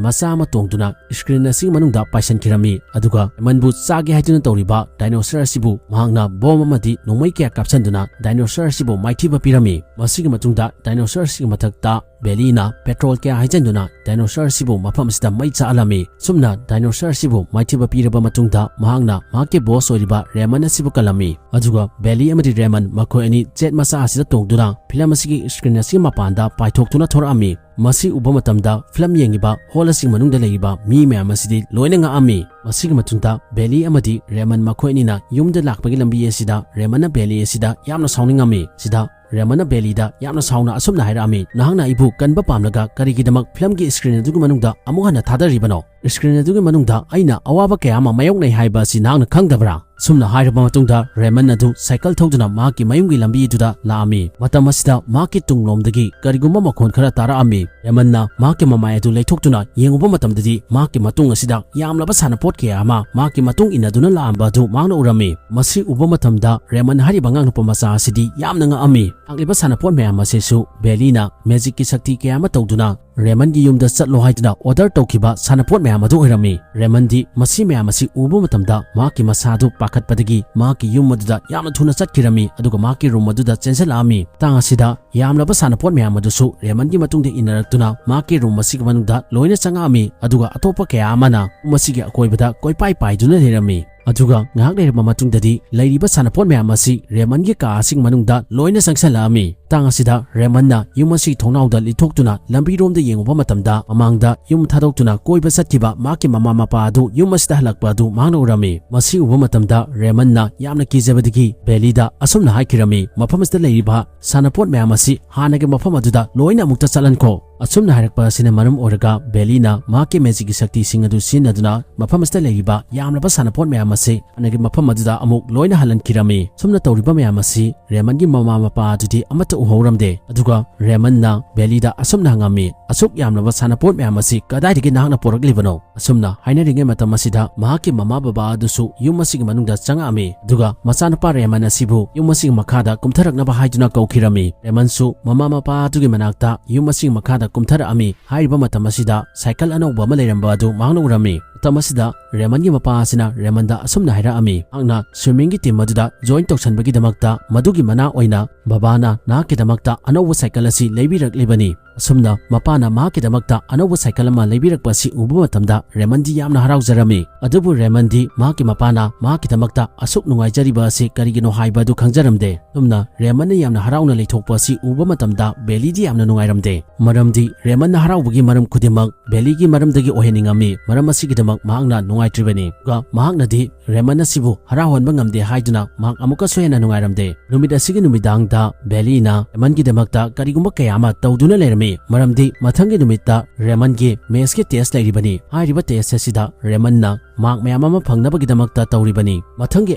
ꯃꯆꯥ ꯑꯃ ꯇꯣꯡꯗꯨꯅ ꯁ꯭ꯀ꯭ꯔꯤꯟ ꯑꯁꯤꯒꯤ ꯃꯅꯨꯡꯗ ꯄꯥꯏꯁꯤꯟꯈꯤꯔꯝꯃꯤ꯫ ꯑꯗꯨꯒ ꯔꯦꯃꯟꯕꯨ ꯆꯥꯒꯦ ꯍꯥꯏꯗꯨꯅ ꯇꯧꯔꯤꯕ ꯗꯥꯏꯅꯣꯁꯔ ꯑꯁꯤꯕꯨ ꯃꯍꯥꯛꯅ ꯕꯣꯝ ꯑꯃꯗꯤ ꯅꯣꯡꯃꯩ ꯀꯌꯥ ꯀꯥꯞꯁꯤꯟꯗꯨꯅ ꯗꯥꯏꯅꯣꯁꯔ ꯑꯁꯤꯕꯨ ꯃꯥꯏꯊꯤꯕ ꯄꯤꯔꯝꯃꯤ꯫ ꯃꯁꯤꯒꯤ ꯃꯇꯨꯡꯗ ꯗꯥꯏꯅꯣꯁꯔ ꯑꯁꯤꯒꯤ ꯃꯊꯛꯇ ꯕꯦꯂꯤꯅ ꯄꯦꯇ꯭ꯔꯣꯜ ꯀꯌꯥ ꯍꯩꯖꯤꯟꯗꯨꯅ ꯗꯥꯏꯅꯣꯁꯔ ꯑꯁꯤꯕꯨ ꯃꯐꯝ ꯑꯁꯤꯗ ꯃꯩ ꯆꯥꯛꯍꯜꯂꯝꯃꯤ꯫ ꯁꯨꯝꯅ ꯗꯥꯏꯅꯣꯁꯔ ꯑꯁꯤꯕꯨ ꯃꯥꯏꯊꯤꯕ ꯄꯤꯔꯕ ꯃꯇꯨꯡꯗ ꯃꯍꯥꯛꯅ ꯃꯍꯥꯛꯀꯤ ꯕꯣꯁ ꯑꯣꯏꯔꯤꯕ ꯔꯦꯃꯟ ꯑꯁꯤꯕꯨ ꯀꯜꯂꯝꯃꯤ꯫ ꯑꯗꯨꯒ ꯕꯦꯂꯤ ꯑꯃꯗꯤ ꯔꯦꯃꯟ ꯃꯈꯣꯏ ꯑꯅꯤ ꯖꯦꯠ ꯃꯆꯥ ꯑꯁꯤꯗ ꯇꯣꯡꯗꯨꯅ ꯐꯤꯂꯝ ꯑꯁꯤꯒꯤ ꯁ꯭ꯀ꯭ꯔꯤꯟ ꯑꯁꯤꯒꯤ ꯃꯄꯥꯟꯗ ꯄꯥꯏꯊꯣꯛꯇꯨꯅ ꯊꯣꯔꯛꯑꯝꯃꯤ꯫ ꯃꯁꯤ ꯎꯕ ꯃꯇꯝꯗ ꯐꯤꯂꯝ ꯌꯦꯡꯉꯤꯕ ꯍꯣꯜ ꯑꯁꯤꯒꯤ ꯃꯅꯨꯡꯗ ꯂꯩꯔꯤꯕ ꯃꯤ ꯃꯌꯥꯝ ꯑꯁꯤꯗꯤ ꯂꯣꯏꯅ ꯉꯛꯑꯝꯃꯤ꯫ ꯃꯁꯤꯒꯤ ꯃꯇꯨꯡꯗ ꯕꯦꯂꯤ ꯑꯃꯗꯤ ꯔꯦꯃꯟ ꯃꯈꯣꯏ ꯑꯅꯤꯅ ꯌꯨꯝꯗ ꯂꯥꯛꯄꯒꯤ ꯂꯝꯕꯤ ꯑꯁꯤꯗ ꯔꯦꯃꯟꯅ ꯕꯦꯂꯤ ꯑꯁꯤꯗ ꯌꯥꯝꯅ ꯁꯥꯎꯅꯤꯡꯉꯝꯃꯤ꯫ ꯁꯤꯗ ꯔꯦꯃꯟꯅ ꯕꯦꯂꯤꯗ ꯌꯥꯝꯅ ꯁꯥꯎꯅ ꯑꯁꯨꯝꯅ ꯍꯥꯏꯔꯛꯑꯝꯃꯤ, "ꯅꯍꯥꯛꯅ ꯑꯩꯕꯨ ꯀꯟꯕ ꯄꯥꯝꯂꯒ ꯀꯔꯤꯒꯤꯗꯃꯛ ꯐꯤꯂꯝꯒꯤ ꯁ꯭ꯀ꯭ꯔꯤꯟ ꯑꯗꯨꯒꯤ ꯃꯅꯨꯡꯗ ꯑꯃꯨꯛ ꯍꯟꯅ ꯊꯥꯗꯔꯤꯕꯅꯣ? ꯁ꯭ꯀ꯭ꯔꯤꯟ ꯑꯗꯨꯒꯤ ꯃꯅꯨꯡꯗ ꯑꯩꯅ ꯑꯋꯥꯕ ꯀꯌꯥ ꯑꯃ ꯃꯥꯌꯣꯛꯅꯩ ꯍꯥꯏꯕ ꯑꯁꯤ ꯅꯍꯥꯛꯅ ꯈꯪꯗꯕ꯭ꯔꯥ?" ꯁꯨꯝꯅ ꯍꯥꯏꯔꯕ ꯃꯇꯨꯡꯗ ꯔꯦꯃꯟ ꯑꯗꯨ ꯁꯥꯏꯀꯜ ꯊꯧꯗꯨꯅ ꯃꯍꯥꯛꯀꯤ ꯃꯌꯨꯝꯒꯤ ꯂꯝꯕꯤ ꯑꯗꯨꯗ ꯂꯥꯛꯑꯝꯃꯤ꯫ ꯃꯇꯝ ꯑꯁꯤꯗ ꯃꯍꯥꯛꯀꯤ ꯇꯨꯡꯂꯣꯝꯗꯒꯤ ꯀꯔꯤꯒꯨꯝꯕ ꯃꯈꯣꯟ ꯈꯔ ꯇꯥꯔꯛꯑꯝꯃꯤ꯫ ꯔꯦꯃꯟꯅ ꯃꯍꯥꯛꯀꯤ ꯃꯃꯥꯏ ꯑꯗꯨ ꯂꯩꯊꯣꯛꯇꯨꯅ ꯌꯦꯡꯉꯨꯕ ꯃꯇꯝꯗꯗꯤ ꯃꯍꯥꯛꯀꯤ ꯃꯇꯨꯡ ꯑꯁꯤꯗ ꯌꯥꯝꯂꯕ ꯁꯥꯟꯅꯄꯣꯠ ꯀꯌꯥ ꯑꯃ ꯃꯍꯥꯛꯀꯤ ꯃꯇꯨꯡ ꯏꯟꯅꯗꯨꯅ ꯂꯥꯛꯑꯝꯕ ꯑꯗꯨ ꯃꯍꯥꯛꯅ ꯎꯔꯝꯃꯤ꯫ ꯃꯁꯤ ꯎꯕ ꯃꯇꯝꯗ ꯔꯦꯃꯟ ꯍꯥꯏꯔꯤꯕ ꯑꯉꯥꯡ ꯅꯨꯄꯥ ꯃꯆꯥ ꯑꯁꯤꯗꯤ ꯌꯥꯝꯅ ꯉꯛꯑꯝꯃꯤ꯫ ꯂꯥꯛꯂꯤꯕ ꯁꯥꯟꯅꯄꯣꯠ ꯃꯌꯥꯝ ꯑꯁꯤꯁꯨ ꯕꯦꯂꯤꯅ ꯃꯦꯖꯤꯛꯀꯤ ꯁꯛꯇꯤ ꯀꯌꯥ ꯑꯃ ꯇꯧꯗꯨꯅ ꯔꯦꯃꯟꯒꯤ ꯌꯨꯝꯗ ꯆꯠꯂꯣ ꯍꯥꯏꯗꯨꯅ ꯑꯣꯔꯗꯔ ꯇꯧꯈꯤꯕ ꯁꯥꯟꯅꯄꯣꯠ ꯃꯌꯥꯝ ꯑꯗꯨ ꯑꯣꯏꯔꯝꯃꯤ꯫ ꯔꯦꯃꯟꯗꯤ ꯃꯁꯤ ꯃꯌꯥꯝ ꯑꯁꯤ ꯎꯕ ꯃꯇꯝꯗ ꯃꯍꯥꯛꯀꯤ ꯃꯁꯥ ꯑꯗꯨ ꯄꯥꯈꯠꯄꯗꯒꯤ ꯃꯍꯥꯛꯀꯤ ꯌꯨꯝ ꯑꯗꯨꯗ ꯌꯥꯝꯅ ꯊꯨꯅ ꯆꯠꯈꯤꯔꯝꯃꯤ, ꯑꯗꯨꯒ ꯃꯍꯥꯛꯀꯤ ꯔꯨꯝ ꯑꯗꯨꯗ ꯆꯦꯟꯁꯤꯜꯂꯛꯑꯝꯃꯤ꯫ ꯃꯇꯥꯡ ꯑꯁꯤꯗ ꯌꯥꯝꯂꯕ ꯁꯥꯟꯅꯄꯣꯠ ꯃꯌꯥꯝ ꯑꯗꯨꯁꯨ ꯔꯦꯃꯟꯒꯤ ꯃꯇꯨꯡꯗ ꯏꯟꯅꯔꯛꯇꯨꯅ ꯃꯍꯥꯛꯀꯤ ꯔꯨꯝ ꯑꯁꯤꯒꯤ ꯃꯅꯨꯡꯗ ꯂꯣꯏꯅ ꯆꯪꯉꯛꯑꯝꯃꯤ, ꯑꯗꯨꯒ ꯑꯇꯣꯞꯄ ꯀꯌꯥ ꯑꯃꯅ ꯔꯨꯝ ꯑꯁꯤꯒꯤ ꯑꯀꯣꯏꯕꯗ ꯀꯣꯏꯄꯥꯏ ꯄꯥꯏꯗꯨꯅ ꯂꯩꯔꯝꯃꯤ꯫ ꯑꯗꯨꯒ ꯉꯥꯏꯍꯥꯛ ꯂꯩꯔꯕ ꯃꯇꯨꯡꯗꯗꯤ ꯂꯩꯔꯤꯕ ꯁꯥꯟꯅꯄꯣꯠ ꯃꯌꯥꯝ ꯑꯁꯤ ꯔꯦꯃꯟꯒꯤ ꯀꯥ ꯑꯁꯤꯒꯤ ꯃꯅꯨꯡꯗ ꯂꯣꯏꯅ ꯆꯪꯁꯤꯜꯂꯛꯑꯝꯃꯤ꯫ ꯃꯇꯥꯡ ꯑꯁꯤꯗ ꯔꯦꯃꯟꯅ ꯌꯨꯝ ꯑꯁꯤꯒꯤ ꯊꯣꯡꯅꯥꯎꯗ ꯂꯤꯊꯣꯛꯇꯨꯅ ꯂꯝꯕꯤꯔꯣꯝꯗ ꯌꯦꯡꯉꯨꯕ ꯃꯇꯝꯗ ꯃꯃꯥꯡꯗ ꯌꯨꯝ ꯊꯥꯗꯣꯛꯇꯨꯅ ꯀꯣꯏꯕ ꯆꯠꯈꯤꯕ ꯃꯍꯥꯛꯀꯤ ꯃꯃꯥ ꯃꯄꯥ ꯑꯗꯨ ꯌꯨꯝ ꯑꯁꯤꯗ ꯍꯜꯂꯛꯄ ꯑꯗꯨ ꯃꯍꯥꯛꯅ ꯎꯔꯝꯃꯤ꯫ ꯃꯁꯤ ꯎꯕ ꯃꯇꯝꯗ ꯔꯦꯃꯟꯅ ꯌꯥꯝꯅ ꯀꯤꯖꯕꯗꯒꯤ ꯕꯦꯂꯤꯗ ꯑꯁꯨꯝꯅ ꯍꯥꯏꯈꯤꯔꯝꯃꯤ, "ꯃꯐꯝ ꯑꯁꯤꯗ ꯂꯩꯔꯤꯕ ꯁꯥꯟꯅꯄꯣꯠ ꯃꯌꯥꯝ ꯑꯁꯤ ꯍꯥꯟꯅꯒꯤ ꯃꯐꯝ ꯑꯗꯨꯗ ꯂꯣꯏꯅ ꯑꯃꯨꯛꯇ ꯆꯠꯍꯟꯈꯣ"꯫ ꯑꯁꯨꯝꯅ ꯍꯥꯏꯔꯛꯄ ꯑꯁꯤꯅ ꯃꯔꯝ ꯑꯣꯏꯔꯒ ꯕꯦꯂꯤꯅ ꯃꯍꯥꯛꯀꯤ ꯃꯦꯖꯤꯛꯀꯤ ꯁꯛꯇꯤꯁꯤꯡ ꯑꯗꯨ ꯁꯤꯖꯤꯟꯅꯗꯨꯅ ꯃꯐꯝ ꯑꯁꯤꯗ ꯂꯩꯔꯤꯕ ꯌꯥꯝꯂꯕ ꯁꯥꯟꯅꯄꯣꯠ ꯃꯌꯥꯝ ꯑꯁꯤ ꯍꯥꯟꯅꯒꯤ ꯃꯐꯝ ꯑꯗꯨꯗ ꯑꯃꯨꯛ ꯂꯣꯏꯅ ꯍꯜꯍꯟꯈꯤꯔꯝꯃꯤ꯫ ꯁꯨꯝꯅ ꯇꯧꯔꯤꯕ ꯃꯌꯥꯝ ꯑꯁꯤ ꯔꯦꯃꯟꯒꯤ ꯃꯃꯥ ꯃꯄꯥ ꯑꯗꯨꯗꯤ ꯑꯃꯠꯇ ꯎꯍꯧꯔꯝꯗꯦ꯫ ꯑꯗꯨꯒ ꯔꯦꯃꯟꯅ ꯕꯦꯂꯤꯗ ꯑꯁꯨꯝꯅ ꯍꯪꯉꯝꯃꯤ, "ꯑꯁꯨꯛ ꯌꯥꯝꯂꯕ ꯁꯥꯟꯅꯄꯣꯠ ꯃꯌꯥꯝ ꯑꯁꯤ ꯀꯗꯥꯏꯗꯒꯤ ꯅꯍꯥꯛꯅ ꯄꯨꯔꯛꯂꯤꯕꯅꯣ?" ꯑꯁꯨꯝꯅ ꯍꯥꯏꯅꯔꯤꯉꯩ ꯃꯇꯝ ꯑꯁꯤꯗ ꯃꯍꯥꯛꯀꯤ ꯃꯃꯥ ꯕꯕꯥ ꯑꯗꯨꯁꯨ ꯌꯨꯝ ꯑꯁꯤꯒꯤ ꯃꯅꯨꯡꯗ ꯆꯪꯉꯛꯑꯝꯃꯤ꯫ ꯑꯗꯨꯒ ꯃꯆꯥꯅꯨꯄꯥ ꯔꯦꯃꯟ ꯑꯁꯤꯕꯨ ꯌꯨꯝ ꯑꯁꯤꯒꯤ ꯃꯈꯥꯗ ꯀꯨꯝꯊꯔꯛꯅꯕ ꯍꯥꯏꯗꯨꯅ ꯀꯧꯈꯤꯔꯝꯃꯤ꯫ ꯔꯦꯃꯟꯁꯨ ꯃꯃꯥ ꯃꯄꯥ ꯑꯗꯨꯒꯤ ꯃꯅꯥꯛꯇ ꯌꯨꯝ ꯑꯁꯤꯒꯤ ꯃꯈꯥꯗ ꯀꯨꯝꯊꯔꯛꯑꯝꯃꯤ꯫ ꯍꯥꯏꯔꯤꯕ ꯃꯇꯝ ꯑꯁꯤꯗ ꯁꯥꯏꯀꯜ ꯑꯅꯧꯕ ꯑꯃ ꯂꯩꯔꯝꯕ ꯑꯗꯨ ꯃꯍꯥꯛꯅ ꯎꯔꯝꯃꯤ꯫ ꯃꯇꯝ ꯑꯁꯤꯗ ꯔꯦꯃꯟꯒꯤ ꯃꯄꯥ ꯑꯁꯤꯅ ꯔꯦꯃꯟꯗ ꯑꯁꯨꯝꯅ ꯍꯥꯏꯔꯛꯑꯝꯃꯤ, "ꯅꯍꯥꯛꯅ swimmingꯒꯤ team ꯑꯗꯨꯗ join ꯇꯧꯁꯟꯕꯒꯤꯗꯃꯛꯇ ꯃꯗꯨꯒꯤ ꯃꯅꯥ ꯑꯣꯏꯅ ꯕꯕꯥꯅ ꯅꯍꯥꯛꯀꯤꯗꯃꯛꯇ ꯑꯅꯧꯕ ꯁꯥꯏꯀꯜ ꯑꯁꯤ ꯂꯩꯕꯤꯔꯛꯂꯤꯕꯅꯤ꯫" ꯑꯁꯨꯝꯅ ꯃꯄꯥꯅ ꯃꯍꯥꯛꯀꯤꯗꯃꯛꯇ ꯑꯅꯧꯕ ꯁꯥꯏꯀꯜ ꯑꯃ ꯂꯩꯕꯤꯔꯛꯄ ꯑꯁꯤ ꯎꯕ ꯃꯇꯝꯗ ꯔꯦꯃꯟꯗꯤ ꯌꯥꯝꯅ ꯍꯔꯥꯎꯖꯔꯝꯃꯤ꯫ ꯑꯗꯨꯕꯨ ꯔꯦꯃꯟꯗꯤ ꯃꯍꯥꯛꯀꯤ ꯃꯄꯥꯅ ꯃꯍꯥꯛꯀꯤꯗꯃꯛꯇ ꯑꯁꯨꯛ ꯅꯨꯡꯉꯥꯏꯖꯔꯤꯕ ꯑꯁꯤ ꯀꯔꯤꯒꯤꯅꯣ ꯍꯥꯏꯕ ꯑꯗꯨ ꯈꯪꯖꯔꯝꯗꯦ꯫ ꯑꯁꯨꯝꯅ ꯔꯦꯃꯟꯅ ꯌꯥꯝꯅ ꯍꯔꯥꯎꯅ ꯂꯩꯊꯣꯛꯄ ꯑꯁꯤ ꯎꯕ ꯃꯇꯝꯗ ꯕꯦꯂꯤꯗꯤ ꯌꯥꯝꯅ ꯅꯨꯡꯉꯥꯏꯔꯝꯗꯦ꯫ ꯃꯔꯝꯗꯤ ꯔꯦꯃꯟꯅ ꯍꯔꯥꯎꯕꯒꯤ ꯃꯔꯝ ꯈꯨꯗꯤꯡꯃꯛ ꯕꯦꯂꯤꯒꯤ ꯃꯔꯝꯗꯒꯤ ꯑꯣꯏꯍꯟꯅꯤꯡꯉꯝꯃꯤ꯫ ꯃꯔꯝ ꯑꯁꯤꯒꯤꯗꯃꯛ ꯃꯍꯥꯛꯅ ꯅꯨꯡꯉꯥꯏꯇ꯭ꯔꯤꯕꯅꯤ꯫ ꯑꯗꯨꯒ ꯃꯍꯥꯛꯅꯗꯤ ꯔꯦꯃꯟ ꯑꯁꯤꯕꯨ ꯍꯔꯥꯎꯍꯟꯕ ꯉꯝꯗꯦ ꯍꯥꯏꯗꯨꯅ ꯃꯍꯥꯛ ꯑꯃꯨꯛꯀꯁꯨ ꯍꯦꯟꯅ ꯅꯨꯡꯉꯥꯏꯔꯝꯗꯦ꯫ ꯅꯨꯃꯤꯠ ꯑꯁꯤꯒꯤ ꯅꯨꯃꯤꯗꯥꯡꯗ ꯕꯦꯂꯤꯅ ꯔꯦꯃꯟꯒꯤꯗꯃꯛꯇ ꯀꯔꯤꯒꯨꯝꯕ ꯀꯌꯥ ꯑꯃ ꯇꯧꯗꯨꯅ ꯂꯩꯔꯝꯃꯤ꯫ ꯃꯔꯝꯗꯤ ꯃꯊꯪꯒꯤ ꯅꯨꯃꯤꯠꯇ ꯔꯦꯃꯟꯒꯤ mathsꯀꯤ test ꯂꯩꯔꯤꯕꯅꯤ꯫ ꯍꯥꯏꯔꯤꯕ test ꯑꯁꯤꯗ ꯔꯦꯃꯟꯅ mark ꯃꯌꯥꯝ ꯑꯃ ꯐꯪꯅꯕꯒꯤꯗꯃꯛꯇ ꯇꯧꯔꯤꯕꯅꯤ꯫ ꯃꯊꯪꯒꯤ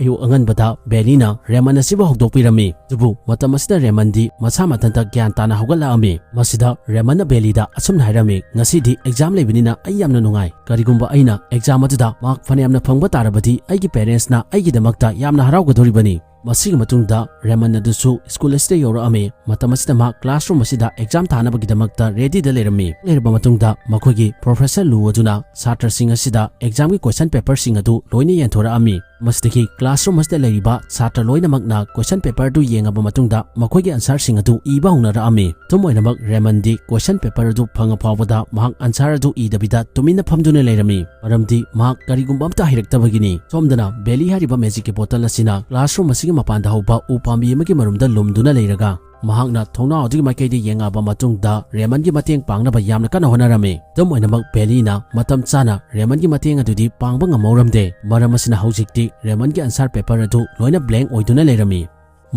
ꯑꯌꯨꯛ ꯑꯉꯟꯕꯗ ꯕꯦꯂꯤꯅ ꯔꯦꯃꯟ ꯑꯁꯤꯕꯨ ꯍꯧꯗꯣꯛꯄꯤꯔꯝꯃꯤ꯫ ꯑꯗꯨꯕꯨ ꯃꯇꯝ ꯑꯁꯤꯗ ꯔꯦꯃꯟꯗꯤ ꯃꯁꯥ ꯃꯊꯟꯇ ꯒ꯭ꯌꯥꯟ ꯇꯥꯅ ꯍꯧꯒꯠꯂꯛꯑꯝꯃꯤ꯫ ꯃꯁꯤꯗ ꯔꯦꯃꯟꯅ ꯕꯦꯂꯤꯗ ꯑꯁꯨꯝꯅ ꯍꯥꯏꯔꯝꯃꯤ, "ꯉꯁꯤꯗꯤ exam ꯂꯩꯕꯅꯤꯅ ꯑꯩ ꯌꯥꯝꯅ ꯅꯨꯡꯉꯥꯏ꯫ ꯀꯔꯤꯒꯨꯝꯕ ꯑꯩꯅ exam ꯑꯗꯨꯗ mark ꯐꯅꯌꯥꯝꯅ ꯐꯪꯕ ꯇꯥꯔꯕꯗꯤ ꯑꯩꯒꯤ parentsꯅ ꯑꯩꯒꯤꯗꯃꯛꯇ ꯌꯥꯝꯅ ꯍꯔꯥꯎꯒꯗꯧꯔꯤꯕꯅꯤ꯫" ꯃꯁꯤꯒꯤ ꯃꯇꯨꯡꯗ ꯔꯦꯃꯟ ꯑꯗꯨꯁꯨ school ꯑꯁꯤꯗ ꯌꯧꯔꯛꯑꯝꯃꯤ꯫ ꯃꯇꯝ ꯑꯁꯤꯗ ꯃꯍꯥꯛ classroom ꯑꯁꯤꯗ exam ꯊꯥꯅꯕꯒꯤꯗꯃꯛꯇ readyꯗ ꯂꯩꯔꯝꯃꯤ꯫ ꯂꯩꯔꯕ ꯃꯇꯨꯡꯗ ꯃꯈꯣꯏꯒꯤ professor ꯂꯨ ꯑꯗꯨꯅ ꯁꯥꯇ꯭ꯔꯁꯤꯡ ꯑꯁꯤꯗ examꯒꯤ question paperꯁꯤꯡ ꯑꯗꯨ ꯂꯣꯏꯅ ꯌꯦꯟꯊꯣꯔꯛꯑꯝꯃꯤ꯫ ꯃꯁꯤꯗꯒꯤ classroom ꯑꯁꯤꯗ ꯂꯩꯔꯤꯕ ꯁꯥꯇ꯭ꯔ ꯂꯣꯏꯅꯃꯛꯅ question paperꯗꯨ ꯌꯦꯡꯉꯕ ꯃꯇꯨꯡꯗ ꯃꯈꯣꯏꯒꯤ answerꯁꯤꯡ ꯑꯗꯨ ꯏꯕ ꯍꯧꯅꯔꯛꯑꯝꯃꯤ꯫ ꯑꯗꯨꯝ ꯑꯣꯏꯅꯃꯛ ꯔꯦꯃꯟꯗꯤ question paper ꯑꯗꯨ ꯐꯪꯉ ꯐꯥꯎꯕꯗ ꯃꯍꯥꯛ answer ꯑꯗꯨ ꯏꯗꯕꯤꯗ ꯇꯨꯃꯤꯟꯅ ꯐꯝꯗꯨꯅ ꯂꯩꯔꯝꯃꯤ꯫ ꯃꯔꯝꯗꯤ ꯃꯍꯥꯛ ꯀꯔꯤꯒꯨꯝꯕ ꯑꯝꯇ ꯍꯩꯔꯛꯇꯕꯒꯤꯅꯤ꯫ ꯁꯣꯝꯗꯅ ꯕꯦꯂꯤ ꯍꯥꯏꯔꯤꯕ magicꯀꯤ bottle ꯑꯁꯤꯅ classroom ꯑꯁꯤꯒꯤ ꯃꯄꯥꯟꯗ ꯍꯧꯕ ꯎ ꯄꯥꯝꯕꯤ ꯑꯃꯒꯤ ꯃꯔꯨꯝꯗ ꯂꯨꯝꯗꯨꯅ ꯂꯩꯔꯒ ꯃꯍꯥꯛꯅ ꯊꯣꯡꯅꯥꯎ ꯑꯗꯨꯒꯤ ꯃꯥꯏꯀꯩꯗ ꯌꯦꯡꯉꯛꯑꯕ ꯃꯇꯨꯡꯗ ꯔꯦꯃꯟꯒꯤ ꯃꯇꯦꯡ ꯄꯥꯡꯅꯕ ꯌꯥꯝꯅ ꯀꯟꯅ ꯍꯣꯠꯅꯔꯝꯃꯤ꯫ ꯑꯗꯨꯝ ꯑꯣꯏꯅꯃꯛ ꯕꯦꯂꯤꯅ ꯃꯇꯝ ꯆꯥꯅ ꯔꯦꯃꯟꯒꯤ ꯃꯇꯦꯡ ꯑꯗꯨꯗꯤ ꯄꯥꯡꯕ ꯉꯝꯍꯧꯔꯝꯗꯦ꯫ ꯃꯔꯝ ꯑꯁꯤꯅ ꯍꯧꯖꯤꯛꯇꯤ ꯔꯦꯃꯟꯒꯤ answer paper ꯑꯗꯨ ꯂꯣꯏꯅ blank ꯑꯣꯏꯗꯨꯅ ꯂꯩꯔꯝꯃꯤ꯫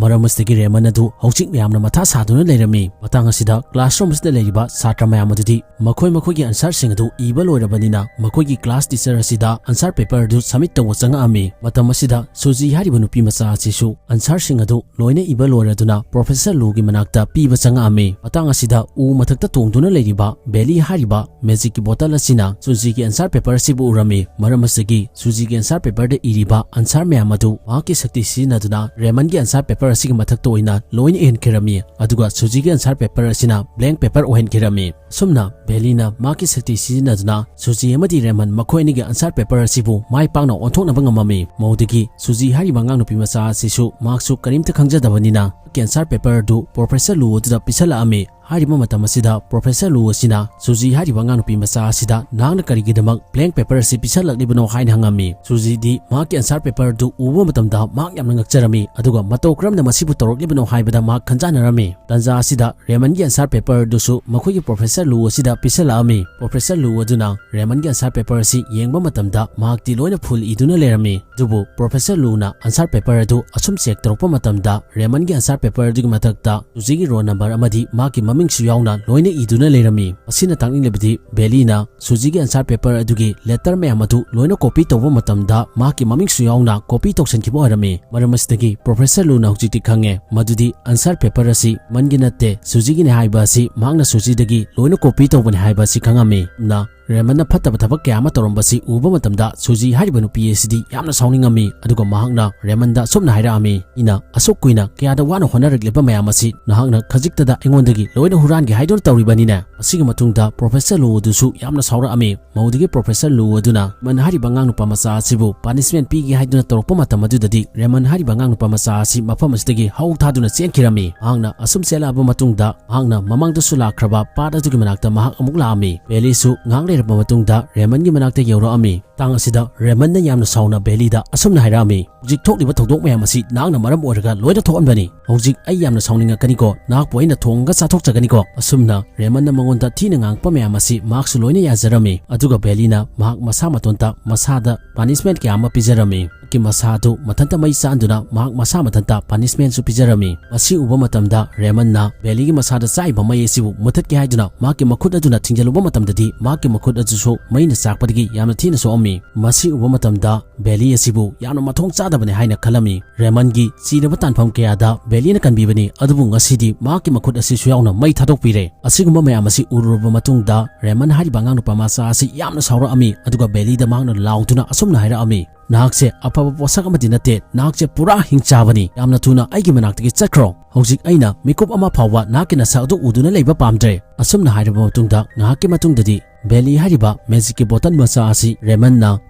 ꯃꯔꯝ ꯑꯁꯤꯗꯒꯤ ꯔꯦꯃꯟ ꯑꯗꯨ ꯍꯧꯖꯤꯛ ꯌꯥꯝꯅ ꯃꯊꯥ ꯁꯥꯗꯨꯅ ꯂꯩꯔꯝꯃꯤ꯫ ꯃꯇꯥꯡ ꯑꯁꯤꯗ classroom ꯑꯁꯤꯗ ꯂꯩꯔꯤꯕ ꯁꯥꯇ꯭ꯔ ꯃꯌꯥꯝ ꯑꯗꯨꯗꯤ ꯃꯈꯣꯏ ꯃꯈꯣꯏꯒꯤ answerꯁꯤꯡ ꯑꯗꯨ ꯏꯕ ꯂꯣꯏꯔꯕꯅꯤꯅ ꯃꯈꯣꯏꯒꯤ class teacher ꯑꯁꯤꯗ answer paper ꯑꯗꯨ submit ꯇꯧꯕ ꯆꯪꯉꯛꯑꯝꯃꯤ꯫ ꯃꯇꯝ ꯑꯁꯤꯗ ꯁꯨꯖꯤ ꯍꯥꯏꯔꯤꯕ ꯅꯨꯄꯤ ꯃꯆꯥ ꯑꯁꯤꯁꯨ answerꯁꯤꯡ ꯑꯗꯨ ꯂꯣꯏꯅ ꯏꯕ ꯂꯣꯏꯔꯗꯨꯅ Professor ꯂꯨꯒꯤ ꯃꯅꯥꯛꯇ ꯄꯤꯕ ꯆꯪꯉꯛꯑꯝꯃꯤ꯫ ꯃꯇꯥꯡ ꯑꯁꯤꯗ ꯎ ꯃꯊꯛꯇ ꯇꯣꯡꯗꯨꯅ ꯂꯩꯔꯤꯕ ꯕꯦꯂꯤ ꯍꯥꯏꯔꯤꯕ magicꯀꯤ bottle ꯑꯁꯤꯅ ꯁꯨꯖꯤꯒꯤ answer paper ꯑꯁꯤꯕꯨ ꯎꯔꯝꯃꯤ꯫ ꯃꯔꯝ ꯑꯁꯤꯗꯒꯤ ꯁꯨꯖꯤꯒꯤ answer paperꯗ ꯏꯔꯤꯕ answer ꯃꯌꯥꯝ ꯑꯗꯨ ꯃꯍꯥꯛꯀꯤ ꯁꯛꯇꯤ ꯁꯤꯖꯤꯟꯅꯗꯨꯅ ꯔꯦꯃꯟꯒꯤ answer paper ꯑꯁꯤꯒꯤ ꯃꯊꯛꯇ ꯑꯣꯏꯅ ꯂꯣꯏꯅ ꯏꯍꯟꯈꯤꯔꯝꯃꯤ꯫ ꯑꯗꯨꯒ ꯁꯨꯖꯤꯒꯤ answer paper ꯑꯁꯤꯅ blank paper ꯑꯣꯏꯍꯟꯈꯤꯔꯝꯃꯤ꯫ ꯑꯁꯨꯝꯅ ꯕꯦꯂꯤꯅ ꯃꯍꯥꯛꯀꯤ ꯁꯛꯇꯤ ꯁꯤꯖꯤꯟꯅꯗꯨꯅ ꯁꯨꯖꯤ ꯑꯃꯗꯤ ꯔꯦꯃꯟ ꯃꯈꯣꯏ ꯑꯅꯤꯒꯤ answer paper ꯑꯁꯤꯕꯨ ꯃꯥꯏ ꯄꯥꯛꯅ ꯑꯣꯟꯊꯣꯛꯅꯕ ꯉꯝꯃꯝꯃꯤ꯫ ꯃꯧꯗꯒꯤ ꯁꯨꯖꯤ ꯍꯥꯏꯔꯤꯕ ꯑꯉꯥꯡ ꯅꯨꯄꯤ ꯃꯆꯥ ꯑꯁꯤꯁꯨ ꯃꯍꯥꯛꯁꯨ ꯀꯔꯤꯝꯇ ꯈꯪꯖꯗꯕꯅꯤꯅ ꯃꯍꯥꯛꯀꯤ answer paper ꯑꯗꯨ Professor ꯂꯨ ꯑꯗꯨꯗ ꯄꯤꯁꯜꯂꯛꯑꯝꯃꯤ꯫ ꯍꯥꯏꯔꯤꯕ ꯃꯇꯝ ꯑꯁꯤꯗ Professor ꯂꯨ ꯑꯁꯤꯅ ꯁꯨꯖꯤ ꯍꯥꯏꯔꯤꯕ ꯑꯉꯥꯡ ꯅꯨꯄꯤ ꯃꯆꯥ ꯑꯁꯤꯗ ꯅꯍꯥꯛꯅ ꯀꯔꯤꯒꯤꯗꯃꯛ blank paper ꯑꯁꯤ ꯄꯤꯁꯜꯂꯛꯂꯤꯕꯅꯣ ꯍꯥꯏꯅ ꯍꯪꯉꯝꯃꯤ꯫ ꯁꯨꯖꯤꯗꯤ ꯃꯍꯥꯛꯀꯤ answer paper ꯑꯗꯨ ꯎꯕ ꯃꯇꯝꯗ ꯃꯍꯥꯛ ꯌꯥꯝꯅ ꯉꯛꯆꯔꯝꯃꯤ, ꯑꯗꯨꯒ ꯃꯇꯧ ꯀꯔꯝꯅ ꯃꯁꯤꯕꯨ ꯇꯧꯔꯛꯂꯤꯕꯅꯣ ꯍꯥꯏꯕꯗ ꯃꯍꯥꯛ ꯈꯟꯖꯥꯟꯅꯔꯝꯃꯤ꯫ ꯇꯟꯖꯥ ꯑꯁꯤꯗ ꯔꯦꯃꯟꯒꯤ answer paper ꯑꯗꯨꯁꯨ ꯃꯈꯣꯏꯒꯤ Professor ꯂꯨ ꯑꯁꯤꯗ ꯄꯤꯁꯜꯂꯛꯑꯝꯃꯤ꯫ Professor ꯂꯨ ꯑꯗꯨꯅ ꯔꯦꯃꯟꯒꯤ answer paper ꯑꯁꯤ ꯌꯦꯡꯕ ꯃꯇꯝꯗ ꯃꯍꯥꯛꯇꯤ ꯂꯣꯏꯅ full ꯏꯗꯨꯅ ꯂꯩꯔꯝꯃꯤ꯫ ꯑꯗꯨꯕꯨ Professor ꯂꯨꯅ answer paper ꯑꯗꯨ ꯑꯁꯨꯝ check ꯇꯧꯔꯛꯄ ꯃꯇꯝꯗ ꯔꯦꯃꯟꯒꯤ answer paper ꯑꯗꯨꯒꯤ ꯃꯊꯛꯇ ꯁꯨꯖꯤꯒꯤ roll number ꯑꯃꯗꯤ ꯃꯍꯥꯛꯀꯤ ꯃꯃꯤꯡꯁꯨ ꯌꯥꯎꯅ ꯂꯣꯏꯅ ꯏꯗꯨꯅ ꯂꯩꯔꯝꯃꯤ꯫ ꯃꯁꯤꯅ ꯇꯥꯛꯅꯤꯡꯂꯤꯕꯗꯤ ꯕꯦꯂꯤꯅ ꯁꯨꯖꯤꯒꯤ answer paper ꯑꯗꯨꯒꯤ letter ꯃꯌꯥꯝ ꯑꯗꯨ ꯂꯣꯏꯅ copy ꯇꯧꯕ ꯃꯇꯝꯗ ꯃꯍꯥꯛꯀꯤ ꯃꯃꯤꯡꯁꯨ ꯌꯥꯎꯅ copy ꯇꯧꯁꯤꯟꯈꯤꯕ ꯑꯣꯏꯔꯝꯃꯤ꯫ ꯃꯔꯝ ꯑꯁꯤꯗꯒꯤ Professor ꯂꯨꯅ ꯍꯧꯖꯤꯛꯇꯤ ꯈꯪꯉꯦ ꯃꯗꯨꯗꯤ answer paper ꯑꯁꯤ ꯃꯟꯒꯤ ꯅꯠꯇꯦ, ꯁꯨꯖꯤꯒꯤꯅꯤ ꯍꯥꯏꯕ ꯑꯁꯤ ꯃꯍꯥꯛꯅ ꯁꯨꯖꯤꯗꯒꯤ ꯂꯣꯏꯅ copy ꯇꯧꯕꯅꯤ ꯍꯥꯏꯕ ꯑꯁꯤ ꯈꯪꯉꯝꯃꯤ꯫ ꯅ ꯔꯦꯃꯟꯅ ꯐꯠꯇꯕ ꯊꯕꯛ ꯀꯌꯥ ꯑꯃ ꯇꯧꯔꯝꯕꯁꯤ ꯎꯕ ꯃꯇꯝꯗ ꯁꯨꯖꯤ ꯍꯥꯏꯔꯤꯕ ꯅꯨꯄꯤ ꯑꯁꯤꯗꯤ ꯌꯥꯝꯅ ꯁꯥꯎꯅꯤꯡꯉꯝꯃꯤ꯫ ꯑꯗꯨꯒ ꯃꯍꯥꯛꯅ ꯔꯦꯃꯟꯗ ꯑꯁꯨꯝꯅ ꯍꯥꯏꯔꯛꯑꯝꯃꯤ, "ꯑꯩꯅ ꯑꯁꯨꯛ ꯀꯨꯏꯅ ꯀꯌꯥꯗ ꯋꯥꯅ ꯍꯣꯠꯅꯔꯛꯂꯤꯕ ꯃꯌꯥꯝ ꯑꯁꯤ ꯅꯍꯥꯛꯅ ꯈꯖꯤꯛꯇꯗ ꯑꯩꯉꯣꯟꯗꯒꯤ ꯂꯣꯏꯅ ꯍꯨꯔꯥꯟꯒꯦ ꯍꯥꯏꯗꯨꯅ ꯇꯧꯔꯤꯕꯅꯤꯅꯦ?" ꯃꯁꯤꯒꯤ ꯃꯇꯨꯡꯗ Professor ꯂꯨ ꯑꯗꯨꯁꯨ ꯌꯥꯝꯅ ꯁꯥꯎꯔꯛꯑꯝꯃꯤ꯫ ꯃꯧꯗꯒꯤ Professor ꯂꯨ ꯑꯗꯨꯅ ꯔꯦꯃꯟ ꯍꯥꯏꯔꯤꯕ ꯑꯉꯥꯡ ꯅꯨꯄꯥ ꯃꯆꯥ ꯑꯁꯤꯕꯨ punishment ꯄꯤꯒꯦ ꯍꯥꯏꯗꯨꯅ ꯇꯧꯔꯛꯄ ꯃꯇꯝ ꯑꯗꯨꯗꯗꯤ ꯔꯦꯃꯟ ꯍꯥꯏꯔꯤꯕ ꯑꯉꯥꯡ ꯅꯨꯄꯥ ꯃꯆꯥ ꯑꯁꯤ ꯃꯐꯝ ꯑꯁꯤꯗꯒꯤ ꯍꯧ ꯊꯥꯗꯨꯅ ꯆꯦꯟꯈꯤꯔꯝꯃꯤ꯫ ꯃꯍꯥꯛꯅ ꯑꯁꯨꯝ ꯆꯦꯜꯂꯛꯑꯕ ꯃꯇꯨꯡꯗ ꯃꯍꯥꯛꯅ ꯃꯃꯥꯡꯗꯁꯨ ꯂꯥꯛꯈ꯭ꯔꯕ ꯄꯥꯠ ꯑꯗꯨꯒꯤ ꯃꯅꯥꯛꯇ ꯃꯍꯥꯛ ꯑꯃꯨꯛ ꯂꯥꯛꯑꯝꯃꯤ꯫ ꯕꯦꯂꯤꯁꯨ ꯉꯥꯏꯍꯥꯛ ꯂꯩꯔꯕ ꯃꯇꯨꯡꯗ ꯔꯦꯃꯟꯒꯤ ꯃꯅꯥꯛꯇ ꯌꯧꯔꯛꯑꯝꯃꯤ꯫ ꯇꯥꯡ ꯑꯁꯤꯗ ꯔꯦꯃꯟꯅ ꯌꯥꯝꯅ ꯁꯥꯎꯅ ꯕꯦꯂꯤꯗ ꯑꯁꯨꯝꯅ ꯍꯥꯏꯔꯛꯑꯝꯃꯤ, "ꯍꯧꯖꯤꯛ ꯊꯣꯛꯂꯤꯕ ꯊꯧꯗꯣꯛ ꯃꯌꯥꯝ ꯑꯁꯤ ꯅꯍꯥꯛꯅ ꯃꯔꯝ ꯑꯣꯏꯔꯒ ꯂꯣꯏꯅ ꯊꯣꯛꯍꯟꯕꯅꯤ꯫ ꯍꯧꯖꯤꯛ ꯑꯩ ꯌꯥꯝꯅ ꯁꯥꯎꯅꯤꯡꯉꯛꯀꯅꯤꯀꯣ, ꯅꯍꯥꯛꯄꯨ ꯑꯩꯅ ꯊꯣꯡꯉꯒ ꯆꯥꯊꯣꯛꯆꯒꯅꯤꯀꯣ"꯫ ꯑꯁꯨꯝꯅ ꯔꯦꯃꯟꯅ ꯃꯉꯣꯟꯗ ꯊꯤꯅ ꯉꯥꯡꯉꯛꯄ ꯃꯌꯥꯝ ꯑꯁꯤ ꯃꯍꯥꯛꯁꯨ ꯂꯣꯏꯅ ꯌꯥꯖꯔꯝꯃꯤ꯫ ꯑꯗꯨꯒ ꯕꯦꯂꯤꯅ ꯃꯍꯥꯛ ꯃꯁꯥ ꯃꯇꯣꯟꯇ ꯃꯁꯥꯗ ꯄꯥꯅꯤꯁꯃꯦꯟꯠ ꯀꯌꯥ ꯑꯃ ꯄꯤꯖꯔꯝꯃꯤ꯫ ꯃꯍꯥꯛꯀꯤ ꯃꯁꯥ ꯑꯗꯨ ꯃꯊꯟꯇ ꯃꯩ ꯆꯥꯍꯟꯗꯨꯅ ꯃꯍꯥꯛ ꯃꯁꯥ ꯃꯊꯟꯇ ꯄꯥꯅꯤꯁꯃꯦꯟꯠꯁꯨ ꯄꯤꯖꯔꯝꯃꯤ꯫ ꯃꯁꯤ ꯎꯕ ꯃꯇꯝꯗ ꯔꯦꯃꯟꯅ ꯕꯦꯂꯤꯒꯤ ꯃꯁꯥꯗ ꯆꯥꯛꯏꯕ ꯃꯩ ꯑꯁꯤꯕꯨ ꯃꯨꯊꯠꯀꯦ ꯍꯥꯏꯗꯨꯅ ꯃꯍꯥꯛꯀꯤ ꯃꯈꯨꯠ ꯑꯗꯨꯅ ꯊꯤꯡꯖꯤꯜꯂꯨꯕ ꯃꯇꯝꯗꯗꯤ ꯃꯍꯥꯛꯀꯤ ꯃꯈꯨꯠ ꯑꯗꯨꯁꯨ ꯃꯩꯅ ꯆꯥꯛꯄꯗꯒꯤ ꯌꯥꯝꯅ ꯊꯤꯅ ꯁꯣꯛꯑꯝꯃꯤ꯫ ꯃꯁꯤ ꯎꯕ ꯃꯇꯝꯗ ꯕꯦꯂꯤ ꯑꯁꯤꯕꯨ ꯌꯥꯝꯅ ꯃꯊꯣꯡ ꯆꯥꯗꯕꯅꯤ ꯍꯥꯏꯅ ꯈꯜꯂꯝꯃꯤ꯫ ꯔꯦꯃꯟꯒꯤ ꯆꯤꯔꯕ ꯇꯥꯟꯐꯝ ꯀꯌꯥꯗ ꯕꯦꯂꯤꯅ ꯀꯟꯕꯤꯕꯅꯤ, ꯑꯗꯨꯕꯨ ꯉꯁꯤꯗꯤ ꯃꯍꯥꯛꯀꯤ ꯃꯈꯨꯠ ꯑꯁꯤꯁꯨ ꯌꯥꯎꯅ ꯃꯩ ꯊꯥꯗꯣꯛꯄꯤꯔꯦ꯫ ꯑꯁꯤꯒꯨꯝꯕ ꯃꯌꯥꯝ ꯑꯁꯤ ꯎꯔꯨꯔꯕ ꯃꯇꯨꯡꯗ ꯔꯦꯃꯟ ꯍꯥꯏꯔꯤꯕ ꯑꯉꯥꯡ ꯅꯨꯄꯥ ꯃꯆꯥ ꯑꯁꯤ ꯌꯥꯝꯅ ꯁꯥꯎꯔꯛꯑꯝꯃꯤ, ꯑꯗꯨꯒ ꯕꯦꯂꯤꯗ ꯃꯍꯥꯛꯅ ꯂꯥꯎꯗꯨꯅ ꯑꯁꯨꯝꯅ ꯍꯥꯏꯔꯛꯑꯝꯃꯤ, "ꯅꯍꯥꯛꯁꯦ ꯑꯐꯕ ꯄꯣꯠꯁꯛ ꯑꯃꯗꯤ ꯅꯠꯇꯦ, ꯅꯍꯥꯛꯁꯦ ꯄꯨꯔꯥ ꯍꯤꯡꯆꯥꯕꯅꯤ꯫ ꯌꯥꯝꯅ ꯊꯨꯅ ꯑꯩꯒꯤ ꯃꯅꯥꯛꯇꯒꯤ ꯆꯠꯈ꯭ꯔꯣ꯫ ꯍꯧꯖꯤꯛ ꯑꯩꯅ ꯃꯤꯀꯨꯞ ꯑꯃ ꯐꯥꯎꯕ ꯅꯍꯥꯛꯀꯤ ꯅꯁꯛ ꯑꯗꯨ ꯎꯗꯨꯅ ꯂꯩꯕ ꯄꯥꯝꯗ꯭ꯔꯦ"꯫ ꯑꯁꯨꯝꯅ ꯍꯥꯏꯔꯕ ꯃꯇꯨꯡꯗ ꯉꯥꯏꯍꯥꯛꯀꯤ ꯃꯇꯨꯡꯗꯗꯤ ꯕꯦꯂꯤ ꯍꯥꯏꯔꯤꯕ ꯃꯦꯖꯤꯛꯀꯤ ꯕꯣꯇꯜ ꯃꯆꯥ ꯑꯁꯤ ꯔꯦꯃꯟꯅ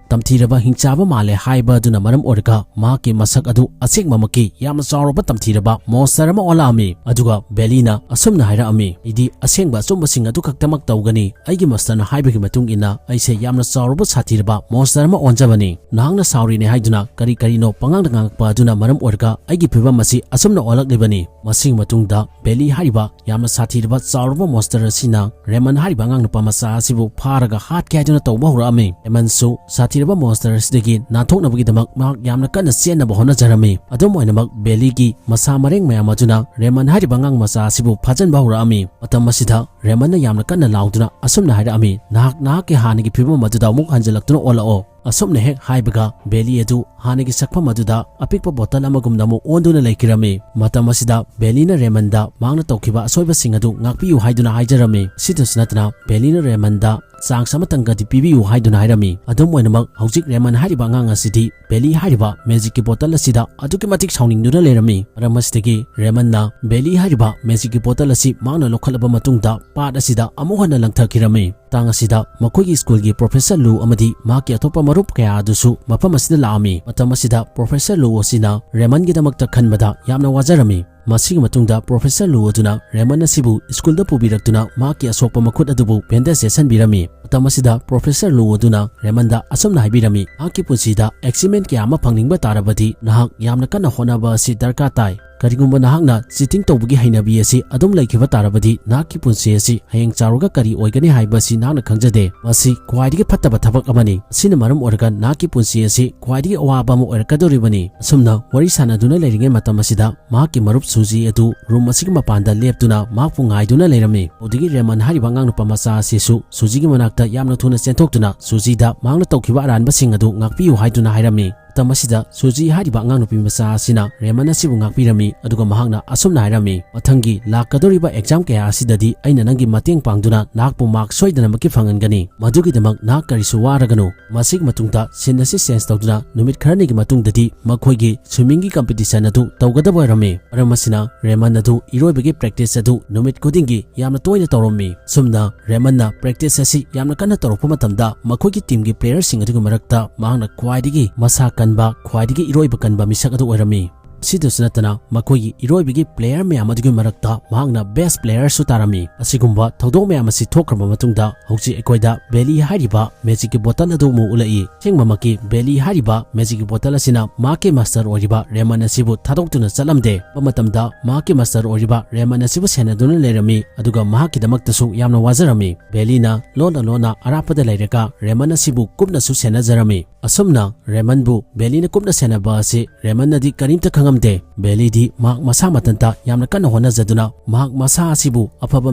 ꯇꯝꯊꯤꯔꯕ ꯍꯤꯡꯆꯥꯕ ꯃꯥꯜꯂꯦ ꯍꯥꯏꯕ ꯑꯗꯨꯅ ꯃꯔꯝ ꯑꯣꯏꯔꯒ ꯃꯍꯥꯛꯀꯤ ꯃꯁꯛ ꯑꯗꯨ ꯑꯁꯦꯡꯕꯃꯛꯀꯤ ꯌꯥꯝꯅ ꯆꯥꯎꯔꯕ ꯇꯝꯊꯤꯔꯕ ꯃꯣꯟꯁꯇꯔ ꯑꯃ ꯑꯣꯜꯂꯛꯑꯝꯃꯤ꯫ ꯑꯗꯨꯒ ꯕꯦꯂꯤꯅ ꯑꯁꯨꯝꯅ ꯍꯥꯏꯔꯛꯑꯝꯃꯤ, "ꯑꯩꯗꯤ ꯑꯁꯦꯡꯕ ꯑꯆꯨꯝꯕꯁꯤꯡ ꯑꯗꯨ ꯈꯛꯇꯃꯛ ꯇꯧꯒꯅꯤ꯫ ꯑꯩꯒꯤ ꯃꯥꯁꯇꯔꯅ ꯍꯥꯏꯕꯒꯤ ꯃꯇꯨꯡ ꯏꯟꯅ ꯑꯩꯁꯦ ꯌꯥꯝꯅ ꯆꯥꯎꯔꯕ ꯁꯥꯊꯤꯔꯕ ꯃꯣꯟꯁꯇꯔ ꯑꯃ ꯑꯣꯟꯖꯕꯅꯤ꯫ ꯅꯍꯥꯛꯅ ꯁꯥꯎꯔꯤꯅꯦ ꯍꯥꯏꯗꯨꯅ ꯀꯔꯤ ꯀꯔꯤꯅꯣ ꯄꯉꯥꯡꯗ ꯉꯥꯡꯉꯛꯄ ꯑꯗꯨꯅ ꯃꯔꯝ ꯑꯣꯏꯔꯒ ꯑꯩꯒꯤ ꯐꯤꯕꯝ ꯑꯁꯤ ꯑꯁꯨꯝꯅ ꯑꯣꯜꯂꯛꯂꯤꯕꯅꯤ"꯫ ꯃꯁꯤꯒꯤ ꯃꯇꯨꯡꯗ ꯕꯦꯂꯤ ꯍꯥꯏꯔꯤꯕ ꯌꯥꯝꯅ ꯁꯥꯊꯤꯔꯕ ꯆꯥꯎꯔꯕ ꯃꯣꯟꯁꯇꯔ ꯑꯁꯤꯅ ꯔꯦꯃꯟ ꯍꯥꯏꯔꯤꯕ ꯑꯉꯥꯡ ꯅꯨꯄꯥ ꯃꯆꯥ ꯑꯁꯤꯕꯨ ꯐꯥꯔꯒ ꯍꯥꯠꯀꯦ ꯍꯥꯏꯗꯨꯅ ꯇꯧꯕ ꯍꯧꯔꯛꯑꯝꯃꯤ꯫ ꯔꯦꯃꯟꯁꯨ ꯁꯥꯊꯤꯔꯕ ꯃꯣꯟꯁꯇꯔ ꯑꯁꯤꯗꯒꯤ ꯅꯥꯟꯊꯣꯛꯅꯕꯒꯤꯗꯃꯛ ꯃꯍꯥꯛ ꯌꯥꯝꯅ ꯀꯟꯅ ꯆꯦꯟꯅꯕ ꯍꯣꯠꯅꯖꯔꯝꯃꯤ꯫ ꯑꯗꯨꯝ ꯑꯣꯏꯅꯃꯛ ꯕꯦꯂꯤꯒꯤ ꯃꯁꯥ ꯃꯔꯦꯡ ꯃꯌꯥꯝ ꯑꯗꯨꯅ ꯔꯦꯃꯟ ꯍꯥꯏꯔꯤꯕ ꯑꯉꯥꯡ ꯃꯆꯥ ꯑꯁꯤꯕꯨ ꯐꯥꯖꯤꯟꯕ ꯍꯧꯔꯛꯑꯝꯃꯤ꯫ ꯃꯇꯝ ꯑꯁꯤꯗ ꯔꯦꯃꯟꯅ ꯌꯥꯝꯅ ꯀꯟꯅ ꯂꯥꯎꯗꯨꯅ ꯑꯁꯨꯝꯅ ꯍꯥꯏꯔꯛꯑꯝꯃꯤ, "ꯅꯍꯥꯛ ꯅꯍꯥꯛꯀꯤ ꯍꯥꯟꯅꯒꯤ ꯐꯤꯕꯝ ꯑꯗꯨꯗ ꯑꯃꯨꯛ ꯍꯟꯖꯤꯜꯂꯛꯇꯨꯅ ꯑꯣꯜꯂꯛꯑꯣ"꯫ ꯑꯁꯨꯝꯅ ꯍꯦꯛ ꯍꯥꯏꯕꯒ ꯕꯦꯂꯤ ꯑꯗꯨ ꯍꯥꯟꯅꯒꯤ ꯁꯛꯐꯝ ꯑꯗꯨꯗ ꯑꯄꯤꯛꯄ ꯕꯣꯇꯜ ꯑꯃꯒꯨꯝꯅ ꯑꯃꯨꯛ ꯑꯣꯟꯗꯨꯅ ꯂꯩꯈꯤꯔꯝꯃꯤ꯫ ꯃꯇꯝ ꯑꯁꯤꯗ ꯕꯦꯂꯤꯅ ꯔꯦꯃꯟꯗ ꯃꯍꯥꯛꯅ ꯇꯧꯈꯤꯕ ꯑꯁꯣꯏꯕꯁꯤꯡ ꯑꯗꯨ ꯉꯥꯛꯄꯤꯌꯨ ꯍꯥꯏꯗꯨꯅ ꯍꯥꯏꯖꯔꯝꯃꯤ꯫ ꯁꯤꯇꯁꯨ ꯅꯠꯇꯅ ꯕꯦꯂꯤꯅ ꯔꯦꯃꯟꯗ ꯆꯥꯟꯁ ꯑꯃꯇꯪꯒꯗꯤ ꯄꯤꯕꯤꯌꯨ ꯍꯥꯏꯗꯨꯅ ꯍꯥꯏꯔꯝꯃꯤ꯫ ꯑꯗꯨꯝ ꯑꯣꯏꯅꯃꯛ ꯍꯧꯖꯤꯛ ꯔꯦꯃꯟ ꯍꯥꯏꯔꯤꯕ ꯑꯉꯥꯡ ꯑꯁꯤꯗꯤ ꯕꯦꯂꯤ ꯍꯥꯏꯔꯤꯕ ꯃꯦꯖꯤꯛꯀꯤ ꯕꯣꯇꯜ ꯑꯁꯤꯗ ꯑꯗꯨꯛꯀꯤ ꯃꯇꯤꯛ ꯁꯥꯎꯅꯤꯡꯗꯨꯅ ꯂꯩꯔꯝꯃꯤ꯫ ꯃꯔꯝ ꯑꯁꯤꯗꯒꯤ ꯔꯦꯃꯟꯅ ꯕꯦꯂꯤ ꯍꯥꯏꯔꯤꯕ ꯃꯦꯖꯤꯛꯀꯤ ꯕꯣꯇꯜ ꯑꯁꯤ ꯃꯍꯥꯛꯅ ꯂꯧꯈꯠꯂꯕ ꯃꯇꯨꯡꯗ ꯄꯥꯠ ꯑꯁꯤꯗ ꯑꯃꯨꯛ ꯍꯟꯅ ꯂꯪꯊꯈꯤꯔꯝꯃꯤ꯫ ꯇꯥꯡ ꯑꯁꯤꯗ ꯃꯈꯣꯏꯒꯤ ꯁ꯭ꯀꯨꯜꯒꯤ ꯄ꯭ꯔꯣꯐꯦꯁꯔ ꯂꯨ ꯑꯃꯗꯤ ꯃꯍꯥꯛꯀꯤ ꯑꯇꯣꯞꯄ ꯃꯔꯨꯞ ꯀꯌꯥ ꯑꯗꯨꯁꯨ ꯃꯐꯝ ꯑꯁꯤꯗ ꯂꯥꯛꯑꯝꯃꯤ꯫ ꯃꯇꯝ ꯑꯁꯤꯗ ꯄ꯭ꯔꯣꯐꯦꯁꯔ ꯂꯨ ꯑꯁꯤꯅ ꯔꯦꯃꯟꯒꯤꯗꯃꯛꯇ ꯈꯟꯕꯗ ꯌꯥꯝꯅ ꯋꯥꯖꯔꯝꯃꯤ꯫ ꯃꯁꯤꯒꯤ ꯃꯇꯨꯡꯗ Professor Lu ꯑꯗꯨꯅ Raymond ꯑꯁꯤꯕꯨ ꯁ꯭ꯀꯨꯜꯗ ꯄꯨꯕꯤꯔꯛꯇꯨꯅ ꯃꯍꯥꯛꯀꯤ ꯑꯁꯣꯛꯄ ꯃꯈꯨꯠ ꯑꯗꯨꯕꯨ bandage ꯌꯦꯠꯁꯟꯕꯤꯔꯝꯃꯤ꯫ ꯃꯇꯝ ꯑꯁꯤꯗ Professor Lu ꯑꯗꯨꯅ Raymondꯗ ꯑꯁꯨꯝꯅ ꯍꯥꯏꯕꯤꯔꯝꯃꯤ, "ꯅꯍꯥꯛꯀꯤ ꯄꯨꯟꯁꯤꯗ achievement ꯀꯌꯥ ꯑꯃ ꯐꯪꯅꯤꯡꯕ ꯇꯥꯔꯕꯗꯤ ꯅꯍꯥꯛ ꯌꯥꯝꯅ ꯀꯟꯅ ꯍꯣꯠꯅꯕ ꯑꯁꯤ ꯗꯔꯀꯥꯔ ꯇꯥꯏ꯫ ꯀꯔꯤꯒꯨꯝꯕ ꯅꯍꯥꯛꯅ cheating ꯇꯧꯕꯒꯤ ꯍꯩꯅꯕꯤ ꯑꯁꯤ ꯑꯗꯨꯝ ꯂꯩꯈꯤꯕ ꯇꯥꯔꯕꯗꯤ ꯅꯍꯥꯛꯀꯤ ꯄꯨꯟꯁꯤ ꯑꯁꯤ ꯍꯌꯦꯡ ꯆꯥꯎꯔꯒ ꯀꯔꯤ ꯑꯣꯏꯒꯅꯤ ꯍꯥꯏꯕ ꯑꯁꯤ ꯅꯍꯥꯛꯅ ꯈꯪꯖꯗꯦ꯫ ꯃꯁꯤ ꯈ꯭ꯋꯥꯏꯗꯒꯤ ꯐꯠꯇꯕ ꯊꯕꯛ ꯑꯃꯅꯤ꯫ ꯑꯁꯤꯅ ꯃꯔꯝ ꯑꯣꯏꯔꯒ ꯅꯍꯥꯛꯀꯤ ꯄꯨꯟꯁꯤ ꯑꯁꯤ ꯈ꯭ꯋꯥꯏꯗꯒꯤ ꯑꯋꯥꯕ ꯑꯃ ꯑꯣꯏꯔꯛꯀꯗꯧꯔꯤꯕꯅꯤ꯫" ꯑꯁꯨꯝꯅ ꯋꯥꯔꯤ ꯁꯥꯟꯅꯗꯨꯅ ꯂꯩꯔꯤꯉꯩ ꯃꯇꯝ ꯑꯁꯤꯗ ꯃꯍꯥꯛꯀꯤ ꯃꯔꯨꯞ ꯁꯨꯖꯤ ꯑꯗꯨ room ꯑꯁꯤꯒꯤ ꯃꯄꯥꯟꯗ ꯂꯦꯞꯇꯨꯅ ꯃꯍꯥꯛꯄꯨ ꯉꯥꯏꯗꯨꯅ ꯂꯩꯔꯝꯃꯤ꯫ ꯑꯗꯨꯗꯒꯤ ꯔꯦꯃꯟ ꯍꯥꯏꯔꯤꯕ ꯑꯉꯥꯡ ꯅꯨꯄꯥ ꯃꯆꯥ ꯑꯁꯤꯁꯨ ꯁꯨꯖꯤꯒꯤ ꯃꯅꯥꯛꯇ ꯌꯥꯝꯅ ꯊꯨꯅ ꯆꯦꯟꯊꯣꯛꯇꯨꯅ ꯁꯨꯖꯤꯗ ꯃꯍꯥꯛꯅ ꯇꯧꯈꯤꯕ ꯑꯔꯥꯟꯕꯁꯤꯡ ꯑꯗꯨ ꯉꯥꯛꯄꯤꯌꯨ ꯍꯥꯏꯗꯨꯅ ꯍꯥꯏꯔꯝꯃꯤ꯫ ꯃꯇꯝ ꯑꯁꯤꯗ ꯁꯨꯖꯤ ꯍꯥꯏꯔꯤꯕ ꯑꯉꯥꯡ ꯅꯨꯄꯤ ꯃꯆꯥ ꯑꯁꯤꯅ ꯔꯦꯃꯟ ꯑꯁꯤꯕꯨ ꯉꯥꯛꯄꯤꯔꯝꯃꯤ, ꯑꯗꯨꯒ ꯃꯍꯥꯛꯅ ꯑꯁꯨꯝꯅ ꯍꯥꯏꯔꯝꯃꯤ, "ꯃꯊꯪꯒꯤ ꯂꯥꯛꯀꯗꯧꯔꯤꯕ exam ꯀꯌꯥ ꯑꯁꯤꯗꯗꯤ ꯑꯩꯅ ꯅꯪꯒꯤ ꯃꯇꯦꯡ ꯄꯥꯡꯗꯨꯅ ꯅꯍꯥꯛꯄꯨ mark ꯁꯣꯏꯗꯅꯃꯛꯀꯤ ꯐꯪꯍꯟꯒꯅꯤ꯫ ꯃꯗꯨꯒꯤꯗꯃꯛ ꯅꯍꯥꯛ ꯀꯔꯤꯁꯨ ꯋꯥꯔꯒꯅꯨ꯫" ꯃꯁꯤꯒꯤ ꯃꯇꯨꯡꯗ scene ꯑꯁꯤ change ꯇꯧꯗꯨꯅ ꯅꯨꯃꯤꯠ ꯈꯔꯅꯤꯒꯤ ꯃꯇꯨꯡꯗꯗꯤ ꯃꯈꯣꯏꯒꯤ swimmingꯒꯤ competition ꯑꯗꯨ ꯇꯧꯒꯗꯕ ꯑꯣꯏꯔꯝꯃꯤ꯫ ꯃꯔꯝ ꯑꯁꯤꯅ ꯔꯦꯃꯟ ꯑꯗꯨ ꯏꯔꯣꯏꯕꯒꯤ practice ꯑꯗꯨ ꯅꯨꯃꯤꯠ ꯈꯨꯗꯤꯡꯒꯤ ꯌꯥꯝꯅ ꯇꯣꯏꯅ ꯇꯧꯔꯝꯃꯤ꯫ ꯁꯨꯝꯅ ꯔꯦꯃꯟꯅ practice ꯑꯁꯤ ꯌꯥꯝꯅ ꯀꯟꯅ ꯇꯧꯔꯛꯄ ꯃꯇꯝꯗ ꯃꯈꯣꯏꯒꯤ teamꯒꯤ playerꯁꯤꯡ ꯑꯗꯨꯒꯤ ꯃꯔꯛꯇ ꯃꯍꯥꯛꯅ ꯈ꯭ꯋꯥꯏꯗꯒꯤ ꯃꯁꯥ ꯀꯟꯕ, ꯈ꯭ꯋꯥꯏꯗꯒꯤ ꯏꯔꯣꯏꯕ ꯀꯟꯕ ꯃꯤꯁꯛ ꯑꯗꯨ ꯑꯣꯏꯔꯝꯃꯤ꯫ ꯁꯤꯗꯁꯨ ꯅꯠꯇꯅ ꯃꯈꯣꯏꯒꯤ ꯏꯔꯣꯏꯕꯒꯤ player ꯃꯌꯥꯝ ꯑꯗꯨꯒꯤ ꯃꯔꯛꯇ ꯃꯍꯥꯛꯅ best playerꯁꯨ ꯇꯥꯔꯝꯃꯤ꯫ ꯑꯁꯤꯒꯨꯝꯕ ꯊꯧꯗꯣꯛ ꯃꯌꯥꯝ ꯑꯁꯤ ꯊꯣꯛꯈ꯭ꯔꯕ ꯃꯇꯨꯡꯗ ꯍꯧꯖꯤꯛ ꯑꯩꯈꯣꯏꯗ ꯕꯦꯂꯤ ꯍꯥꯏꯔꯤꯕ magicꯀꯤ bottle ꯑꯗꯨ ꯑꯃꯨꯛ ꯎꯠꯂꯛꯏ꯫ ꯑꯁꯦꯡꯕꯃꯛꯀꯤ ꯕꯦꯂꯤ ꯍꯥꯏꯔꯤꯕ magicꯀꯤ bottle ꯑꯁꯤꯅ ꯃꯍꯥꯛꯀꯤ master ꯑꯣꯏꯔꯤꯕ ꯔꯦꯃꯟ ꯑꯁꯤꯕꯨ ꯊꯥꯗꯣꯛꯇꯨꯅ ꯆꯠꯂꯝꯗꯦ꯫ ꯃꯇꯝꯗ ꯃꯍꯥꯛꯀꯤ master ꯑꯣꯏꯔꯤꯕ ꯔꯦꯃꯟ ꯑꯁꯤꯕꯨ ꯁꯦꯟꯅꯗꯨꯅ ꯂꯩꯔꯝꯃꯤ, ꯑꯗꯨꯒ ꯃꯍꯥꯛꯀꯤꯗꯃꯛꯇꯁꯨ ꯌꯥꯝꯅ ꯋꯥꯖꯔꯝꯃꯤ꯫ ꯕꯦꯂꯤꯅ ꯂꯣꯟꯅ ꯂꯣꯟꯅ ꯑꯔꯥꯞꯄꯗ ꯂꯩꯔꯒ ꯔꯦꯃꯟ ꯑꯁꯤꯕꯨ ꯀꯨꯞꯅꯁꯨ ꯁꯦꯟꯅꯖꯔꯝꯃꯤ꯫ ꯑꯁꯨꯝꯅ ꯔꯦꯃꯟꯕꯨ ꯕꯦꯂꯤꯅ ꯀꯨꯞꯅ ꯁꯦꯟꯅꯕ ꯑꯁꯤ ꯔꯦꯃꯟꯅꯗꯤ ꯀꯔꯤꯝꯇ ꯈꯪꯉꯝꯗꯦ꯫ ꯕꯦꯂꯤꯗꯤ ꯃꯍꯥꯛ ꯃꯁꯥ ꯃꯊꯟꯇ ꯌꯥꯝꯅ ꯀꯟꯅ ꯍꯣꯠꯅꯖꯗꯨꯅ ꯃꯍꯥꯛ ꯃꯁꯥ ꯑꯁꯤꯕꯨ ꯑꯐꯕ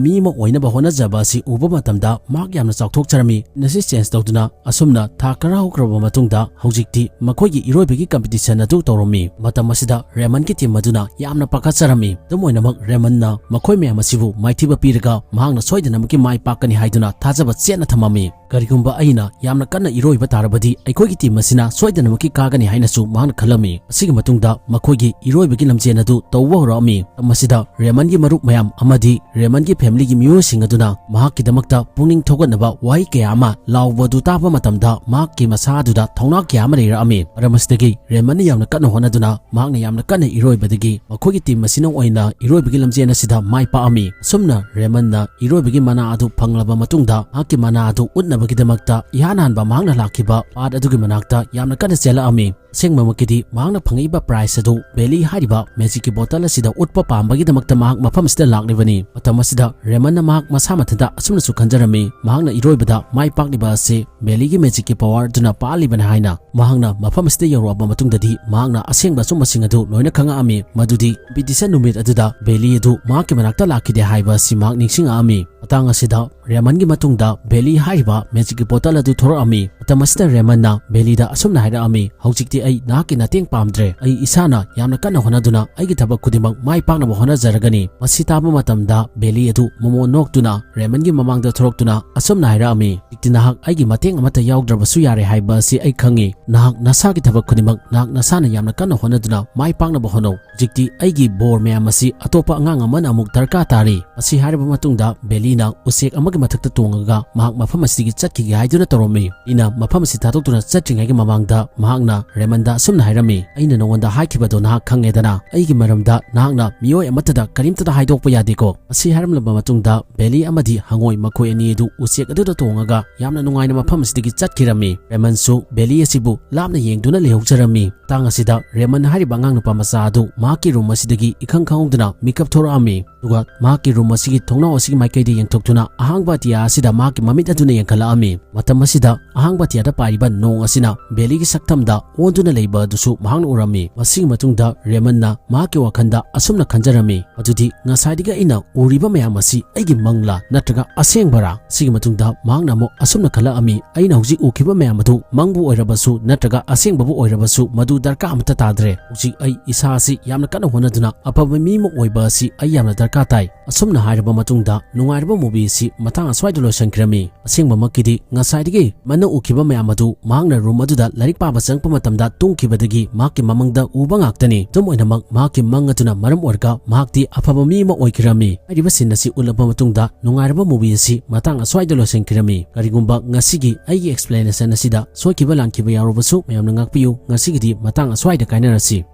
ꯃꯤ ꯑꯃ ꯑꯣꯏꯅꯕ ꯍꯣꯠꯅꯖꯕ ꯑꯁꯤ ꯎꯕ ꯃꯇꯝꯗ ꯃꯍꯥꯛ ꯌꯥꯝꯅ ꯆꯥꯎꯊꯣꯛꯆꯔꯝꯃꯤ꯫ Scene ꯑꯁꯤ change ꯇꯧꯗꯨꯅ ꯑꯁꯨꯝꯅ ꯊꯥ ꯈꯔ ꯍꯧꯈ꯭ꯔꯕ ꯃꯇꯨꯡꯗ ꯍꯧꯖꯤꯛꯇꯤ ꯃꯈꯣꯏꯒꯤ ꯏꯔꯣꯏꯕꯒꯤ competition ꯑꯗꯨ ꯇꯧꯔꯝꯃꯤ꯫ ꯃꯇꯝ ꯑꯁꯤꯗ ꯔꯦꯃꯟꯒꯤ team ꯑꯗꯨꯅ ꯌꯥꯝꯅ ꯄꯥꯈꯠꯆꯔꯝꯃꯤ꯫ ꯑꯗꯨꯝ ꯑꯣꯏꯅꯃꯛ ꯔꯦꯃꯟꯅ ꯃꯈꯣꯏ ꯃꯌꯥꯝ ꯑꯁꯤꯕꯨ ꯃꯥꯏꯊꯤꯕ ꯄꯤꯔꯒ ꯃꯍꯥꯛꯅ ꯁꯣꯏꯗꯅꯃꯛꯀꯤ ꯃꯥꯏ ꯄꯥꯛꯀꯅꯤ ꯍꯥꯏꯗꯨꯅ ꯊꯥꯖꯕ ꯆꯦꯠꯅ ꯊꯝꯃꯝꯃꯤ꯫ "ꯀꯔꯤꯒꯨꯝꯕ ꯑꯩꯅ ꯌꯥꯝꯅ ꯀꯟꯅ ꯏꯔꯣꯏꯕ ꯇꯥꯔꯕꯗꯤ ꯑꯩꯈꯣꯏꯒꯤ ꯇꯤꯝ ꯑꯁꯤꯅ ꯁꯣꯏꯗꯅꯃꯛꯀꯤ ꯀꯥꯒꯅꯤ" ꯍꯥꯏꯅꯁꯨ ꯃꯍꯥꯛꯅ ꯈꯜꯂꯝꯃꯤ꯫ ꯑꯁꯤꯒꯤ ꯃꯇꯨꯡꯗ ꯃꯈꯣꯏꯒꯤ ꯏꯔꯣꯏꯕꯒꯤ ꯂꯝꯖꯦꯟ ꯑꯗꯨ ꯇꯧꯕ ꯍꯧꯔꯛꯑꯝꯃꯤ꯫ ꯃꯇꯝ ꯑꯁꯤꯗ ꯔꯦꯃꯟꯒꯤ ꯃꯔꯨꯞ ꯃꯌꯥꯝ ꯑꯃꯗꯤ ꯔꯦꯃꯟꯒꯤ ꯐꯦꯃꯤꯂꯤꯒꯤ ꯃꯤꯑꯣꯏꯁꯤꯡ ꯑꯗꯨꯅ ꯃꯍꯥꯛꯀꯤꯗꯃꯛꯇ ꯄꯨꯛꯅꯤꯡ ꯊꯧꯒꯠꯅꯕ ꯋꯥꯍꯩ ꯀꯌꯥ ꯑꯃ ꯂꯥꯎꯕ ꯑꯗꯨ ꯇꯥꯕ ꯃꯇꯝꯗ ꯃꯍꯥꯛꯀꯤ ꯃꯁꯥ ꯑꯗꯨꯗ ꯊꯧꯅꯥ ꯀꯌꯥ ꯑꯃ ꯂꯩꯔꯛꯑꯝꯃꯤ꯫ ꯃꯔꯝ ꯑꯁꯤꯗꯒꯤ ꯔꯦꯃꯟꯅ ꯌꯥꯝꯅ ꯀꯟꯅ ꯍꯣꯠꯅꯗꯨꯅ ꯃꯍꯥꯛꯅ ꯌꯥꯝꯅ ꯀꯟꯅ ꯏꯔꯣꯏꯕꯗꯒꯤ ꯃꯈꯣꯏꯒꯤ ꯇꯤꯝ ꯑꯁꯤꯅ ꯑꯣꯏꯅ ꯏꯔꯣꯏꯕꯒꯤ ꯂꯝꯖꯦꯟ ꯑꯁꯤꯗ ꯃꯥꯏ ꯄꯥꯛꯑꯝꯃꯤ꯫ ꯑꯁꯨꯝꯅ ꯔꯦꯃꯟꯅ ꯏꯔꯣꯏꯕꯒꯤ ꯃꯅꯥ ꯑꯗꯨ ꯐꯪꯂꯕ ꯃꯇꯨꯡꯗ ꯃꯍꯥꯛꯀꯤ ꯃꯅꯥ ꯑꯗꯨ ꯎꯠꯅꯕꯒꯤꯗꯃꯛꯇ ꯏꯍꯥꯟ ꯍꯥꯟꯕ ꯃꯍꯥꯛꯅ ꯂꯥꯛꯈꯤꯕ ꯄꯥꯠ ꯑꯗꯨꯒꯤ ꯃꯅꯥꯛꯇ ꯌꯥꯝꯅ ꯀꯟꯅ ꯆꯦꯜꯂꯛꯑꯝꯃꯤ꯫ ꯑꯁꯦꯡꯕꯃꯛꯀꯤꯗꯤ ꯃꯍꯥꯛꯅ ꯐꯪꯉꯛꯏꯕ ꯄ꯭ꯔꯥꯏꯖ ꯑꯗꯨ ꯕꯦꯂꯤ ꯍꯥꯏꯔꯤꯕ ꯃꯦꯖꯤꯛꯀꯤ ꯕꯣꯇꯜ ꯑꯁꯤꯗ ꯎꯠꯄ ꯄꯥꯝꯕꯒꯤꯗꯃꯛꯇ ꯃꯍꯥꯛ ꯃꯐꯝ ꯑꯁꯤꯗ ꯂꯥꯛꯂꯤꯕꯅꯤ꯫ ꯃꯇꯝ ꯑꯁꯤꯗ ꯔꯦꯃꯟꯅ ꯃꯍꯥꯛ ꯃꯁꯥ ꯃꯊꯟꯇ ꯑꯁꯨꯝꯅꯁꯨ ꯈꯟꯖꯔꯝꯃꯤ, ꯃꯍꯥꯛꯅ ꯏꯔꯣꯏꯕꯗ ꯃꯥꯏ ꯄꯥꯛꯂꯤꯕ ꯑꯁꯤ ꯕꯦꯂꯤꯒꯤ ꯃꯦꯖꯤꯛꯀꯤ ꯄꯋꯥꯔ ꯑꯗꯨꯅ ꯄꯥꯜꯂꯤꯕꯅꯤ ꯍꯥꯏꯅ꯫ ꯃꯍꯥꯛꯅ ꯃꯐꯝ ꯑꯁꯤꯗ ꯌꯧꯔꯛꯑꯕ ꯃꯇꯨꯡꯗꯗꯤ ꯃꯍꯥꯛꯅ ꯑꯁꯦꯡꯕ ꯑꯆꯨꯝꯕꯁꯤꯡ ꯑꯗꯨ ꯂꯣꯏꯅ ꯈꯪꯉꯛꯑꯝꯃꯤ, ꯃꯗꯨꯗꯤ ꯀꯝꯄꯤꯇꯤꯁꯟ ꯅꯨꯃꯤꯠ ꯑꯗꯨꯗ ꯕꯦꯂꯤ ꯑꯗꯨ ꯃꯍꯥꯛꯀꯤ ꯃꯅꯥꯛꯇ ꯂꯥꯛꯈꯤꯗꯦ ꯍꯥꯏꯕ ꯑꯁꯤ ꯃꯍꯥꯛ ꯅꯤꯡꯁꯤꯡꯉꯛꯑꯝꯃꯤ꯫ ꯃꯇꯥꯡ ꯑꯁꯤꯗ ꯔꯦꯃꯟꯒꯤ ꯃꯇꯨꯡꯗ ꯕꯦꯂꯤ ꯍꯥꯏꯔꯤꯕ ꯃꯦꯖꯤꯛꯀꯤ ꯕꯣꯇꯜ ꯑꯗꯨ ꯊꯣꯔꯛꯑꯝꯃꯤ꯫ ꯃꯇꯝ ꯑꯁꯤꯗ ꯔꯦꯃꯟꯅ ꯕꯦꯂꯤꯗ ꯑꯁꯨꯝꯅ ꯍꯥꯏꯔꯛꯑꯝꯃꯤ, "ꯍꯧꯖꯤꯛꯇꯤ ꯑꯩ ꯅꯍꯥꯛꯀꯤ ꯃꯇꯦꯡ ꯄꯥꯝꯗ꯭ꯔꯦ꯫ ꯑꯩ ꯏꯁꯥꯅ ꯌꯥꯝꯅ ꯀꯟꯅ ꯍꯣꯠꯅꯗꯨꯅ ꯑꯩꯒꯤ ꯊꯕꯛ ꯈꯨꯗꯤꯡꯃꯛ ꯃꯥꯏ ꯄꯥꯛꯅꯕ ꯍꯣꯠꯅꯖꯔꯒꯅꯤ꯫" ꯃꯁꯤ ꯇꯥꯕ ꯃꯇꯝꯗ ꯕꯦꯂꯤ ꯑꯗꯨ ꯃꯃꯣꯟ ꯅꯣꯛꯇꯨꯅ ꯔꯦꯃꯟꯒꯤ ꯃꯃꯥꯡꯗ ꯊꯣꯔꯛꯇꯨꯅ ꯑꯁꯨꯝꯅ ꯍꯥꯏꯔꯛꯑꯝꯃꯤ, "ꯍꯧꯖꯤꯛꯇꯤ ꯅꯍꯥꯛ ꯑꯩꯒꯤ ꯃꯇꯦꯡ ꯑꯃꯠꯇ ꯌꯥꯎꯗ꯭ꯔꯕꯁꯨ ꯌꯥꯔꯦ ꯍꯥꯏꯕ ꯑꯁꯤ ꯑꯩ ꯈꯪꯉꯤ꯫ ꯅꯍꯥꯛ ꯅꯁꯥꯒꯤ ꯊꯕꯛ ꯈꯨꯗꯤꯡꯃꯛ ꯅꯍꯥꯛ ꯅꯁꯥꯅ ꯌꯥꯝꯅ ꯀꯟꯅ ꯍꯣꯠꯅꯗꯨꯅ ꯃꯥꯏ ꯄꯥꯛꯅꯕ ꯍꯣꯠꯅꯧ꯫ ꯍꯧꯖꯤꯛꯇꯤ ꯑꯩꯒꯤ ꯕꯣꯔ ꯃꯌꯥꯝ ꯑꯁꯤ ꯑꯇꯣꯞꯄ ꯑꯉꯥꯡ ꯑꯃꯅ ꯑꯃꯨꯛ ꯗꯔꯀꯥꯔ ꯇꯥꯔꯤ꯫" ꯃꯁꯤ ꯍꯥꯏꯔꯕ ꯃꯇꯨꯡꯗ ꯕꯦꯂꯤꯅ ꯎꯆꯦꯛ ꯑꯃꯒꯤ ꯃꯊꯛꯇ ꯇꯣꯡꯉꯒ ꯃꯍꯥꯛ ꯃꯐꯝ ꯑꯁꯤꯗꯒꯤ ꯆꯠꯈꯤꯒꯦ ꯍꯥꯏꯗꯨꯅ ꯇꯧꯔꯝꯃꯤ꯫ ꯑꯩꯅ ꯃꯐꯝ ꯑꯁꯤ ꯊꯥꯗꯣꯛꯇꯨꯅ ꯆꯠꯇ꯭ꯔꯤꯉꯩꯒꯤ ꯃꯃꯥꯡꯗ ꯃꯍꯥꯛꯅ ꯔꯦꯃꯟꯗ ꯑꯁꯨꯝꯅ ꯍꯥꯏꯔꯝꯃꯤ, "ꯑꯩꯅ ꯅꯉꯣꯟꯗ ꯍꯥꯏꯈꯤꯕꯗꯣ ꯅꯍꯥꯛ ꯈꯪꯉꯦꯗꯅ꯫ ꯑꯩꯒꯤ ꯃꯔꯝꯗ ꯅꯍꯥꯛꯅ ꯃꯤꯑꯣꯏ ꯑꯃꯠꯇꯗ ꯀꯔꯤꯝꯇꯗ ꯍꯥꯏꯗꯣꯛꯄ ꯌꯥꯗꯦꯀꯣ?" ꯃꯁꯤ ꯍꯥꯏꯔꯝꯂꯕ ꯃꯇꯨꯡꯗ ꯕꯦꯂꯤ ꯑꯃꯗꯤ ꯍꯉꯣꯏ ꯃꯈꯣꯏ ꯑꯅꯤ ꯑꯗꯨ ꯎꯆꯦꯛ ꯑꯗꯨꯗ ꯇꯣꯡꯉꯒ ꯌꯥꯝꯅ ꯅꯨꯡꯉꯥꯏꯅ ꯃꯐꯝ ꯑꯁꯤꯗꯒꯤ ꯆꯠꯈꯤꯔꯝꯃꯤ꯫ ꯔꯦꯃꯟꯁꯨ ꯕꯦꯂꯤ ꯑꯁꯤꯕꯨ ꯂꯥꯞꯅ ꯌꯦꯡꯗꯨꯅ ꯂꯩꯍꯧꯖꯔꯝꯃꯤ꯫ ꯃꯇꯥꯡ ꯑꯁꯤꯗ ꯔꯦꯃꯟ ꯍꯥꯏꯔꯤꯕ ꯑꯉꯥꯡ ꯅꯨꯄꯥ ꯃꯆꯥ ꯑꯗꯨ ꯃꯍꯥꯛꯀꯤ ꯔꯨꯝ ꯑꯁꯤꯗꯒꯤ ꯏꯈꯪ ꯈꯪꯍꯧꯗꯅ ꯃꯤꯀꯞ ꯊꯣꯔꯛꯑꯝꯃꯤ꯫ ꯑꯗꯨꯒ ꯃꯍꯥꯛꯀꯤ ꯔꯨꯝ ꯑꯁꯤꯒꯤ ꯊꯣꯡꯅꯥꯎ ꯑꯁꯤꯒꯤ ꯃꯥꯏꯀꯩꯗ ꯌꯦꯡꯊꯣꯛꯇꯨꯅ ꯑꯍꯥꯡꯕ ꯑꯇꯤꯌꯥ ꯑꯁꯤꯗ ꯃꯍꯥꯛꯀꯤ ꯃꯃꯤꯠ ꯑꯗꯨꯅ ꯌꯦꯡꯈꯠꯂꯛꯑꯝꯃꯤ꯫ ꯃꯇꯝ ꯑꯁꯤꯗ ꯑꯍꯥꯡꯕ ꯑꯇꯤꯌꯥꯗ ꯄꯥꯏꯔꯤꯕ ꯅꯣꯡ ꯑꯁꯤꯅ ꯕꯦꯂꯤꯒꯤ ꯁꯛꯇꯝꯗ ꯑꯣꯟꯗꯨꯅ ꯂꯩꯕ ꯑꯗꯨꯁꯨ ꯃꯍꯥꯛꯅ ꯎꯔꯝꯃꯤ꯫ ꯃꯁꯤꯒꯤ ꯃꯇꯨꯡꯗ ꯔꯦꯃꯟꯅ ꯃꯍꯥꯛꯀꯤ ꯋꯥꯈꯜꯗ ꯑꯁꯨꯝꯅ ꯈꯟꯖꯔꯝꯃꯤ, "ꯑꯗꯨꯗꯤ ꯉꯁꯥꯏꯗꯒꯤ ꯑꯩꯅ ꯎꯔꯤꯕ ꯃꯌꯥꯝ ꯑꯁꯤ ꯑꯩꯒꯤ ꯃꯪꯂꯥ ꯅꯠꯇ꯭ꯔꯒ ꯑꯁꯦꯡꯕꯔꯥ?" ꯁꯤꯒꯤ ꯃꯇꯨꯡꯗ ꯃꯍꯥꯛꯅ ꯑꯃꯨꯛ ꯑꯁꯨꯝꯅ ꯈꯜꯂꯛꯑꯝꯃꯤ, "ꯑꯩꯅ ꯍꯧꯖꯤꯛ ꯎꯈꯤꯕ ꯃꯌꯥꯝ ꯑꯗꯨ ꯃꯪꯕꯨ ꯑꯣꯏꯔꯕꯁꯨ ꯅꯠꯇ꯭ꯔꯒ ꯑꯁꯦꯡꯕꯕꯨ ꯑꯣꯏꯔꯕꯁꯨ ꯃꯗꯨ ꯗꯔꯀꯥꯔ ꯑꯃꯠꯇ ꯇꯥꯗ꯭ꯔꯦ꯫ ꯍꯧꯖꯤꯛ ꯑꯩ ꯏꯁꯥ ꯑꯁꯤ ꯌꯥꯝꯅ ꯀꯟꯅ ꯍꯣꯠꯅꯗꯨꯅ ꯑꯐꯕ ꯃꯤ ꯑꯃ ꯑꯣꯏꯕ ꯑꯁꯤ ꯑꯩ ꯌꯥꯝꯅ ꯗꯔꯀꯥꯔ ꯃꯈꯥ ꯇꯥꯏ꯫ ꯑꯁꯨꯝꯅ ꯍꯥꯏꯔꯕ ꯃꯇꯨꯡꯗ ꯅꯨꯡꯉꯥꯏꯔꯕ movie ꯑꯁꯤ ꯃꯇꯥꯡ ꯑꯁ꯭ꯋꯥꯏꯗ ꯂꯣꯏꯁꯤꯟꯈꯤꯔꯝꯃꯤ꯫ ꯑꯁꯦꯡꯕꯃꯛꯀꯤꯗꯤ ꯉꯁꯥꯏꯗꯒꯤ ꯃꯅ ꯎꯈꯤꯕ ꯃꯌꯥꯝ ꯑꯗꯨ ꯃꯍꯥꯛꯅ room ꯑꯗꯨꯗ ꯂꯥꯏꯔꯤꯛ ꯄꯥꯕ ꯆꯪꯉꯛꯄ ꯃꯇꯝꯗ ꯇꯨꯝꯈꯤꯕꯗꯒꯤ ꯃꯍꯥꯛꯀꯤ ꯃꯃꯪꯗ ꯎꯕ ꯉꯥꯛꯇꯅꯤ꯫ ꯑꯗꯨꯝ ꯑꯣꯏꯅꯃꯛ ꯃꯍꯥꯛꯀꯤ ꯃꯪ ꯑꯗꯨꯅ ꯃꯔꯝ ꯑꯣꯏꯔꯒ ꯃꯍꯥꯛꯇꯤ ꯑꯐꯕ ꯃꯤ ꯑꯃ ꯑꯣꯏꯈꯤꯔꯝꯃꯤ꯫ ꯍꯥꯏꯔꯤꯕ scene ꯑꯁꯤ ꯎꯠꯂꯕ ꯃꯇꯨꯡꯗ ꯅꯨꯡꯉꯥꯏꯔꯕ movie ꯑꯁꯤ ꯃꯇꯥꯡ ꯑꯁ꯭ꯋꯥꯏꯗ ꯂꯣꯏꯁꯤꯟꯈꯤꯔꯝꯃꯤ꯫ ꯀꯔꯤꯒꯨꯝꯕ ꯉꯁꯤꯒꯤ ꯑꯩꯒꯤ explanation ꯑꯁꯤꯗ ꯁꯣꯏꯈꯤꯕ ꯂꯥꯟꯈꯤꯕ ꯌꯥꯎꯔꯕꯁꯨ ꯃꯌꯥꯝꯅ ꯉꯥꯛꯄꯤꯌꯨ꯫ ꯉꯁꯤꯒꯤꯗꯤ ꯃꯇꯥꯡ ꯑꯁ꯭ꯋꯥꯏꯗ ꯀꯥꯏꯅꯔꯁꯤ꯫